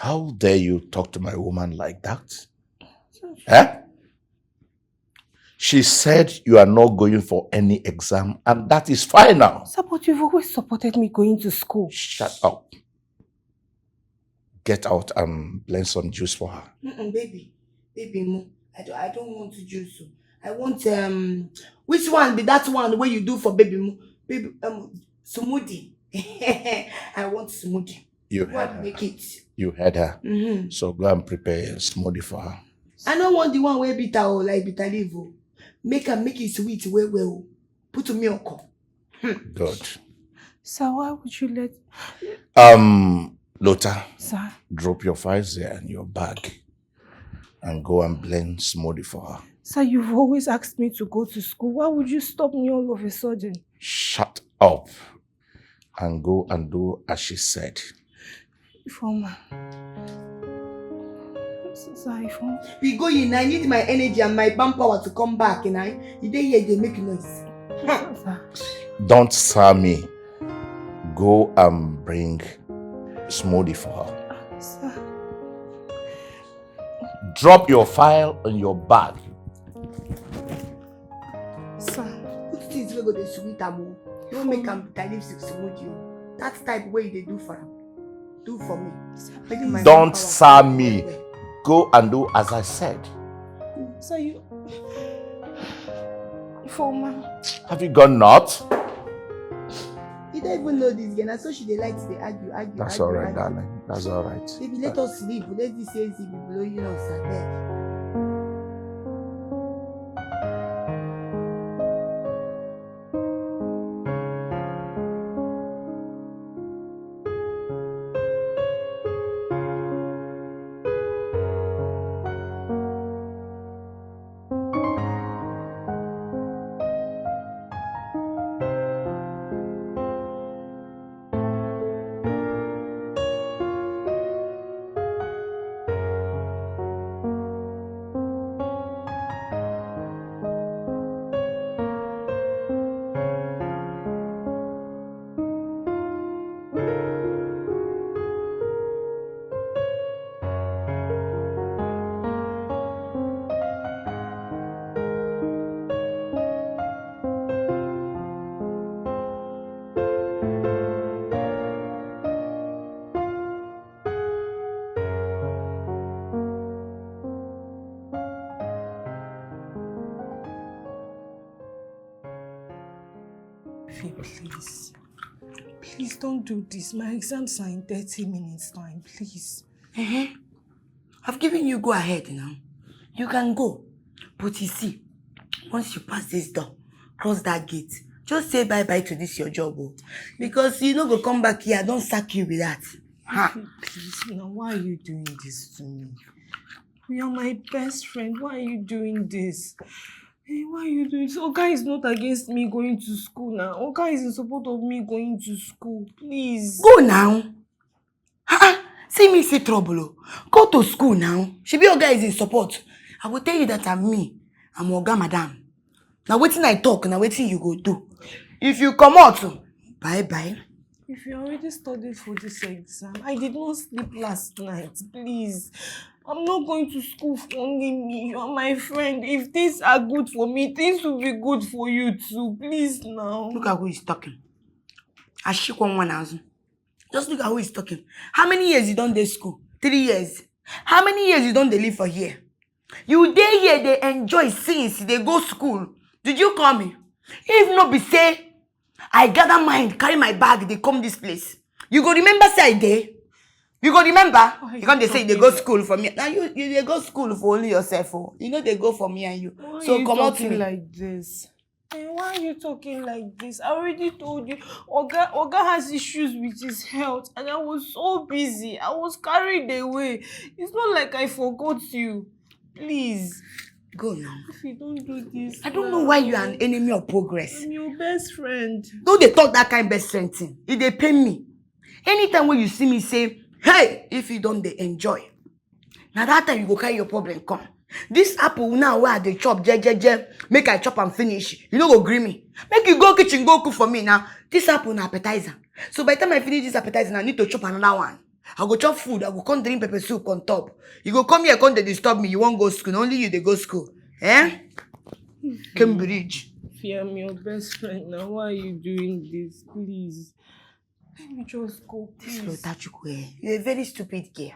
How dare you talk to my woman like that? Eh? She said you are not going for any exam, and that is final. Sir, but you've always supported me going to school. Shut up. Get out and blend some juice for her. Mm-mm, baby, baby, mo. I don't, I don't want to juice. Oh. I want um, which one be that one where you do for baby mo? Baby um, smoothie. I want smoothie. You What heard her. Make it? You heard her. Mm-hmm. So go and prepare a smoothie for her. I don't want the one where bitter or like bitter leaf. Oh. Make her make it sweet well well. Put to milk. Good. Sir, why would you let... Um, Lota, Sir, drop your files there and your bag and go and blend smoothie for her. Sir, you've always asked me to go to school. Why would you stop me all of a sudden? Shut up and go and do as she said. Ifeoma. Sir, Ifeoma. We go in. I need my energy and my manpower to come back. And I, you dey here, they make noise. Sir. Don't sir me. Go and bring smoothie for her. Sir. Drop your file in your bag. Sir. Put things wey go dey sweet am o. No make am bitter leaf six smooth you. That type wey you dey do for am, do for me. Make my Don't power sir come me. well well. Go and do as I said. Sir, you... Ifeoma. Have you gone nuts? You don't even know this girl. Na so she dey like to dey argue, argue, That's argue, all right, argue. Darling. That's all right. Baby, let us sleep. Let this A C be blowing us abeg. Please. Please don't do this. My exams are in thirty minutes time. Please. Uh-huh. I've given you go ahead now. You can go. But you see, once you pass this door, cross that gate, just say bye bye to this your job. Oh. Because you no go come back here, I don't sack you with that. Ha. Please, now why are you doing this to me? You are my best friend. Why are you doing this? Hey, why are you doing this? Oga is not against me going to school now. Oga is in support of me going to school. Please. Go now. Ha! See me see trouble. Oh. Go to school now. She be your guy is in support. I will tell you that I'm me. I'm Oga Madam. Now waiting I talk, now waiting you go do. If you come out, bye bye. If you already studied for this exam, I did not sleep last night. Please. I'm not going to school for only me. You are my friend. If things are good for me, things will be good for you too. Please now. Look at who is talking. Ashikwan one thousand. Just look at who is talking. How many years you don't dey school? Three years. How many years you don't dey live for here? You dey here, they enjoy since they go school. Did you call me? If not be say, I gather mind, carry my bag, they come this place. You go remember say I dey? You go remember? Why You come you they say they talking go like school for me. Now you, you they go school for only yourself. Oh. You know they go for me and you. Why So are you come out talking me. Like this? Eh, why are you talking like this? I already told you. Oga, Oga has issues with his health, and I was so busy. I was carried away. It's not like I forgot you. Please. Go now. If you don't do this, I don't know why you are an enemy of progress. I'm your best friend. Don't they talk that kind best friend thing? It they pain me. Anytime when you see me say, hey, if you don't they enjoy. Now that time you go carry your problem come. This apple now where they chop, je, je, je, make I chop and finish. You know go green me. Make you go kitchen, go cook for me now. This apple na appetizer. So by the time I finish this appetizer, I need to chop another one. I go chop food, I go come drink pepper soup on top. You go come here, come dey disturb me. You wan go school? Na only you dey go school, eh? Cambridge. If I'm your best friend now, why are you doing this? Please. Let me just go, This please. Lotachukwu, eh? You're a very stupid girl.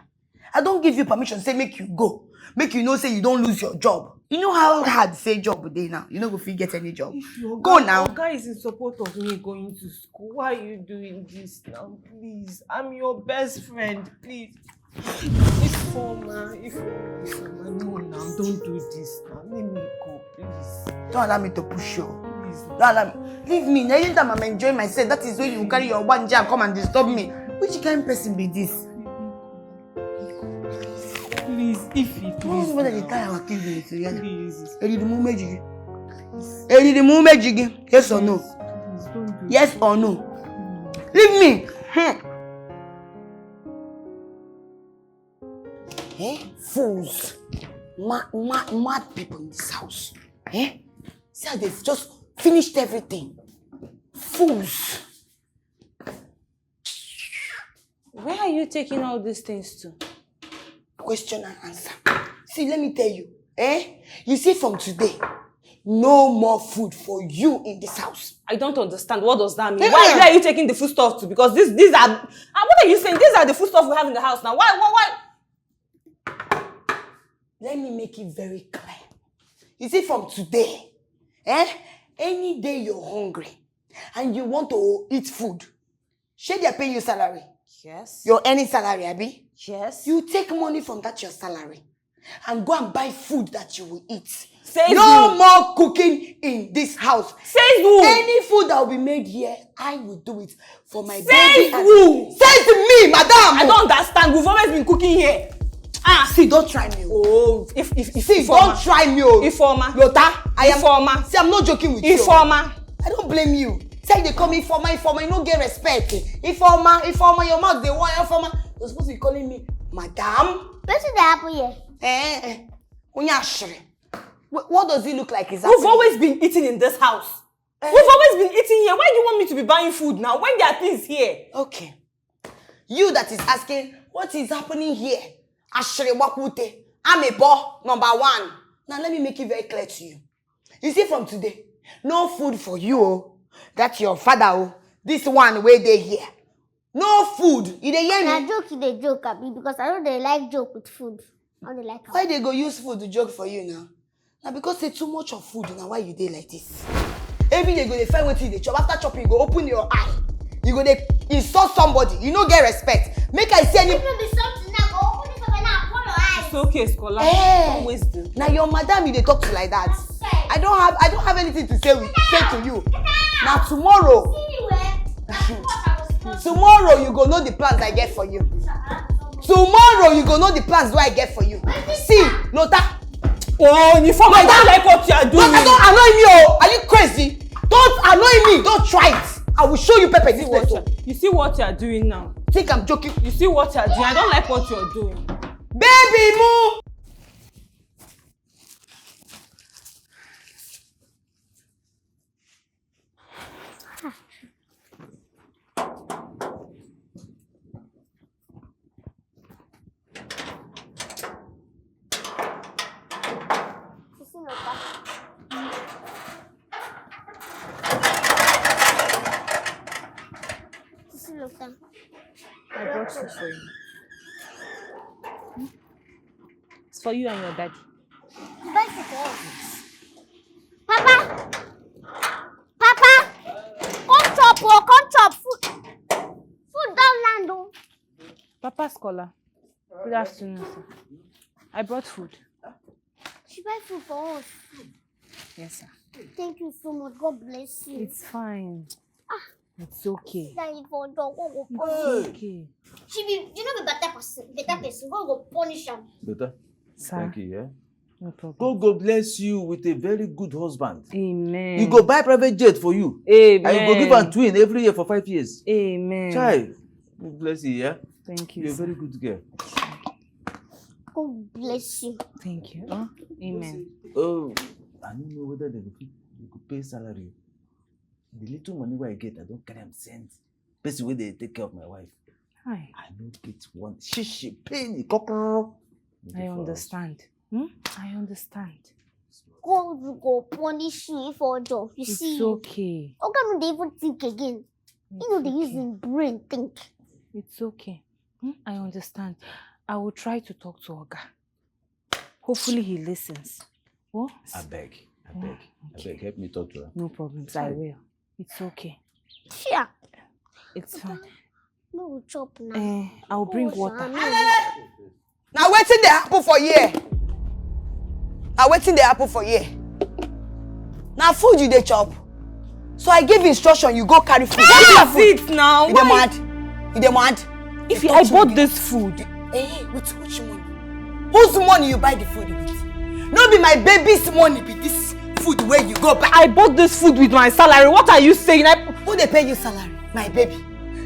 I don't give you permission, say make you go. Make you know say you don't lose your job. You know how hard say job dey now. You no go fit get any job. Go now. Oga is in support of me going to school. Why are you doing this now? Please. I'm your best friend. Please. Ifeoma, Ifeoma, no now. Don't do this now. Let me go, please. Don't allow me to push you. Please. Don't allow me. Leave me. Anytime I'm enjoying myself, that is when you carry your one and come and disturb me. Which kind person be this? Please, if it Why please. would they Now. tie our kidney together? Please. Eriri m ume ji gị. Eriri m ume ji gị. Yes or no? Please don't do Yes or no? Leave me. Hmm. Eh? Fools. Mad, mad, mad people in this house. Eh? See how they've just finished everything. Fools. Where are you taking all these things to? Question and answer. See, let me tell you. Eh? You see, from today, no more food for you in this house. I don't understand. What does that mean? Yeah. Why, where are you taking the food stuff to? Because this, these are. And what are you saying? These are the food stuff we have in the house now. Why? Why? Why? Let me make it very clear. You see, from today, eh? Any day you're hungry and you want to eat food, shey they are paying you salary. Yes. You're earning salary, abi? Yes. You take money from that your salary and go and buy food that you will eat. Says No who? More cooking in this house. Says who? Any food that will be made here, I will do it for my Says baby. and- who? Says me, madam. I don't understand. We've always been cooking here. Ah. See, don't try me. Oh. Oh, if if if See, Ifeoma. Don't try me. Oh. Ifeoma. Lota, I am. Ifeoma. See, I'm not joking with you. Ifeoma. I don't blame you. Say they call me Ifeoma, Ifeoma, you no get respect. Ifeoma, Ifeoma, your mouth dey wire Ifeoma. You're supposed to be calling me madam. Wetin dey happen here? Eh, eh. Onye ashiri. Wh- What does it look like is We've happening? Always been eating in this house. We've always been eating here. Why do you want me to be buying food now when there are things here? Okay. You that is asking what is happening here, Ashiri Wakwute, I'm a boy, number one. Now let me make it very clear to you. You see, from today, no food for you. Oh. That's your father. Oh. This one wey dey here. No food. You dey hear Na me? Joke you dey joke, abi? Because I no dey like joke with food. I no dey like am. Why they go use food to joke for you now? Now because say too much of food, now why you dey like this? Every day you go dey find wetin you dey chop. After chopping, you go open your eye. You go dey insult somebody. You no get respect. Make I see any. If no be something now, go open this open and call your eyes. It's okay, Scholar. Eh. Don't waste the. Now your madam you dey talk to like that. I don't have I don't have anything to say with, say to you. Now tomorrow, Anyway, na what I was supposed to tomorrow you go know the plans I get for you. Tomorrow you go know the plans wey I get for you. See, Lota. Oh, Ifeoma, I don't like what you are Lota, doing. Don't annoy me, oh. Are you crazy? Don't annoy me. Don't try it. I will show you pepper this What person. you, you see what you are doing now. Think I'm joking. You see what you are doing. I don't like what you are doing. Baby, move. Sisi Lota. Sisi Lota. I brought food for you. It's for you and your daddy. Buy food for us. Papa! Papa! Come chop, oh, come chop. Food, food don land, oh. Papa Scholar, good afternoon, sir. I brought food. She buy food for us. Yes, sir. Thank you so much. God bless you. It's fine. It's okay. Thank you for dog. What go It's punish? Okay. She be, you know, be better person. Better person. God go punish am. Better. Sir. Thank you, yeah. No problem. God go bless you with a very good husband. Amen. He go buy private jet for you. Amen. And you go give am twin every year for five years. Amen. Child, God bless you, yeah. Thank you. You're a Sir. Very good girl. God bless you. Thank you. Oh, amen. Oh, I don't know whether they go fit, they go pay salary. The little money wey I get, I don carry am send person wey dey take care of my wife. Hi. I no get one. She she pain the cockroach. I understand. Hmm? I understand. God go punish you if all job. You It's see, okay. Oga no dey even think again. He no dey use him brain think. It's okay. Hmm? I understand. I will try to talk to Oga. Hopefully he listens. Oh, I beg. I beg. I beg. Help me talk to her. No problems. I will. It's okay. Yeah, It's fine. No go chop now. Eh, I'll bring water. Na wetin dey happen for here? Na wetin dey happen for here? Na food you dey chop. So I give instruction, you go carry food. Where is that food? Sit now. You dey mad? You dey mad? If I bought this food, Eh, with which money? Whose money you buy the food with? No be my baby's money be this food where you go buy. I bought this food with my salary. What are you saying? I... Who dey pay you salary? My baby.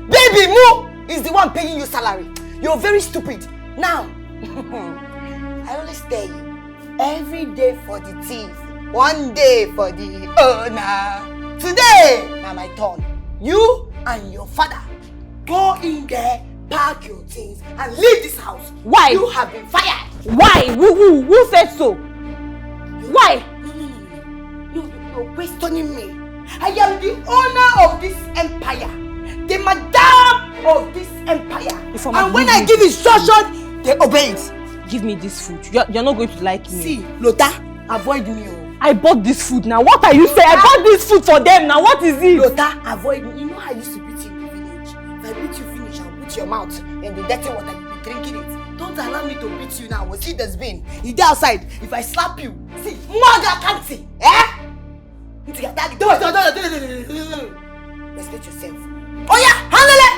Baby Mu is the one paying you salary. You're very stupid. Now, I always tell you, every day for the thief, one day for the owner. Today, now my turn. You and your father go in there, pack your things, and leave this house. Why? You have been fired. Why? Who, who, who said so? Why? No, no, no, no, no. You, you, you're questioning me. I am the owner of this empire, the madam of this empire. If I'm a And when I business- give instruction, they obey it. Give me this food. You're, you're not going to like me. See, Lota, avoid me. Oh. I bought this food now. What are you saying? I bought this food for them now. What is it? Lota, avoid me. You know how I used to beat you in the village. If I beat you finish, I'll put your mouth in the dirty water. You'll be drinking it. Don't allow me to beat you now. See this bin. He dey outside. If I slap you, see, mother can't see. Eh? Respect yourself. Oh yeah, handle it.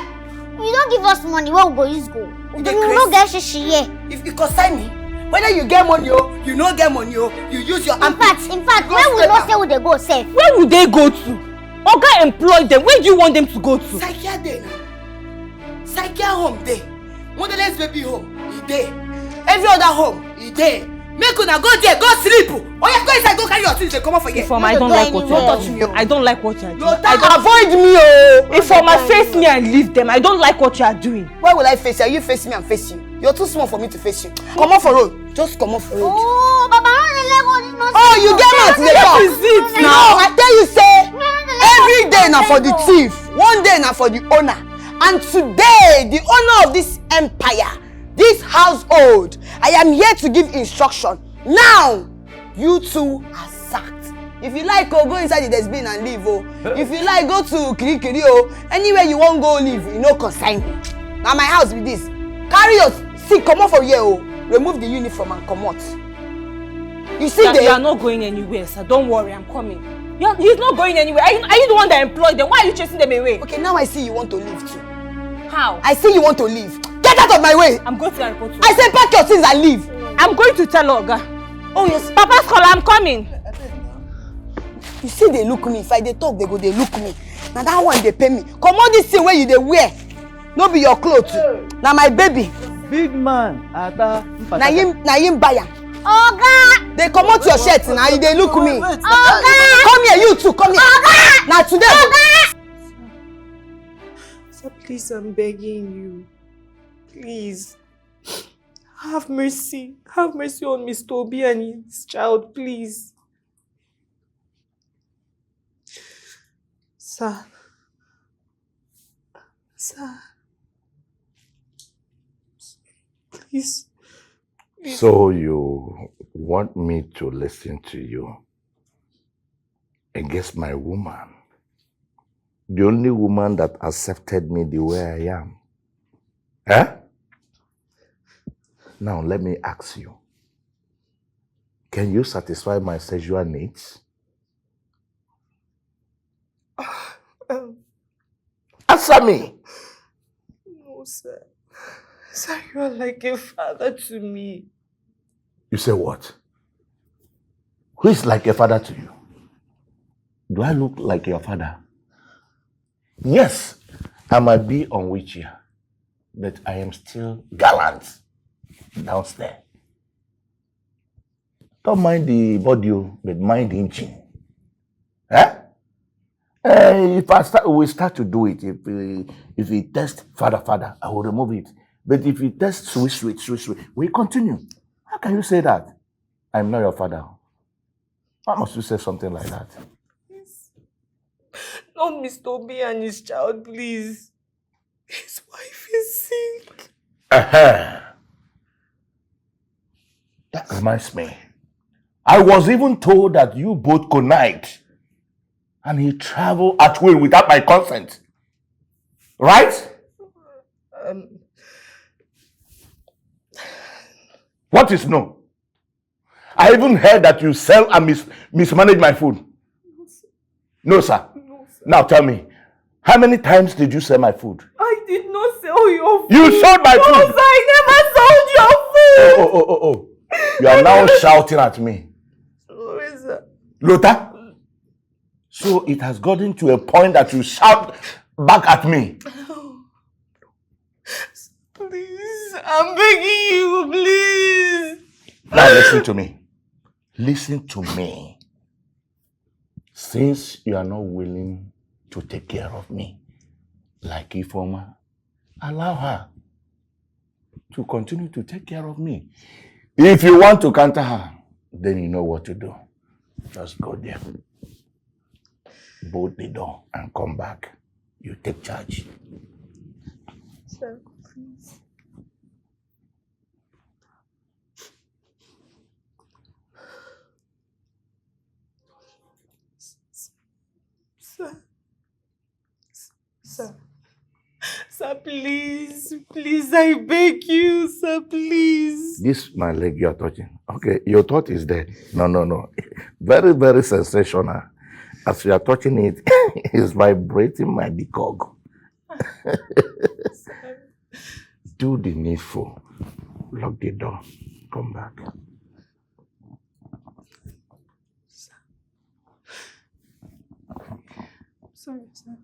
You don give us money wey we go use go. You dey We crazy? No get shishi here. If you concern me, whether you get money, oh, you no get money, oh, you use your In armpit. fact, in fact, Go when we step know am. Say we dey go sef. Where would they go to? Oga employed them. Where do you want them to go to? Psychia dey now. Psychia home dey. Motherless baby home, e dey. Every other home, e dey. Make una go there, go sleep. Oh yeah, go inside, go carry your things, dey comot for here. If I don't like what you Don't are touch doing. me, oh. I don't like what you are doing. Lota, I don't, avoid me, oh. if I face me and leave them, I don't like what you are doing. Why will I face you? You face me, I'm face you. You're too small for me to face you. Comot for road. Just comot for road. Oh, Baba, no dey let go this nonsense. Oh, you get mouth dey talk. What is it No, now? I tell you say, every day na for the thief, one day na for the owner. And today, the owner of this empire, this household, I am here to give instruction. Now, you two are sacked. If you like, oh, go inside the dustbin and leave, oh. If you like, go to Kirikiri, oh. Anywhere you wan go live, e no concern me. Na my house be this. Carry your, see, comot for here, oh. Remove the uniform and comot. You see You are, you there? Are not going anywhere, sir. Don't worry, I'm coming. You're, he's not going anywhere. Are you, are you the one that employed them? Why are you chasing them away? Okay, now I see you want to leave too. How? I see you want to leave. Get out of my way. I'm going to report to I say pack your things and leave. I'm going to tell Oga. Oh yes. Papa's call, I'm coming. You see, they look me. If I dey talk, they go, they look me. Now that one they pay me. Comot this thing where you dey wear. No be your clothes. Na my baby. Big man, Ada. Na him, na him buy am. Oga, They comot your shirt now. You dey look me. Oga, Come here, you too. Come here. Now today. Sir, please, I'm begging you. Please. Have mercy. Have mercy on Mister Obi and his child, please. Sir. Sir. Please. So you want me to listen to you against my woman? The only woman that accepted me the way I am. Eh? Now let me ask you. Can you satisfy my sexual needs? Um, Answer me. No, sir. Sir, you are like a father to me. You say what? Who is like a father to you? Do I look like your father? Yes, I might be on wheelchair, but I am still gallant downstairs. Don't mind the body, oh, but mind the engine. Eh? Eh, if I start, we start to do it. If we, if we test father, father, I will remove it. But if you test sweet, sweet, sweet, sweet, we continue. How can you say that? I'm not your father. Why must you say something like that? Please. Not Mister Obi and his child, please. His wife is sick. Uh-huh. That reminds me. I was even told that you both connived and he traveled at will without my consent. Right? Um, What is no? I even heard that you sell and mis- mismanage my food. No, sir. no, sir. Now tell me, how many times did you sell my food? I did not sell your food. You sold my No, food. sir, I never sold your food. Oh, oh, oh, oh, oh. You are now shouting at me. Sorry, sir. Lota? So it has gotten to a point that you shout back at me. Please, I'm begging you, please. Now listen to me. Listen to me. Since you are not willing to take care of me, like Ifoma, allow her to continue to take care of me. If you want to counter her, then you know what to do. Just go there. Bolt the door and come back. You take charge. Sir, please. Sir. Sir. Sir, please, please, I beg you, sir, please. This my leg you are touching. Okay, your thought is there. No, no, no. Very, very sensational. As you are touching it, it's vibrating my decog. Do the needful. Lock the door. Come back. Sorry, sir.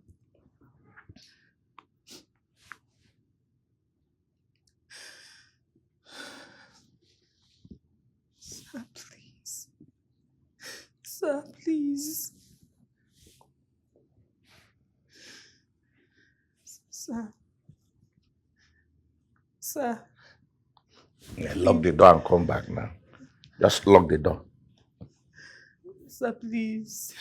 Sir, please. Sir, please. Sir. Sir. Yeah, lock the door and come back now. Just lock the door. Sir, please.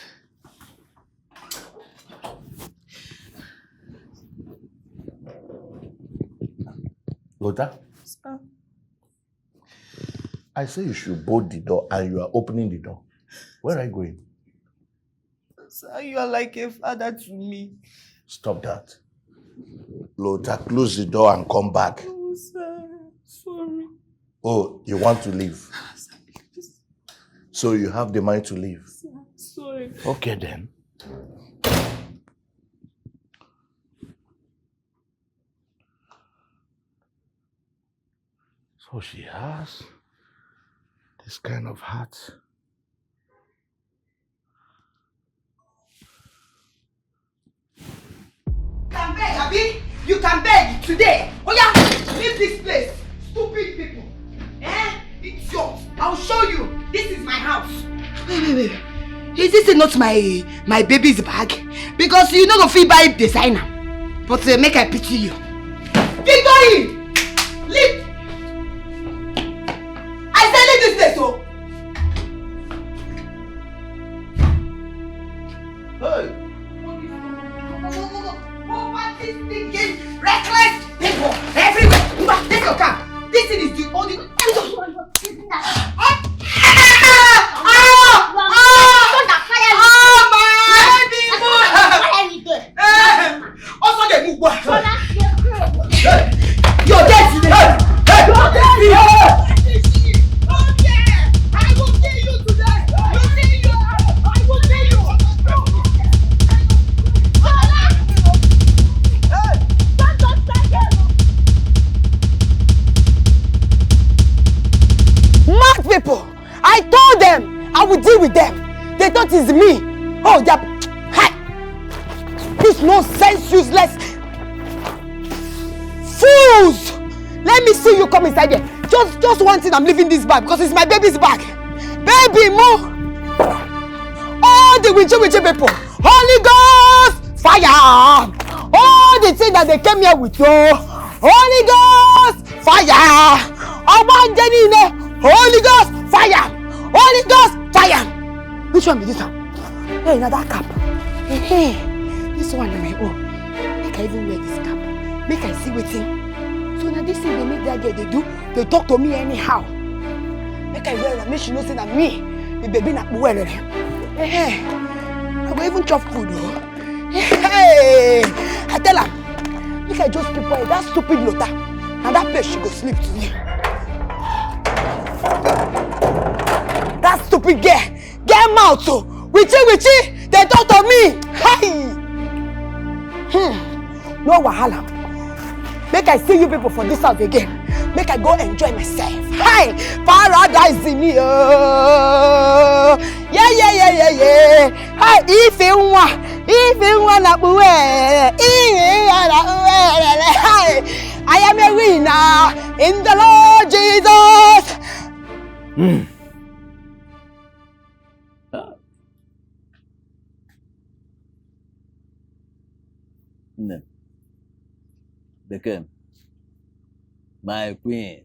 Lota, Sir. I say you should bolt the door and you are opening the door. Where are you going? Sir, you are like a father to me. Stop that. Lota, close the door and come back. Oh, sir. Sorry. Oh, you want to leave? Sir, please. So you have the mind to leave? Sir, sorry. Okay then. So she has this kind of heart. You can beg, Abi. You can beg today. Oh yeah, leave this place. Stupid people. Eh? Idiots. I'll show you. This is my house. Wait, wait, wait. Is this not my my baby's bag? Because you no go fit buy designer. But uh, make I pity you. Keep going. Leave. I say leave this place, oh. Hey. Poverty stinking, reckless people everywhere. Mba, take your car. This thing is the only. Ah! Ah! Ah! Ah! My baby boy. Eh, also dey move well. Your death today. Your death today. I will kill you today. You see you. I will kill you. Mad people! I told them I would deal with them. They thought it's me. Oh, they're hi. This nonsense, useless fools. Let me see you come inside there. Just, just one thing. I'm leaving this bag because it's my baby's bag. Baby, mo. All the witchy witchy people. Holy Ghost fire. All the thing that they came here with, oh, Holy Ghost fire. Ogbanje niile, Holy Ghost fire. Holy Ghost fire. Which one be this one? Hey, na that cap. Hey, hey. This one na my own. Make I even wear this cap. Make I see wetin. So na this thing dey make that girl dey do. Dey talk to me anyhow. Make I wear am, make she know say na me. The baby na kpuwelele. Hey, hey. I go even chop food o. Hey, I tell am, make I just keep quiet. That stupid Lota, na that place she go sleep today. That stupid girl, get mouth o. Witchy, witchy, dey talk to me. Hi. Hmm. No wahala. Make I see you people for this house again. Make I go enjoy myself. Hi, paradise in me, oh. Yeah, yeah, yeah, yeah, yeah. Hi, if you want, if you wanna, hi, I am a winner in the Lord Jesus. Hmm. Ah. Nne. Bekee m. My queen.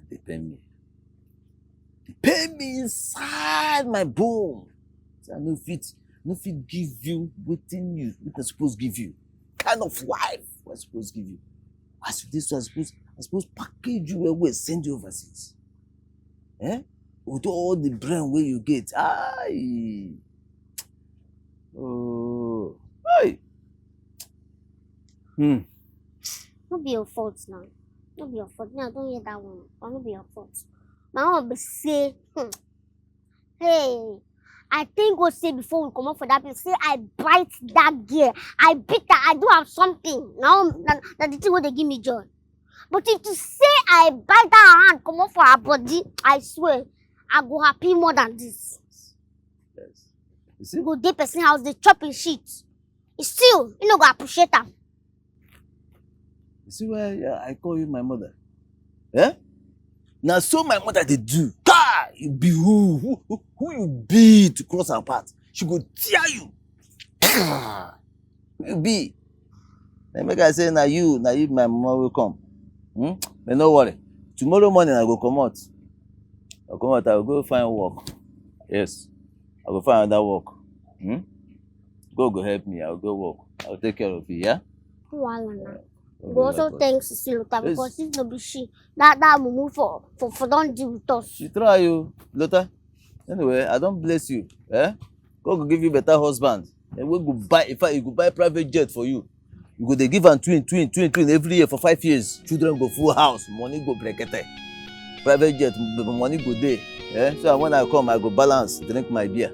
Dey pain me. Dey pain me inside my bone. Say I no fit, no fit give you wetin you, wetin I suppose give you. Kind of life I suppose give you. As you dey so, I suppose, I suppose package you well well, send you overseas. Eh? With all the brain wey you get. Aye. Oh. Hey. Hmm. No be your fault now. No be your fault. Me, I don hear that one. But no be your fault. My own be say, hmm. Hey, I thank God say before we comot for that place, say I bite that girl. I beat her. I do am something. Now, na, na the thing wey dey give me joy. But if to say I bite that hand comot for her body, I swear, I go happy more than this. Yes. You see? Go dey person house, dey chop him shit. E still, e no go appreciate am. You see why, yeah, I call you my mother? Eh? Na so my mother dey do. God, you be who? Who, who, who you be to cross her path? She go tear you. Who you be? Then make I say, na you, na you be my mama wey come. Hmm? But no worry. Tomorrow morning, I go comot. I go comot, I go go find work. Yes. I go find another work. Hmm? God go help me. I go go work. I go take care of you, yeah? No wahala na. Yeah. We go also thank Sisi Lota because if no be she, that, that mumu for, for, for don deal with us. She try you, Lota. Anyway, I don bless you. Eh? God go give you better husband. And we go buy, in fact, you go buy private jet for you. You go dey give am twin, twin, twin, twin every year for five years. Children go full house, money go brekete. Private jet, m-, money go dey. Eh? So when I come, I go balance, drink my beer.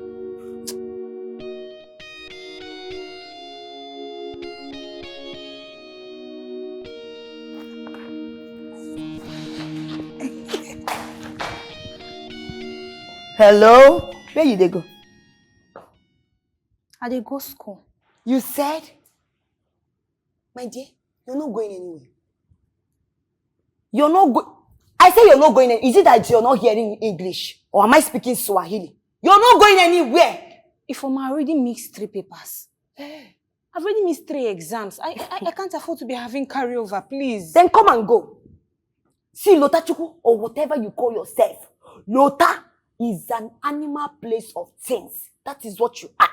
Hello? Where you dey go? I dey go school. You said? My dear, you're not going anywhere. You're not go-, I say you're not going any-, is it that you're not hearing English? Or am I speaking Swahili? You're not going anywhere. If I'm already missed three papers. Eh. I've already missed three exams. I, I, I can't afford to be having carryover, please. Then come and go. See, Lota Chukwu, or whatever you call yourself, Lota is an animal place of things. That is what you are.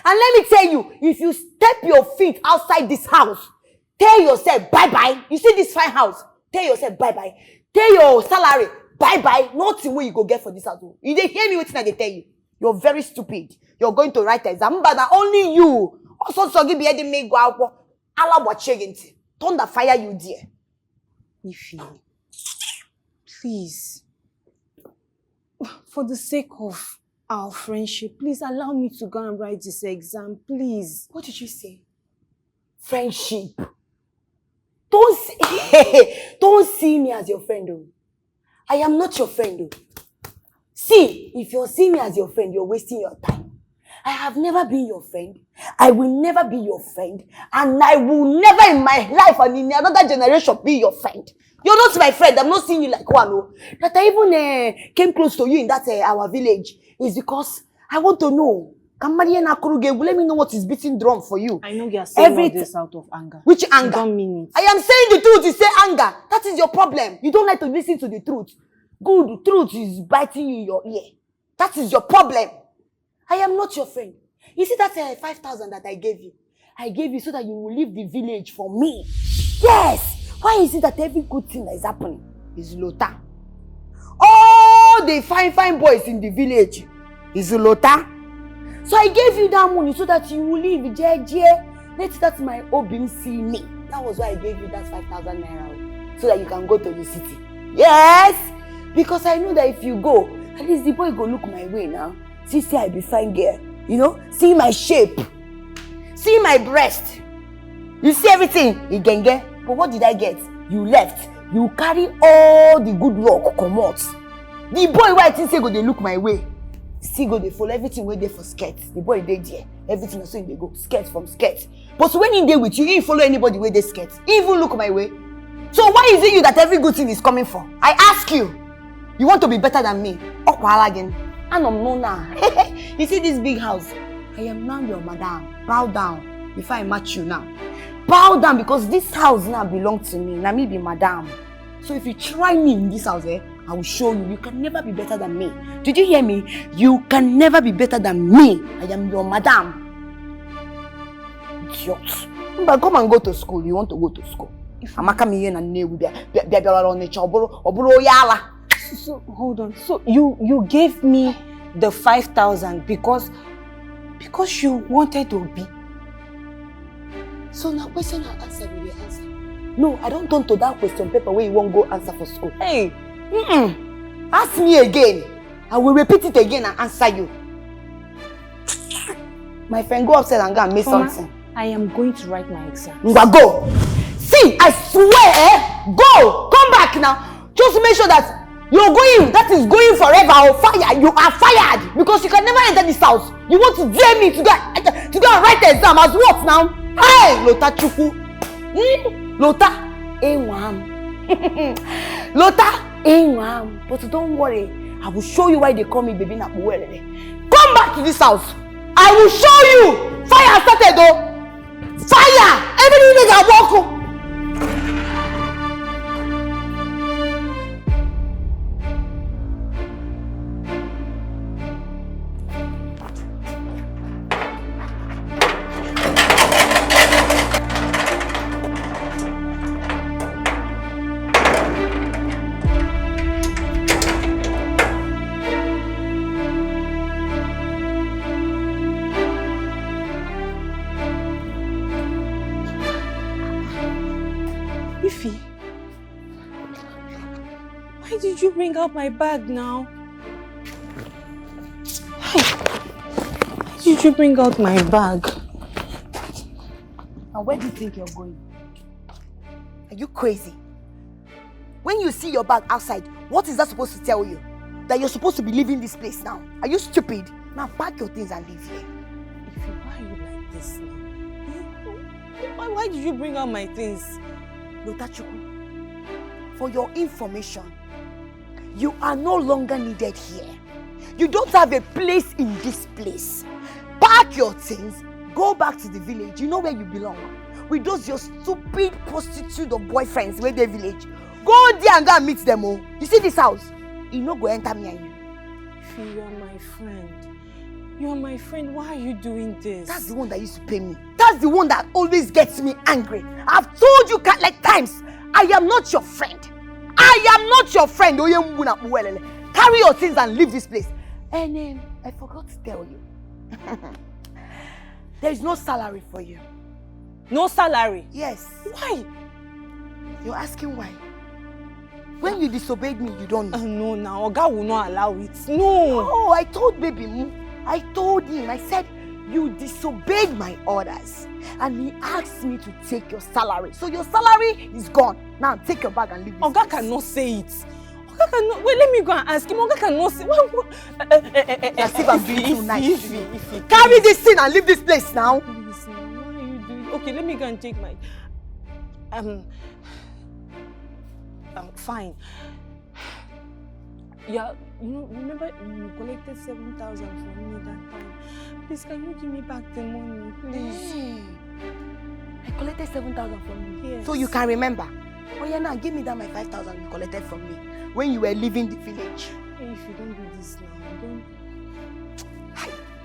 And let me tell you, if you step your feet outside this house, tell yourself bye-bye. You see this fine house? Tell yourself bye-bye. Tell your salary bye-bye. Nothing wey you go get for this house o. You dey hear me wetin I dey tell you? You're very stupid. You're going to write exam. But na only you. Also, so give me the make go out. Ala wa chegenti. Thunder fire you there. Ify, please, for the sake of our friendship, please allow me to go and write this exam, please. What did you say? Friendship. Don't see, don't see me as your friend, oh. I am not your friend, oh. See, if you're seeing me as your friend, you're wasting your time. I have never been your friend. I will never be your friend. And I will never in my life and in another generation be your friend. You're not my friend. I'm not seeing you like one, oh. That I even, eh, came close to you in that, eh, our village is because I want to know. Kamari na kuru ga-egwu, let me know what is beating drum for you. I know you are saying all Everything- this out of anger. Which You anger? don't mean it. I am saying the truth. You say anger. That is your problem. You don't like to listen to the truth. Good truth is biting you in your ear. That is your problem. I am not your friend. You see that uh, five thousand that I gave you? I gave you so that you will leave the village for me. Yes! Why is it that every good thing that is happening is Lota? All the fine, fine boys in the village is Lota. So I gave you that money so that you will leave Jeje. Let that my Obim see me. That was why I gave you that five thousand naira, so that you can go to the city. Yes! Because I know that if you go, at least the boy go look my way now. See, see, I be fine girl. You know, see my shape. See my breast. You see everything, Igenge. But what did I get? You left. You carry all the good luck, come out. The boy wey I think say go dey look my way, still go dey follow everything wey dey for skirt. The boy dey there. Everything na so he dey go, skirt from skirt. But when he dey with you, he follow anybody wey dey skirt. He even look my way. So why is it you that every good thing is coming for? I ask you. You want to be better than me? Ọkwala gị. Anọ m n'ụlọ a. You see this big house? I am now your madam. Bow down before I match you now. Bow down because this house now belong to me. Na me be madam. So if you try me in this house, eh, I will show you. You can never be better than me. Did you hear me? You can never be better than me. I am your madam. Idiot. Mba, come and go to school. You want to go to school? Amaka m ihe na Nnewi bịa bịa bịa bịara Ọnịcha, ọ bụrụ ọ bụrụ onye ala. So, so hold on. So you you gave me the five thousand because because you wanted Obi. So na question and answer we dey answer. No, I don turn to that question paper wey you wan go answer for school. Hey, mm-mm. Ask me again. I will repeat it again and answer you. My friend, go upstairs and go and make Mama, something. I am going to write my exam. Ngwa, go. See, I swear, eh? Go. Come back now. Just make sure that you're going, that is going forever or fire. You are fired because you can never enter this house. You want to dare me to go, to go and write the exam as what now? Hey, Lota Chukwu. Hmm? Lota, Enwam. Lota, Enwam. But don't worry. I will show you why they call me Baby Napuwelele. Come back to this house. I will show you. Fire started though. Fire! Everything dey work. Ify, why did you bring out my bag now? Hey, why did you bring out my bag? And where do you think you're going? Are you crazy? When you see your bag outside, what is that supposed to tell you? That you're supposed to be leaving this place now? Are you stupid? Now pack your things and leave here. Ify, why are you like this now? Eh? Why, why did you bring out my things? Lota Chukwu, for your information, you are no longer needed here. You don't have a place in this place. Pack your things, go back to the village. You know where you belong. With those your stupid prostitute of boyfriends wey dey village. Go there and go and meet them, oh. You see this house? You no go enter me and you. Ify, you are my friend. You are my friend. Why are you doing this? That's the one that used to pay me. That's the one that always gets me angry. I've told you countless times, I am not your friend. I am not your friend. Onye mgbu na-akpụ welele. Carry your things and leave this place. And um, I forgot to tell you. There is no salary for you. No salary? Yes. Why? You're asking why? When you disobeyed me, you don't know. Uh, no, now Oga will not allow it. No. Oh, I told Baby Mu. I told him. I said, you disobeyed my orders. And he asked me to take your salary. So your salary is gone. Now take your bag and leave this Oga place. Cannot say it. Oga cannot. Wait, let me go and ask him. Oga cannot say. What, what, uh, uh, uh, uh, As if I'm being too nice. Carry this thing and leave this place now. Please, now, why are you doing? Okay, let me go and take my. Um, I'm fine. Yeah, you know, remember you collected seven thousand from me that time. Please, can you give me back the money, please? Hey, I collected seven thousand from you. Yes. So you can remember. Oh yeah, now give me that my five thousand you collected from me when you were leaving the village. Hey, if you don't do this now, don't.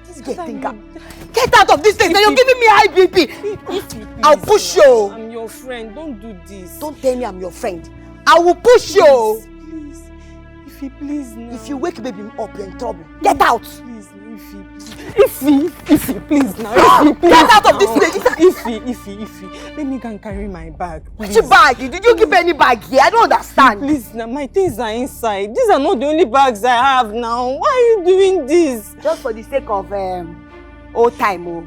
This girl think I'm. Get out of this place. Now you're giving me high B P. If, if you I'll please push now. You. I'm your friend. Don't do this. Don't tell me I'm your friend. I will push you. Please. If you please now. If you wake baby up, you're in trouble. Get out. Please, if you, if you, if you please now. Ah, If you please get out of this now. Place. If you, if you, if you, let me go and carry my bag. Which bag? Did you keep any bag here? I don't understand. Please now, my things are inside. These are not the only bags I have now. Why are you doing this? Just for the sake of um, old time, oh.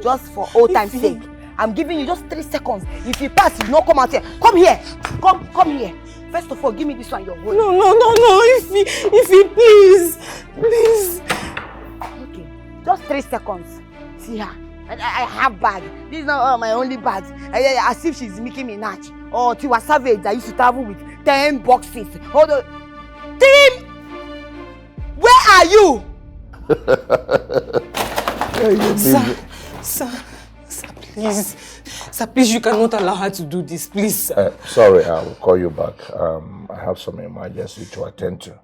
Just for old time's sake. I'm giving you just three seconds. If you pass, you not come out here. Come here. Come, come here. First of all, give me this one, your own. No, no, no, no. If you, if you please, please. Okay, just three seconds. See her. I, I, I have bag. This is not uh, my only bag. I, I, as if she's making me natch. Or Tiwa Savage that used to travel with ten boxes. Hold on. Team, where are you? Sir, sir, sir, please. Sir, please, you cannot allow her to do this, please, sir. Uh, sorry, I will call you back. Um, I have some emergency to attend to.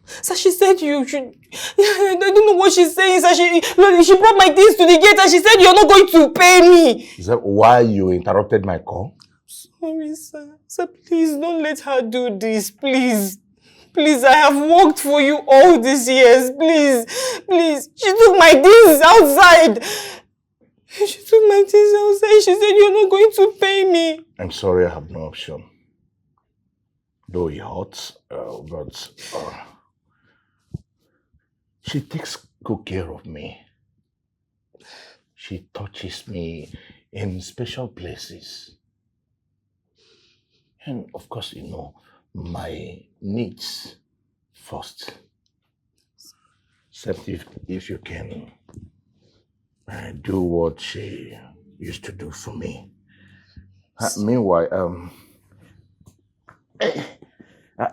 Sir, she said you should. I don't know what she's saying, sir. She, she brought my things to the gate and she said you're not going to pay me. Is that why you interrupted my call? Sorry, sir. Sir, please don't let her do this, please. Please, I have worked for you all these years. Please, please. She took my things outside. She took my things outside. She said you're not going to pay me. I'm sorry, I have no option. Though it hurts, uh, but uh, she takes good care of me. She touches me in special places. And of course, you know, my needs first. Except if, if you can uh, do what she used to do for me. Uh, meanwhile, um, I,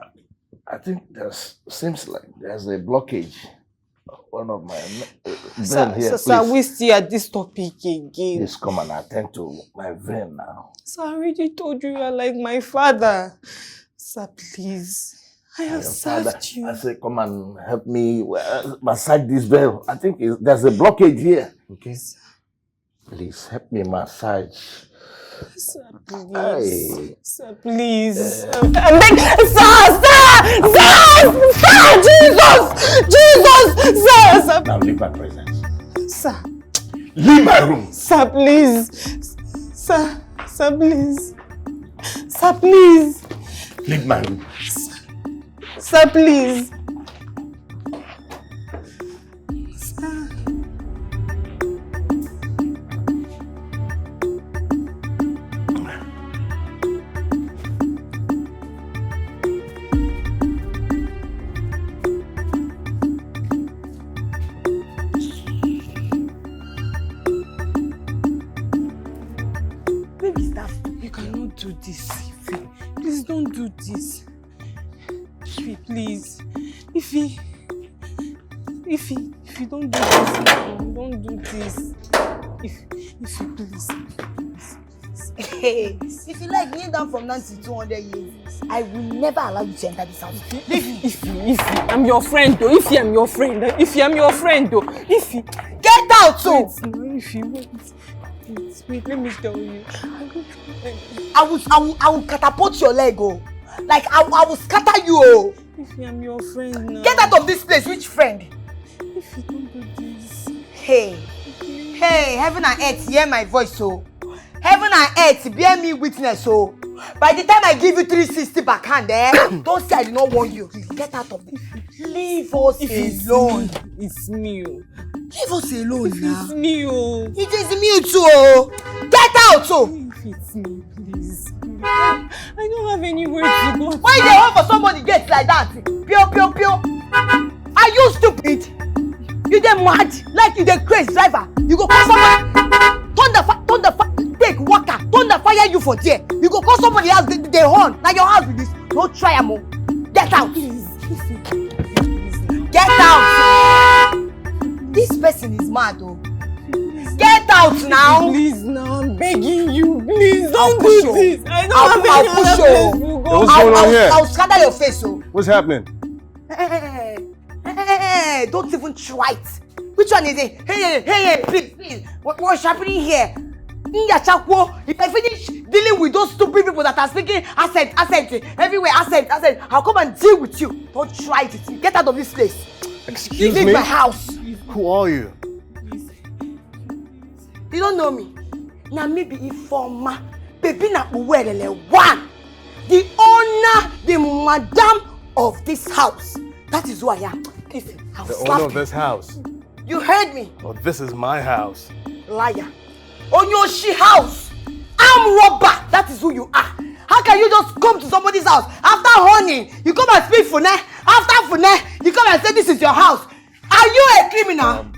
I think there seems like there's a blockage. One of my uh, sir, vein here, sir, sir, please. We still at this topic again. Please come and attend to my vein now. Sir, I already told you you are like my father. Sir, please. I have Your father, served you. I say, come and help me uh, massage this vein. I think it's, there's a blockage here. Okay? Please help me massage. Sir, Hey. please. Sir, please. I beg, sir, sir, sir, sir, Jesus, Jesus, sir, sir. Now leave my presence. Sir. Leave my room. Sir, please. Sir, sir, please. Sir, please. Leave my room. Sir, please. Sir. Baby, stop stupid. You cannot do this, Ify. Please don't do this. Ify, please. Ify. Ify, if you don't do this, Ify, don't do this. If, if you please, please. Hey, if you like, kneel down from now till two hundred years. I will never allow you to enter this house. If you, if you, I'm your friend though. If I'm your friend, if I'm your friend though. If you get out, so wait, no, if you wait, wait, wait, let me tell you. I will, I will, I will catapult your leg, oh. Like I, I will scatter you, oh. If I'm your friend now. Get out of this place, which friend? If you don't do this. Hey, hey, heaven and earth, hear my voice, oh. Heaven and earth, bear me witness, oh. By the time I give you three sixty backhand, eh, don't say I did not warn you. Get out of this. Leave us If it's alone. Me, it's me. Oh. Leave us alone now. It's me. Oh. It is me too, oh. Get out, oh. If it's me, please. I don't have anywhere to go. Why you dey hold for somebody gate like that? Pio, pio, pio. Are you stupid? You dey mad? Like you dey craze driver? You go call somebody. Thunder, fa- thunder, fa- take water. Thunder fire you for there. You go call somebody else. They, they horn. Now your house with this. No try am, oh. Get out. Please. Get out! This person is mad, oh. Get out now! Please now, I'm begging you, please don't do this. I don't have any other place to go. What's going on here? I'll scatter your face, oh. What's happening? Hey, hey, hey, hey, don't even try it. Which one is it? Hey, hey, hey, hey, please, please. What, what's happening here? Nyachakwo, if I finish dealing with those stupid people that are speaking accent, accent, everywhere, accent, accent, I'll come and deal with you. Don't try it. Get out of this place. Excuse me? Leave my house. Who are you? You don't know me. Now me be Ifoma. Baby na Uwelele one. The owner, the madam of this house. That is who I am. Listen, I'll slap you. The owner of this house. You heard me. Oh, this is my house. Liar. Onyoshi house. Arm robber. That is who you are. How can you just come to somebody's house after honing? You come and speak for now. After for now, you come and say this is your house. Are you a criminal? Um,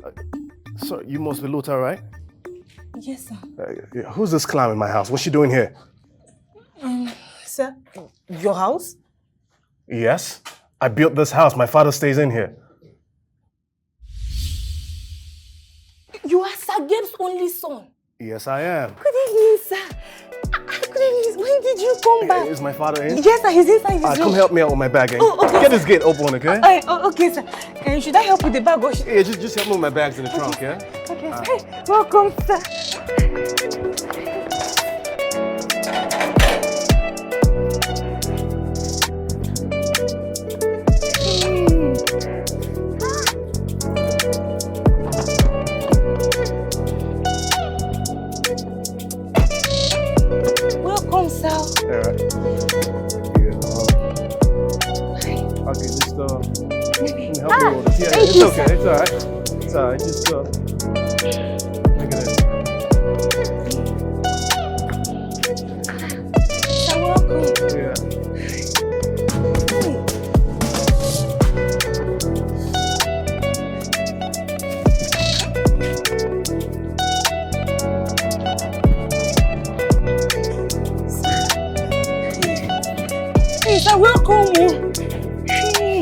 uh, sir, you must be Luther, right? Yes, sir. Uh, yeah, who's this clown in my house? What's she doing here? Um, sir, your house? Yes. I built this house. My father stays in here. You are Sir Gabe's only son. Yes, I am. Good evening, sir. Ah, ah, good evening. When did you come back? Is my father in? Yes, sir. He's inside his room. Come help me out with my bag. Oh, okay, sir. Get this gate open, okay? Uh, oh, okay, sir. Uh, should I help with the bag or should... Yeah, just, just help me with my bags in the trunk, yeah? Okay, sir. Hey, welcome, sir. Welcome, sir. All right. Yeah, um, okay, just, uh, let me help you with this. Yeah, it's okay. It's all right. It's all right. Just, uh, look at that. You're welcome. Yeah. Please, I will come home. Hey.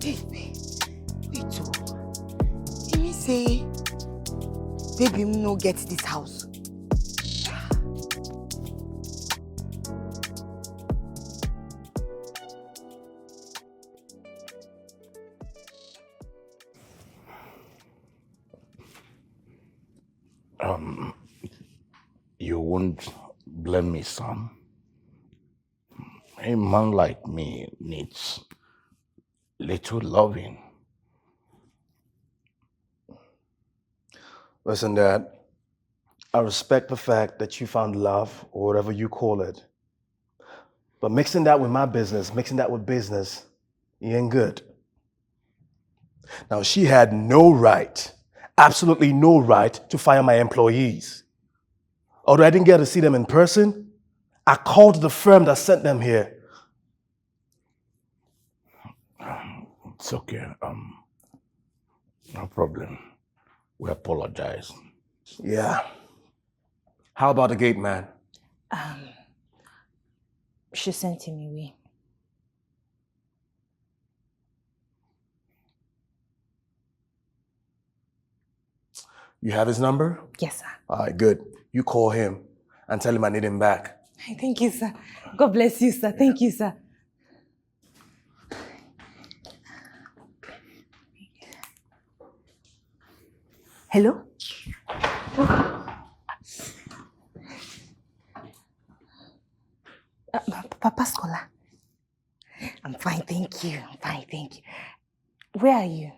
Wait, wait, wait, oh. You mean say baby no get this house? Um, you won't blame me, son. A man like me needs little loving. Listen, Dad, I respect the fact that you found love, or whatever you call it. But mixing that with my business, mixing that with business, it ain't good. Now, she had no right, absolutely no right to fire my employees. Although I didn't get to see them in person, I called the firm that sent them here. It's okay. Um, no problem. We apologize. Yeah. How about the gate man? Um, she sent him away. You have his number? Yes, sir. All right, good. You call him and tell him I need him back. Thank you, sir. God bless you, sir. Thank you, sir. Hello? Uh, Papa Scholar. I'm fine, thank you. I'm fine, thank you. Where are you?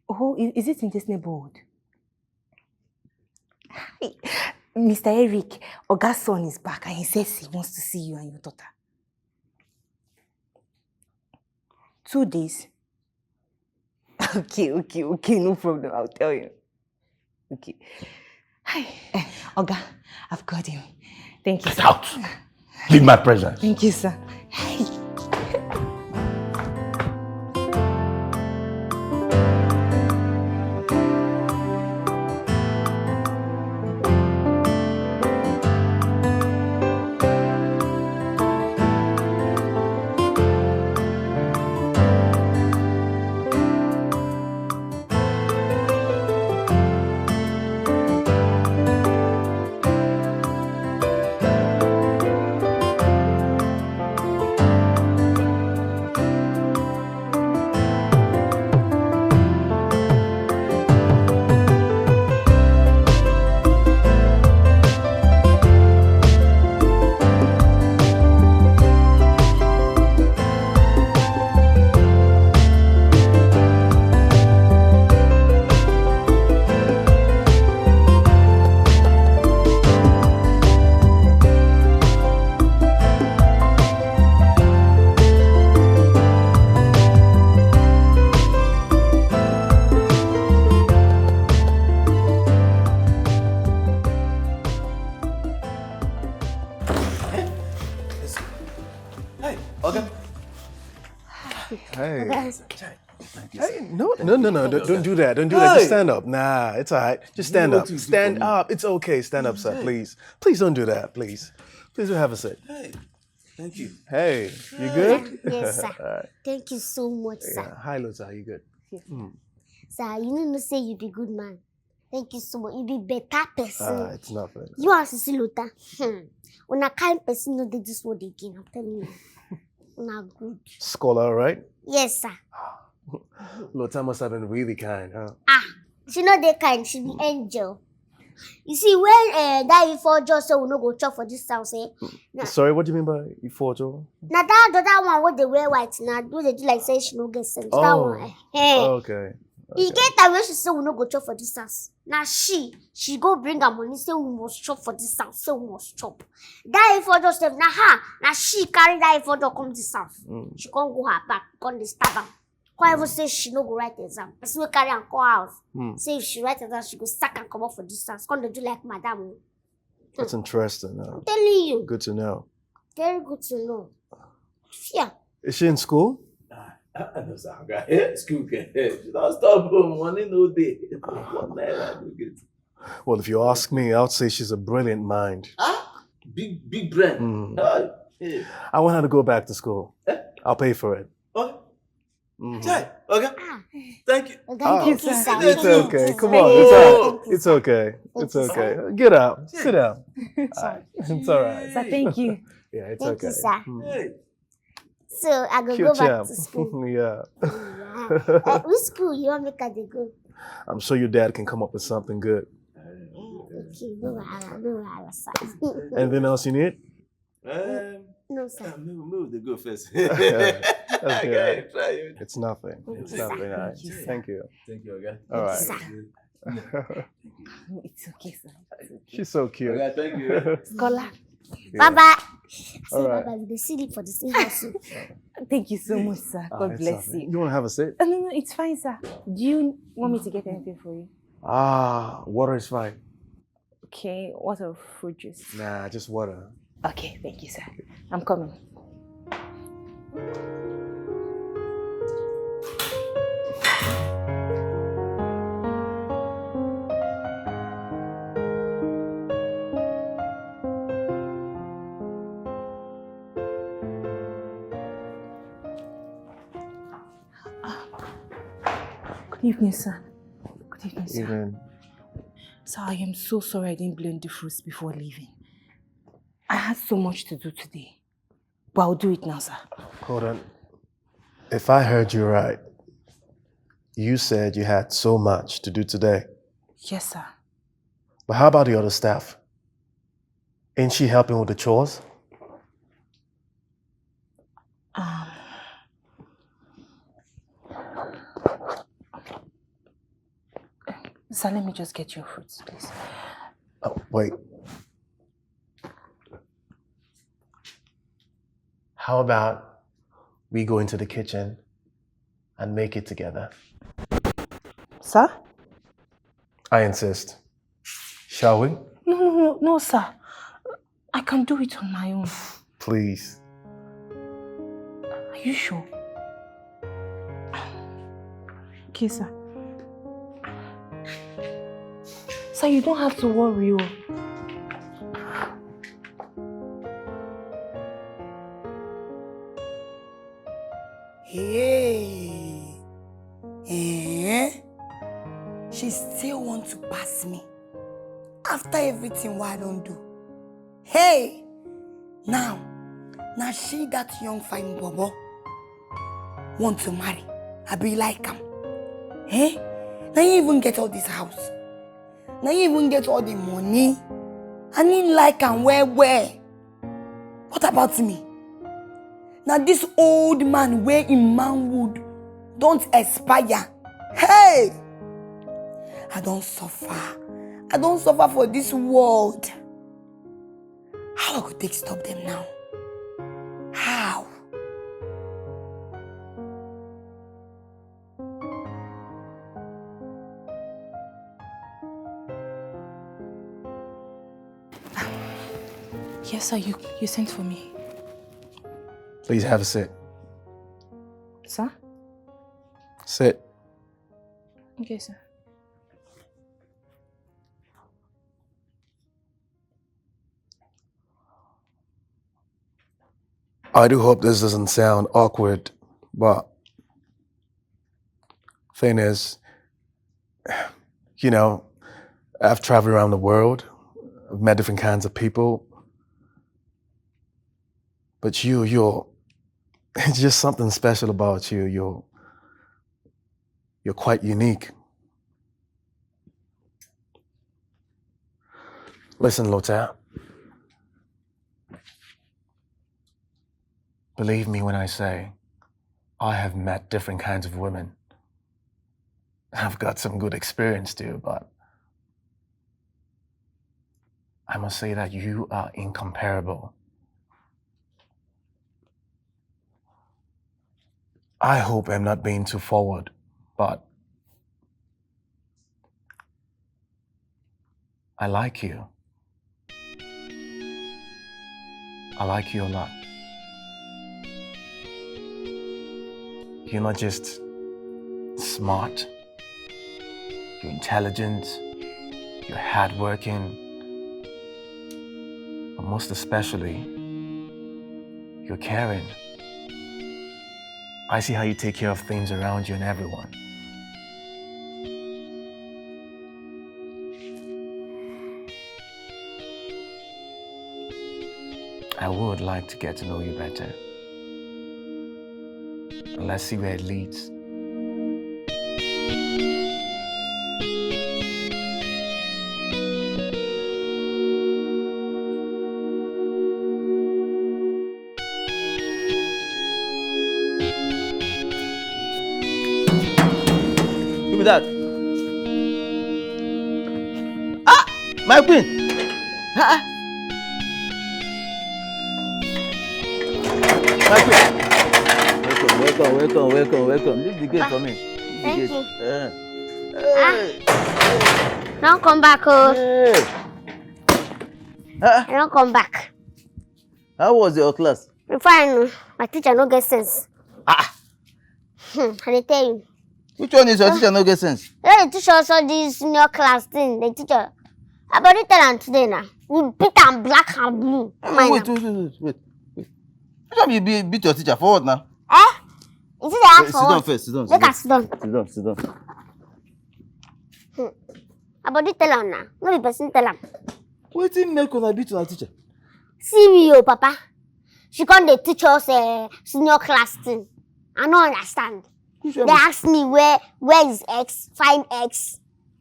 Oh, i- is it in this neighborhood? Hi, Mister Eric, Oga's son is back and he says he wants to see you and your daughter. Two days? Okay, okay, okay, no problem. I'll tell you. Okay. Hi. Eh, Oga, I've got him. Thank you, sir. Get out! Leave my presence. Thank you, sir. Hey. No, no, no, no. Don't, don't do that. Don't do that. Just stand up. Nah, it's all right. Just stand up. Stand up. It's okay. Stand up, sir. Please. Please don't do that. Please. Please do have a seat. Hey, thank you. Hey, you good? Yes, sir. All right. Thank you so much, sir. Yeah. Hi, Lota. You good? Sir, you know, no say you be good man. Thank you so much. You be better person. Ah, it's nothing. You are Sisi Lota. Hmm. Una kind person no dey this world again. I'm telling you. Una good. Scholar, right? Yes, sir. Lota must have been really kind, huh? Ah, she no dey kind. She be angel. You see, when uh, that Ifo just say we no go chop for this house, eh? Sorry, what do you mean by Ifojo? Now that other one wey dey wear white, now do they do like say she no get sense. That Oh. One, eh? Hey. Okay. E get time wey she say we no go chop for this house. Na she, she go bring her money, say we must chop for this house, say we must chop. That Ifo just sef, na her, na she carry that Ifo come this house. Mm. She come go her back, come dey stab am. Come even say she no go write exam. Person wey carry am come house, Hmm. say if she write exam, she go sack am comot for this house. Come dey do like madam o. That's interesting. Uh, Telling you, good to know. Very good to know. Yeah. Is she in school? I know, sir. School can help. She don't stop. Oh, money no day. One naira no get. Well, if you ask me, I would say she's a brilliant mind. Ah, big big brain. Mm. Ah, yeah. I want her to go back to school. Eh? I'll pay for it. Oh, Mhm. Chai, okay. Ah, Thank you. okay, Ah, thank you, sir. It's you. okay. Come Thank on. It's you. all right. It's okay. Thank It's you, sir. Okay. Get up. Chai. Sit down. All right. It's all right. Sir, thank you. Yeah, it's Thank okay. You, sir. Mm. Hey. So I go Cute go back chap. to school. Yeah. Yeah. Uh, which school you want me to go? I'm sure your dad can come up with something good. Eh, okay, no wahala, no wahala, sir. Anything else you need? Um, No, sir. uh, move, move the go first. That's Okay, good. Try it. It's nothing. It's nothing. All right. Thank you, sir. Thank you. Thank you, okay. All right. Sir. It's okay, sir. It's okay. She's so cute. Okay, thank you. Scholar. Yeah. Bye bye. See, All right. bye bye. We dey sleep for the same house. So. Thank you so much, sir. Ah, God it's bless nothing. You. You want to have a seat? Uh, no, no, it's fine, sir. Do you want me to get anything for you? Ah, water is fine. Okay, what of fruit juice? Nah, just water. Okay, thank you, sir. I'm coming. Good evening, sir. Good evening, sir. Even Sir, I am so sorry I didn't blend the fruits before leaving. I had so much to do today. But I'll do it now, sir. Hold on. If I heard you right, you said you had so much to do today. Yes, sir. But how about the other staff? Ain't she helping with the chores? Um, sir, let me just get your fruits, please. Oh, wait. How about we go into the kitchen and make it together? Sir? I insist. Shall we? No, no, no, no, sir. I can do it on my own. Please. Are you sure? Okay, sir. Sir, you don't have to worry. Oh. Hey. Eh? She still want to pass me after everything wey I don do. Hey! Now, na she that young fine bobo want to marry. I be like am. Eh? Na him even get all this house. Na him even get all the money. And him like am well well. What about me? Na this old man wey him manhood don expire. Hey! I don suffer. I don suffer for this world. How I go take stop them now? How? Yes, sir. You, you sent for me. Please have a seat. Sir? Sit. Okay, sir. I do hope this doesn't sound awkward, but thing is, you know, I've traveled around the world, I've met different kinds of people, but you, you're, it's just something special about you. You're, you're quite unique. Listen, Lota. Believe me when I say, I have met different kinds of women. I've got some good experience too, but I must say that you are incomparable. I hope I'm not being too forward, but I like you. I like you a lot. You're not just smart, you're intelligent, you're hardworking, but most especially, you're caring. I see how you take care of things around you and everyone. I would like to get to know you better. And let's see where it leads. Who be that? Ah! My queen! Ah! Ah! My queen! Welcome, welcome, welcome, welcome, welcome. Leave the gate for me. Leave the Thank gate. you. Eh. Ah. Don't come back, oh. Hey. Ah, I don't come back. How was your class? Fine, oh. My teacher no get sense. Ah, Hmm, I dey tell you. Which one is your teacher no get sense? When they teach us all this senior class thing, the teacher. I body tell am today now. We beat am black and blue. Mind Wait, am. wait, wait, wait, wait, wait. Which time you be, beat your teacher for what now? Eh? Is it the Eh, house sit for down what? first, sit down. Make I Sit sit down. Sit down, sit down. I body tell am now. No be person tell am. Wetin make una beat una teacher? See me, oh papa. She come dey teach us uh, senior class thing. I no understand. Which one They be- ask me where where is X, find X.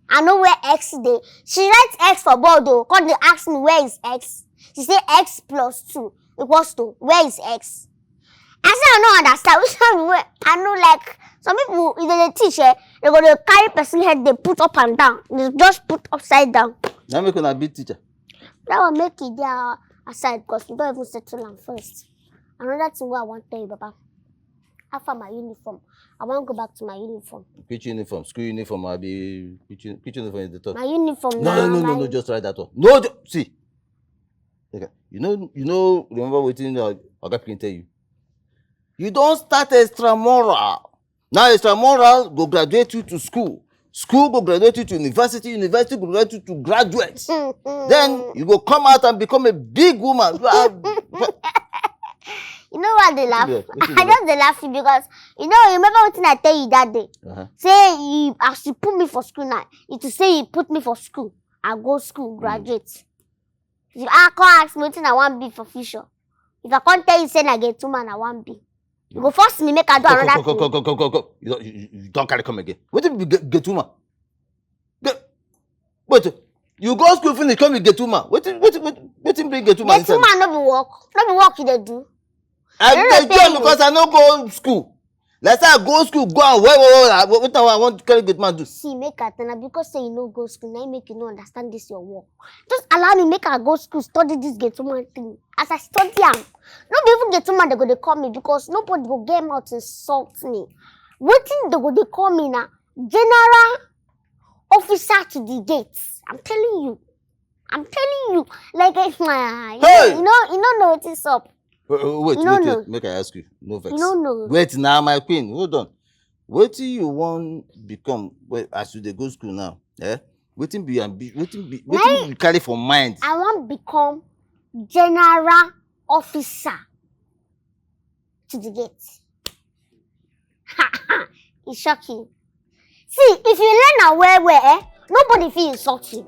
I know where X dey. She write X for board though. Come dey ask me where is X. She say X plus two equals to where is X. I say I no understand. Which one where I no like. Some people if they dey teach eh, they go dey carry person head dey put up and down. They just put upside down. Na make una beat teacher. That one make it there aside because we don't even settle am first. Another thing wey I wan tell you, Baba. How far my uniform? I wan go back to my uniform. Which uniform? School uniform abi which, uni- which uniform you dey talk? My uniform No, no, na no, no, my- no, just write that one. No, ju- see. Okay. You know, you know, remember wetin uh, Oga Pikin tell you? You don start extramural. Now extramural go graduate you to school. School go graduate you to university. University go graduate you to graduate. Then you go come out and become a big woman. Ah, You know why they laugh? Yeah, wetin I you just dey laugh you because you know. You remember what I tell you that day? uh-huh. Say you, as you put me for school now, it to say you put me for school. I go school, graduate. If you ah, come ask me what I want be for future. If I can't tell you, say I get two man, I want be. You go force me make I do Go, another go, thing. go, go, go, go, go. You don't, you, you don't carry come again. What if you get, get woman? Get, wait, you go school finish, come you get woman. What if, what if, what if bring get woman Get inside? Woman no be work, no be work you dey do. I No, dey no, tell no. Because I no go school. Like say I go school, go and well, well, well, what I want carry get man do. See, make I tell you because say you no go school, now you make you no understand this your work. Just allow me make I go school, study this get woman thing. As I study am, no be even get woman they go dey call me because nobody go get mouth insult me. Wetin they go dey call me na general officer to the gates. I'm telling you. I'm telling you. Like, eh, you know, Hey! You know, you don't know what is up. Wait, wait, You no wait, know. Wait. Make I ask you. No vex. You no know. Wait now, my queen. Hold on. Wetin you wan become, well, as you dey go school now? Eh? Wetin be your ambi-, wetin be, wetin you carry for mind? I wan become general officer to the gate. E shock you. See, if you learn am well well, eh, nobody fit insult you.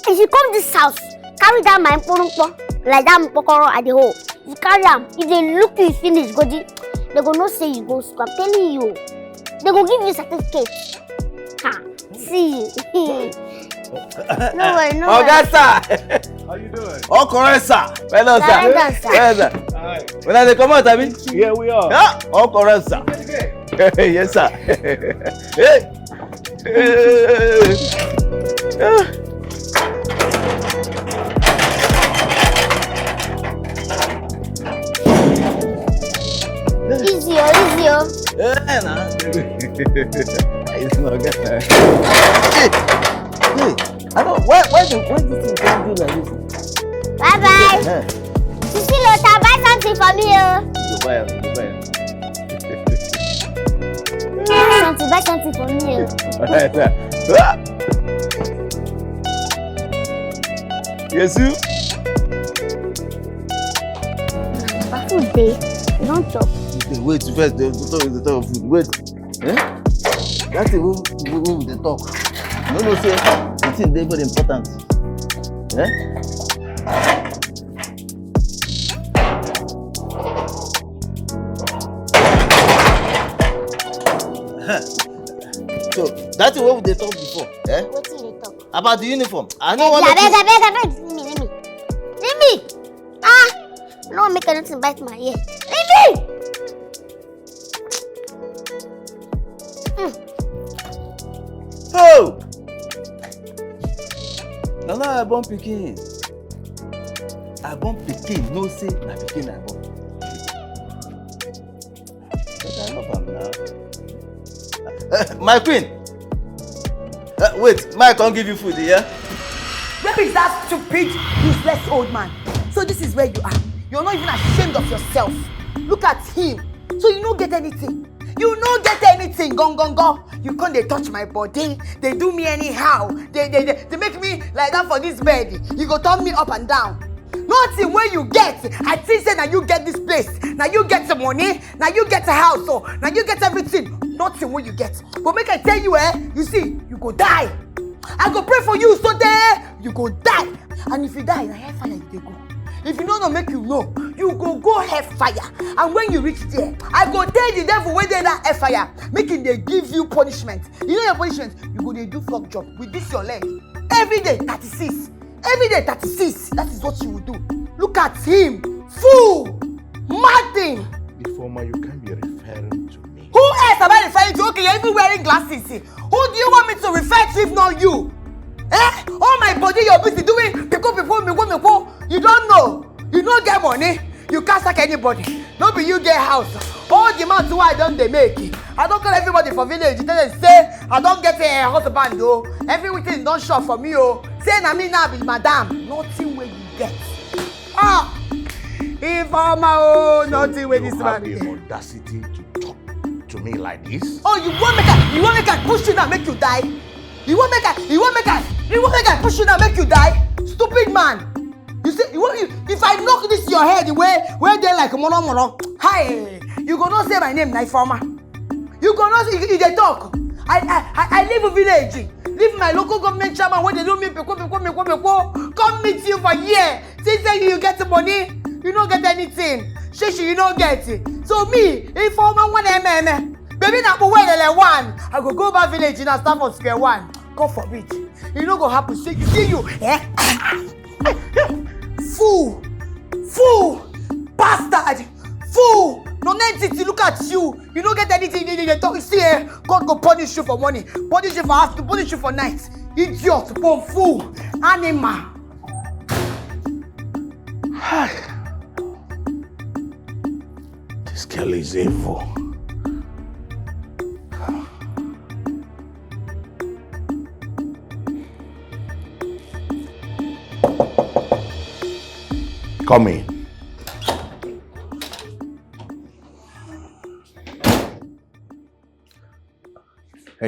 If you come this house, carry that my mkpurumkpo, like that mkpokoro at the hole. You carry am, if they look you finish, go di, they go know say you go school. I'm telling you, they go give you certificate. Ha, see. No worry, no worry. Oga sir. How you doing? All correct, sir. Well done, sir. Well done, sir. Well done. All right. When I dey come out, abi? Yeah, we are. Yeah, all correct, sir. Yes, sir. Hey. Hey. Ah. Easy, oh, easy, oh. Eh, na. It's not good. Hey, hey, I don't, why, why the, why the thing come do like this? Bye bye. Eh. Sisi Lota, buy something for me, oh. You buy am, you buy am. Buy something, buy something for me, oh. All right, sir. Ah! Yes, you. But food dey, you don chop. Wait, wait, first, the, the, the, the food. Wait. Eh? That thing we, we, we dey talk. You no know say the thing dey very important. Eh? So, that thing wey we dey talk before, eh? Wetin you dey talk? About the uniform. I no wan make abeg, abeg, abeg, leave me, leave me. Leave me. Ah, no make anything bite my ear. Leave me. Mm. Oh! Na now I born pikin. I born pikin, no say na pikin I born. But I love am now. Eh, my queen. Eh, wait, my come give you food, yeah? Where is that stupid, useless old man? So this is where you are. You're not even ashamed of yourself. Look at him. So you no get anything. You no get anything, gong gong gong. You come dey touch my body. They do me anyhow. They, they, they, they make me like that for this bed. You go turn me up and down. Nothing wey you get. I think say na you get this place. Na you get the money. Na you get the house. So na you get everything. Nothing wey you get. But make I tell you, eh? You see, you go die. I go pray for you so tey you go die. And if you die, na hellfire you dey go. If you no know, make you know, you go go hellfire. And when you reach there, I go tell the devil wey dey that hellfire, make him dey give you punishment. You know your punishment? You go dey do fuck job with this your leg. Every day, thirty-six. Every day, thirty-six. That is what you will do. Look at him. Fool. Mad thing. Ifeoma, you can't be referring to me. Who else am I referring to? Okay, you're even wearing glasses. Who do you want me to refer to if not you? Eh? All my body, you're busy doing piku piku, miku miku. You don't know. You no get money. You can't sack anybody. No be you get house. All the money wey I don dey make, I don call everybody for village. Tell them say I don get a husband, oh. Everything don sure for me, oh. Say na me now be madam. Nothing wey you get. Ah! Ifeoma, oh, nothing wey this man get. You have the audacity to talk to me like this? Oh, you want make I, you want make I push you now, make you die? You want make I, you want make I, you want make I push you now, make you die? Stupid man! You see, you want, you, if I knock this your head the way where they like mono mono, hi, you go not say my name, na Ifeoma. You go not, you, you dey talk. I, I, I, I live a village. Leave my local government chairman wey dey do me peko peko peko peko. Come meet you for here. Since say you get money, you no get anything. Shishi, you no get it. So me, Ifeoma one M M, baby na Uwelele one. I go go back village and start from square one. God forbid. E no go happen. See, see you, eh? Fool, fool, bastard, fool. No entity. Look at you. You no get anything. You dey talk. See, eh? God go punish you for morning, punish you for afternoon, punish you for night. Idiot, born fool, animal. Hi. This girl is evil. Come in.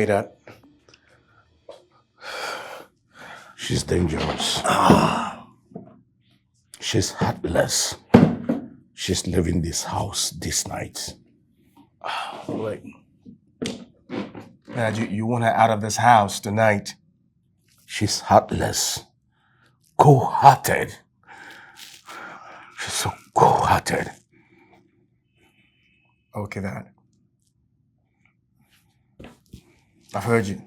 Hey, Dad. She's dangerous. She's heartless. She's leaving this house this night. Wait. Dad, you, you want her out of this house tonight? She's heartless. Cold-hearted. She's so cold-hearted. Okay, Dad. I've heard you.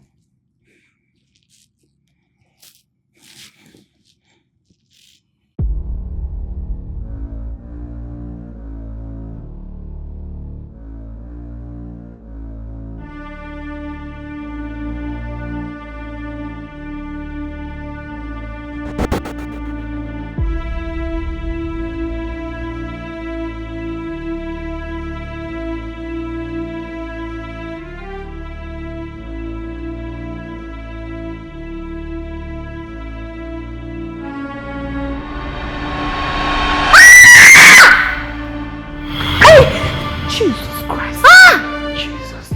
Jesus Christ. Jesus.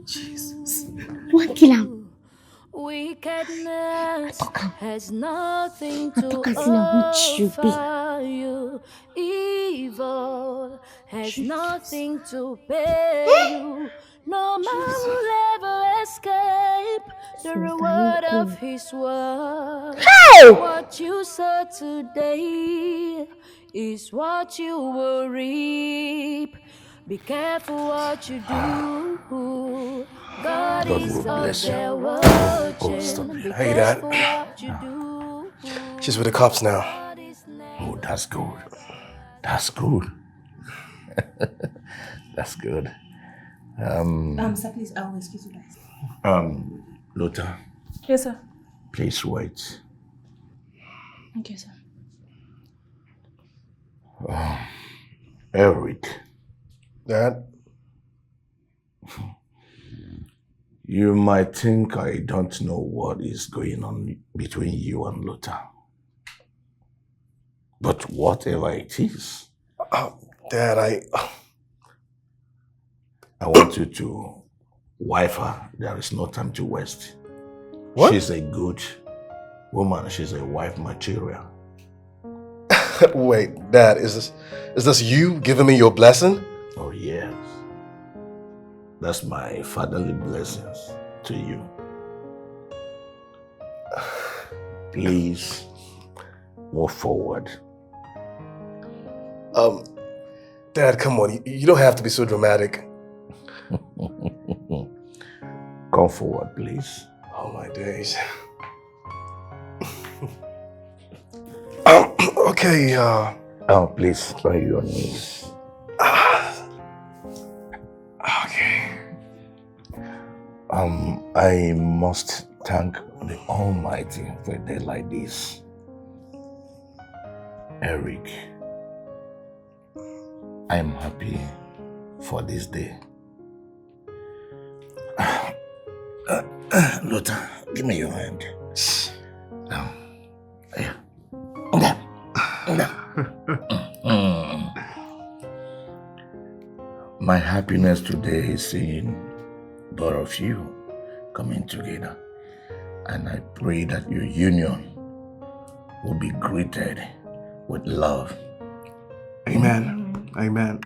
Jesus. One kill am. Wickedness has nothing to offer you. Evil has nothing to pay you. No man will ever escape the reward of his work. Hey! What you sow today is what you will reap. Be careful what you do. God God is will out bless you. There watching. Oh, stop it. Be Hey, Dad. Careful what you do. She's with the cops now. Oh, that's good. That's good. That's good. Um, Um, sir, please, um, excuse me, guys. Um, Lota, Yes, sir. Please wait. Okay, sir. Eric. Dad? You might think I don't know what is going on between you and Lota. But whatever it is, uh, Dad, I I want you to wife her. There is no time to waste. What? She's a good woman. She's a wife material. Wait, Dad, is this is this you giving me your blessing? Oh yes. That's my fatherly blessings to you. Please move forward. Um, Dad, come on. You, you don't have to be so dramatic. Come forward, please. Oh my days. Um, okay, uh, Oh, please, on your knees. Okay. Um, I must thank the Almighty for a day like this. Eric, I'm happy for this day. Lota, give me your hand. Now, yeah. Mm. My happiness today is seeing both of you coming together. And I pray that your union will be greeted with love. Amen. Amen.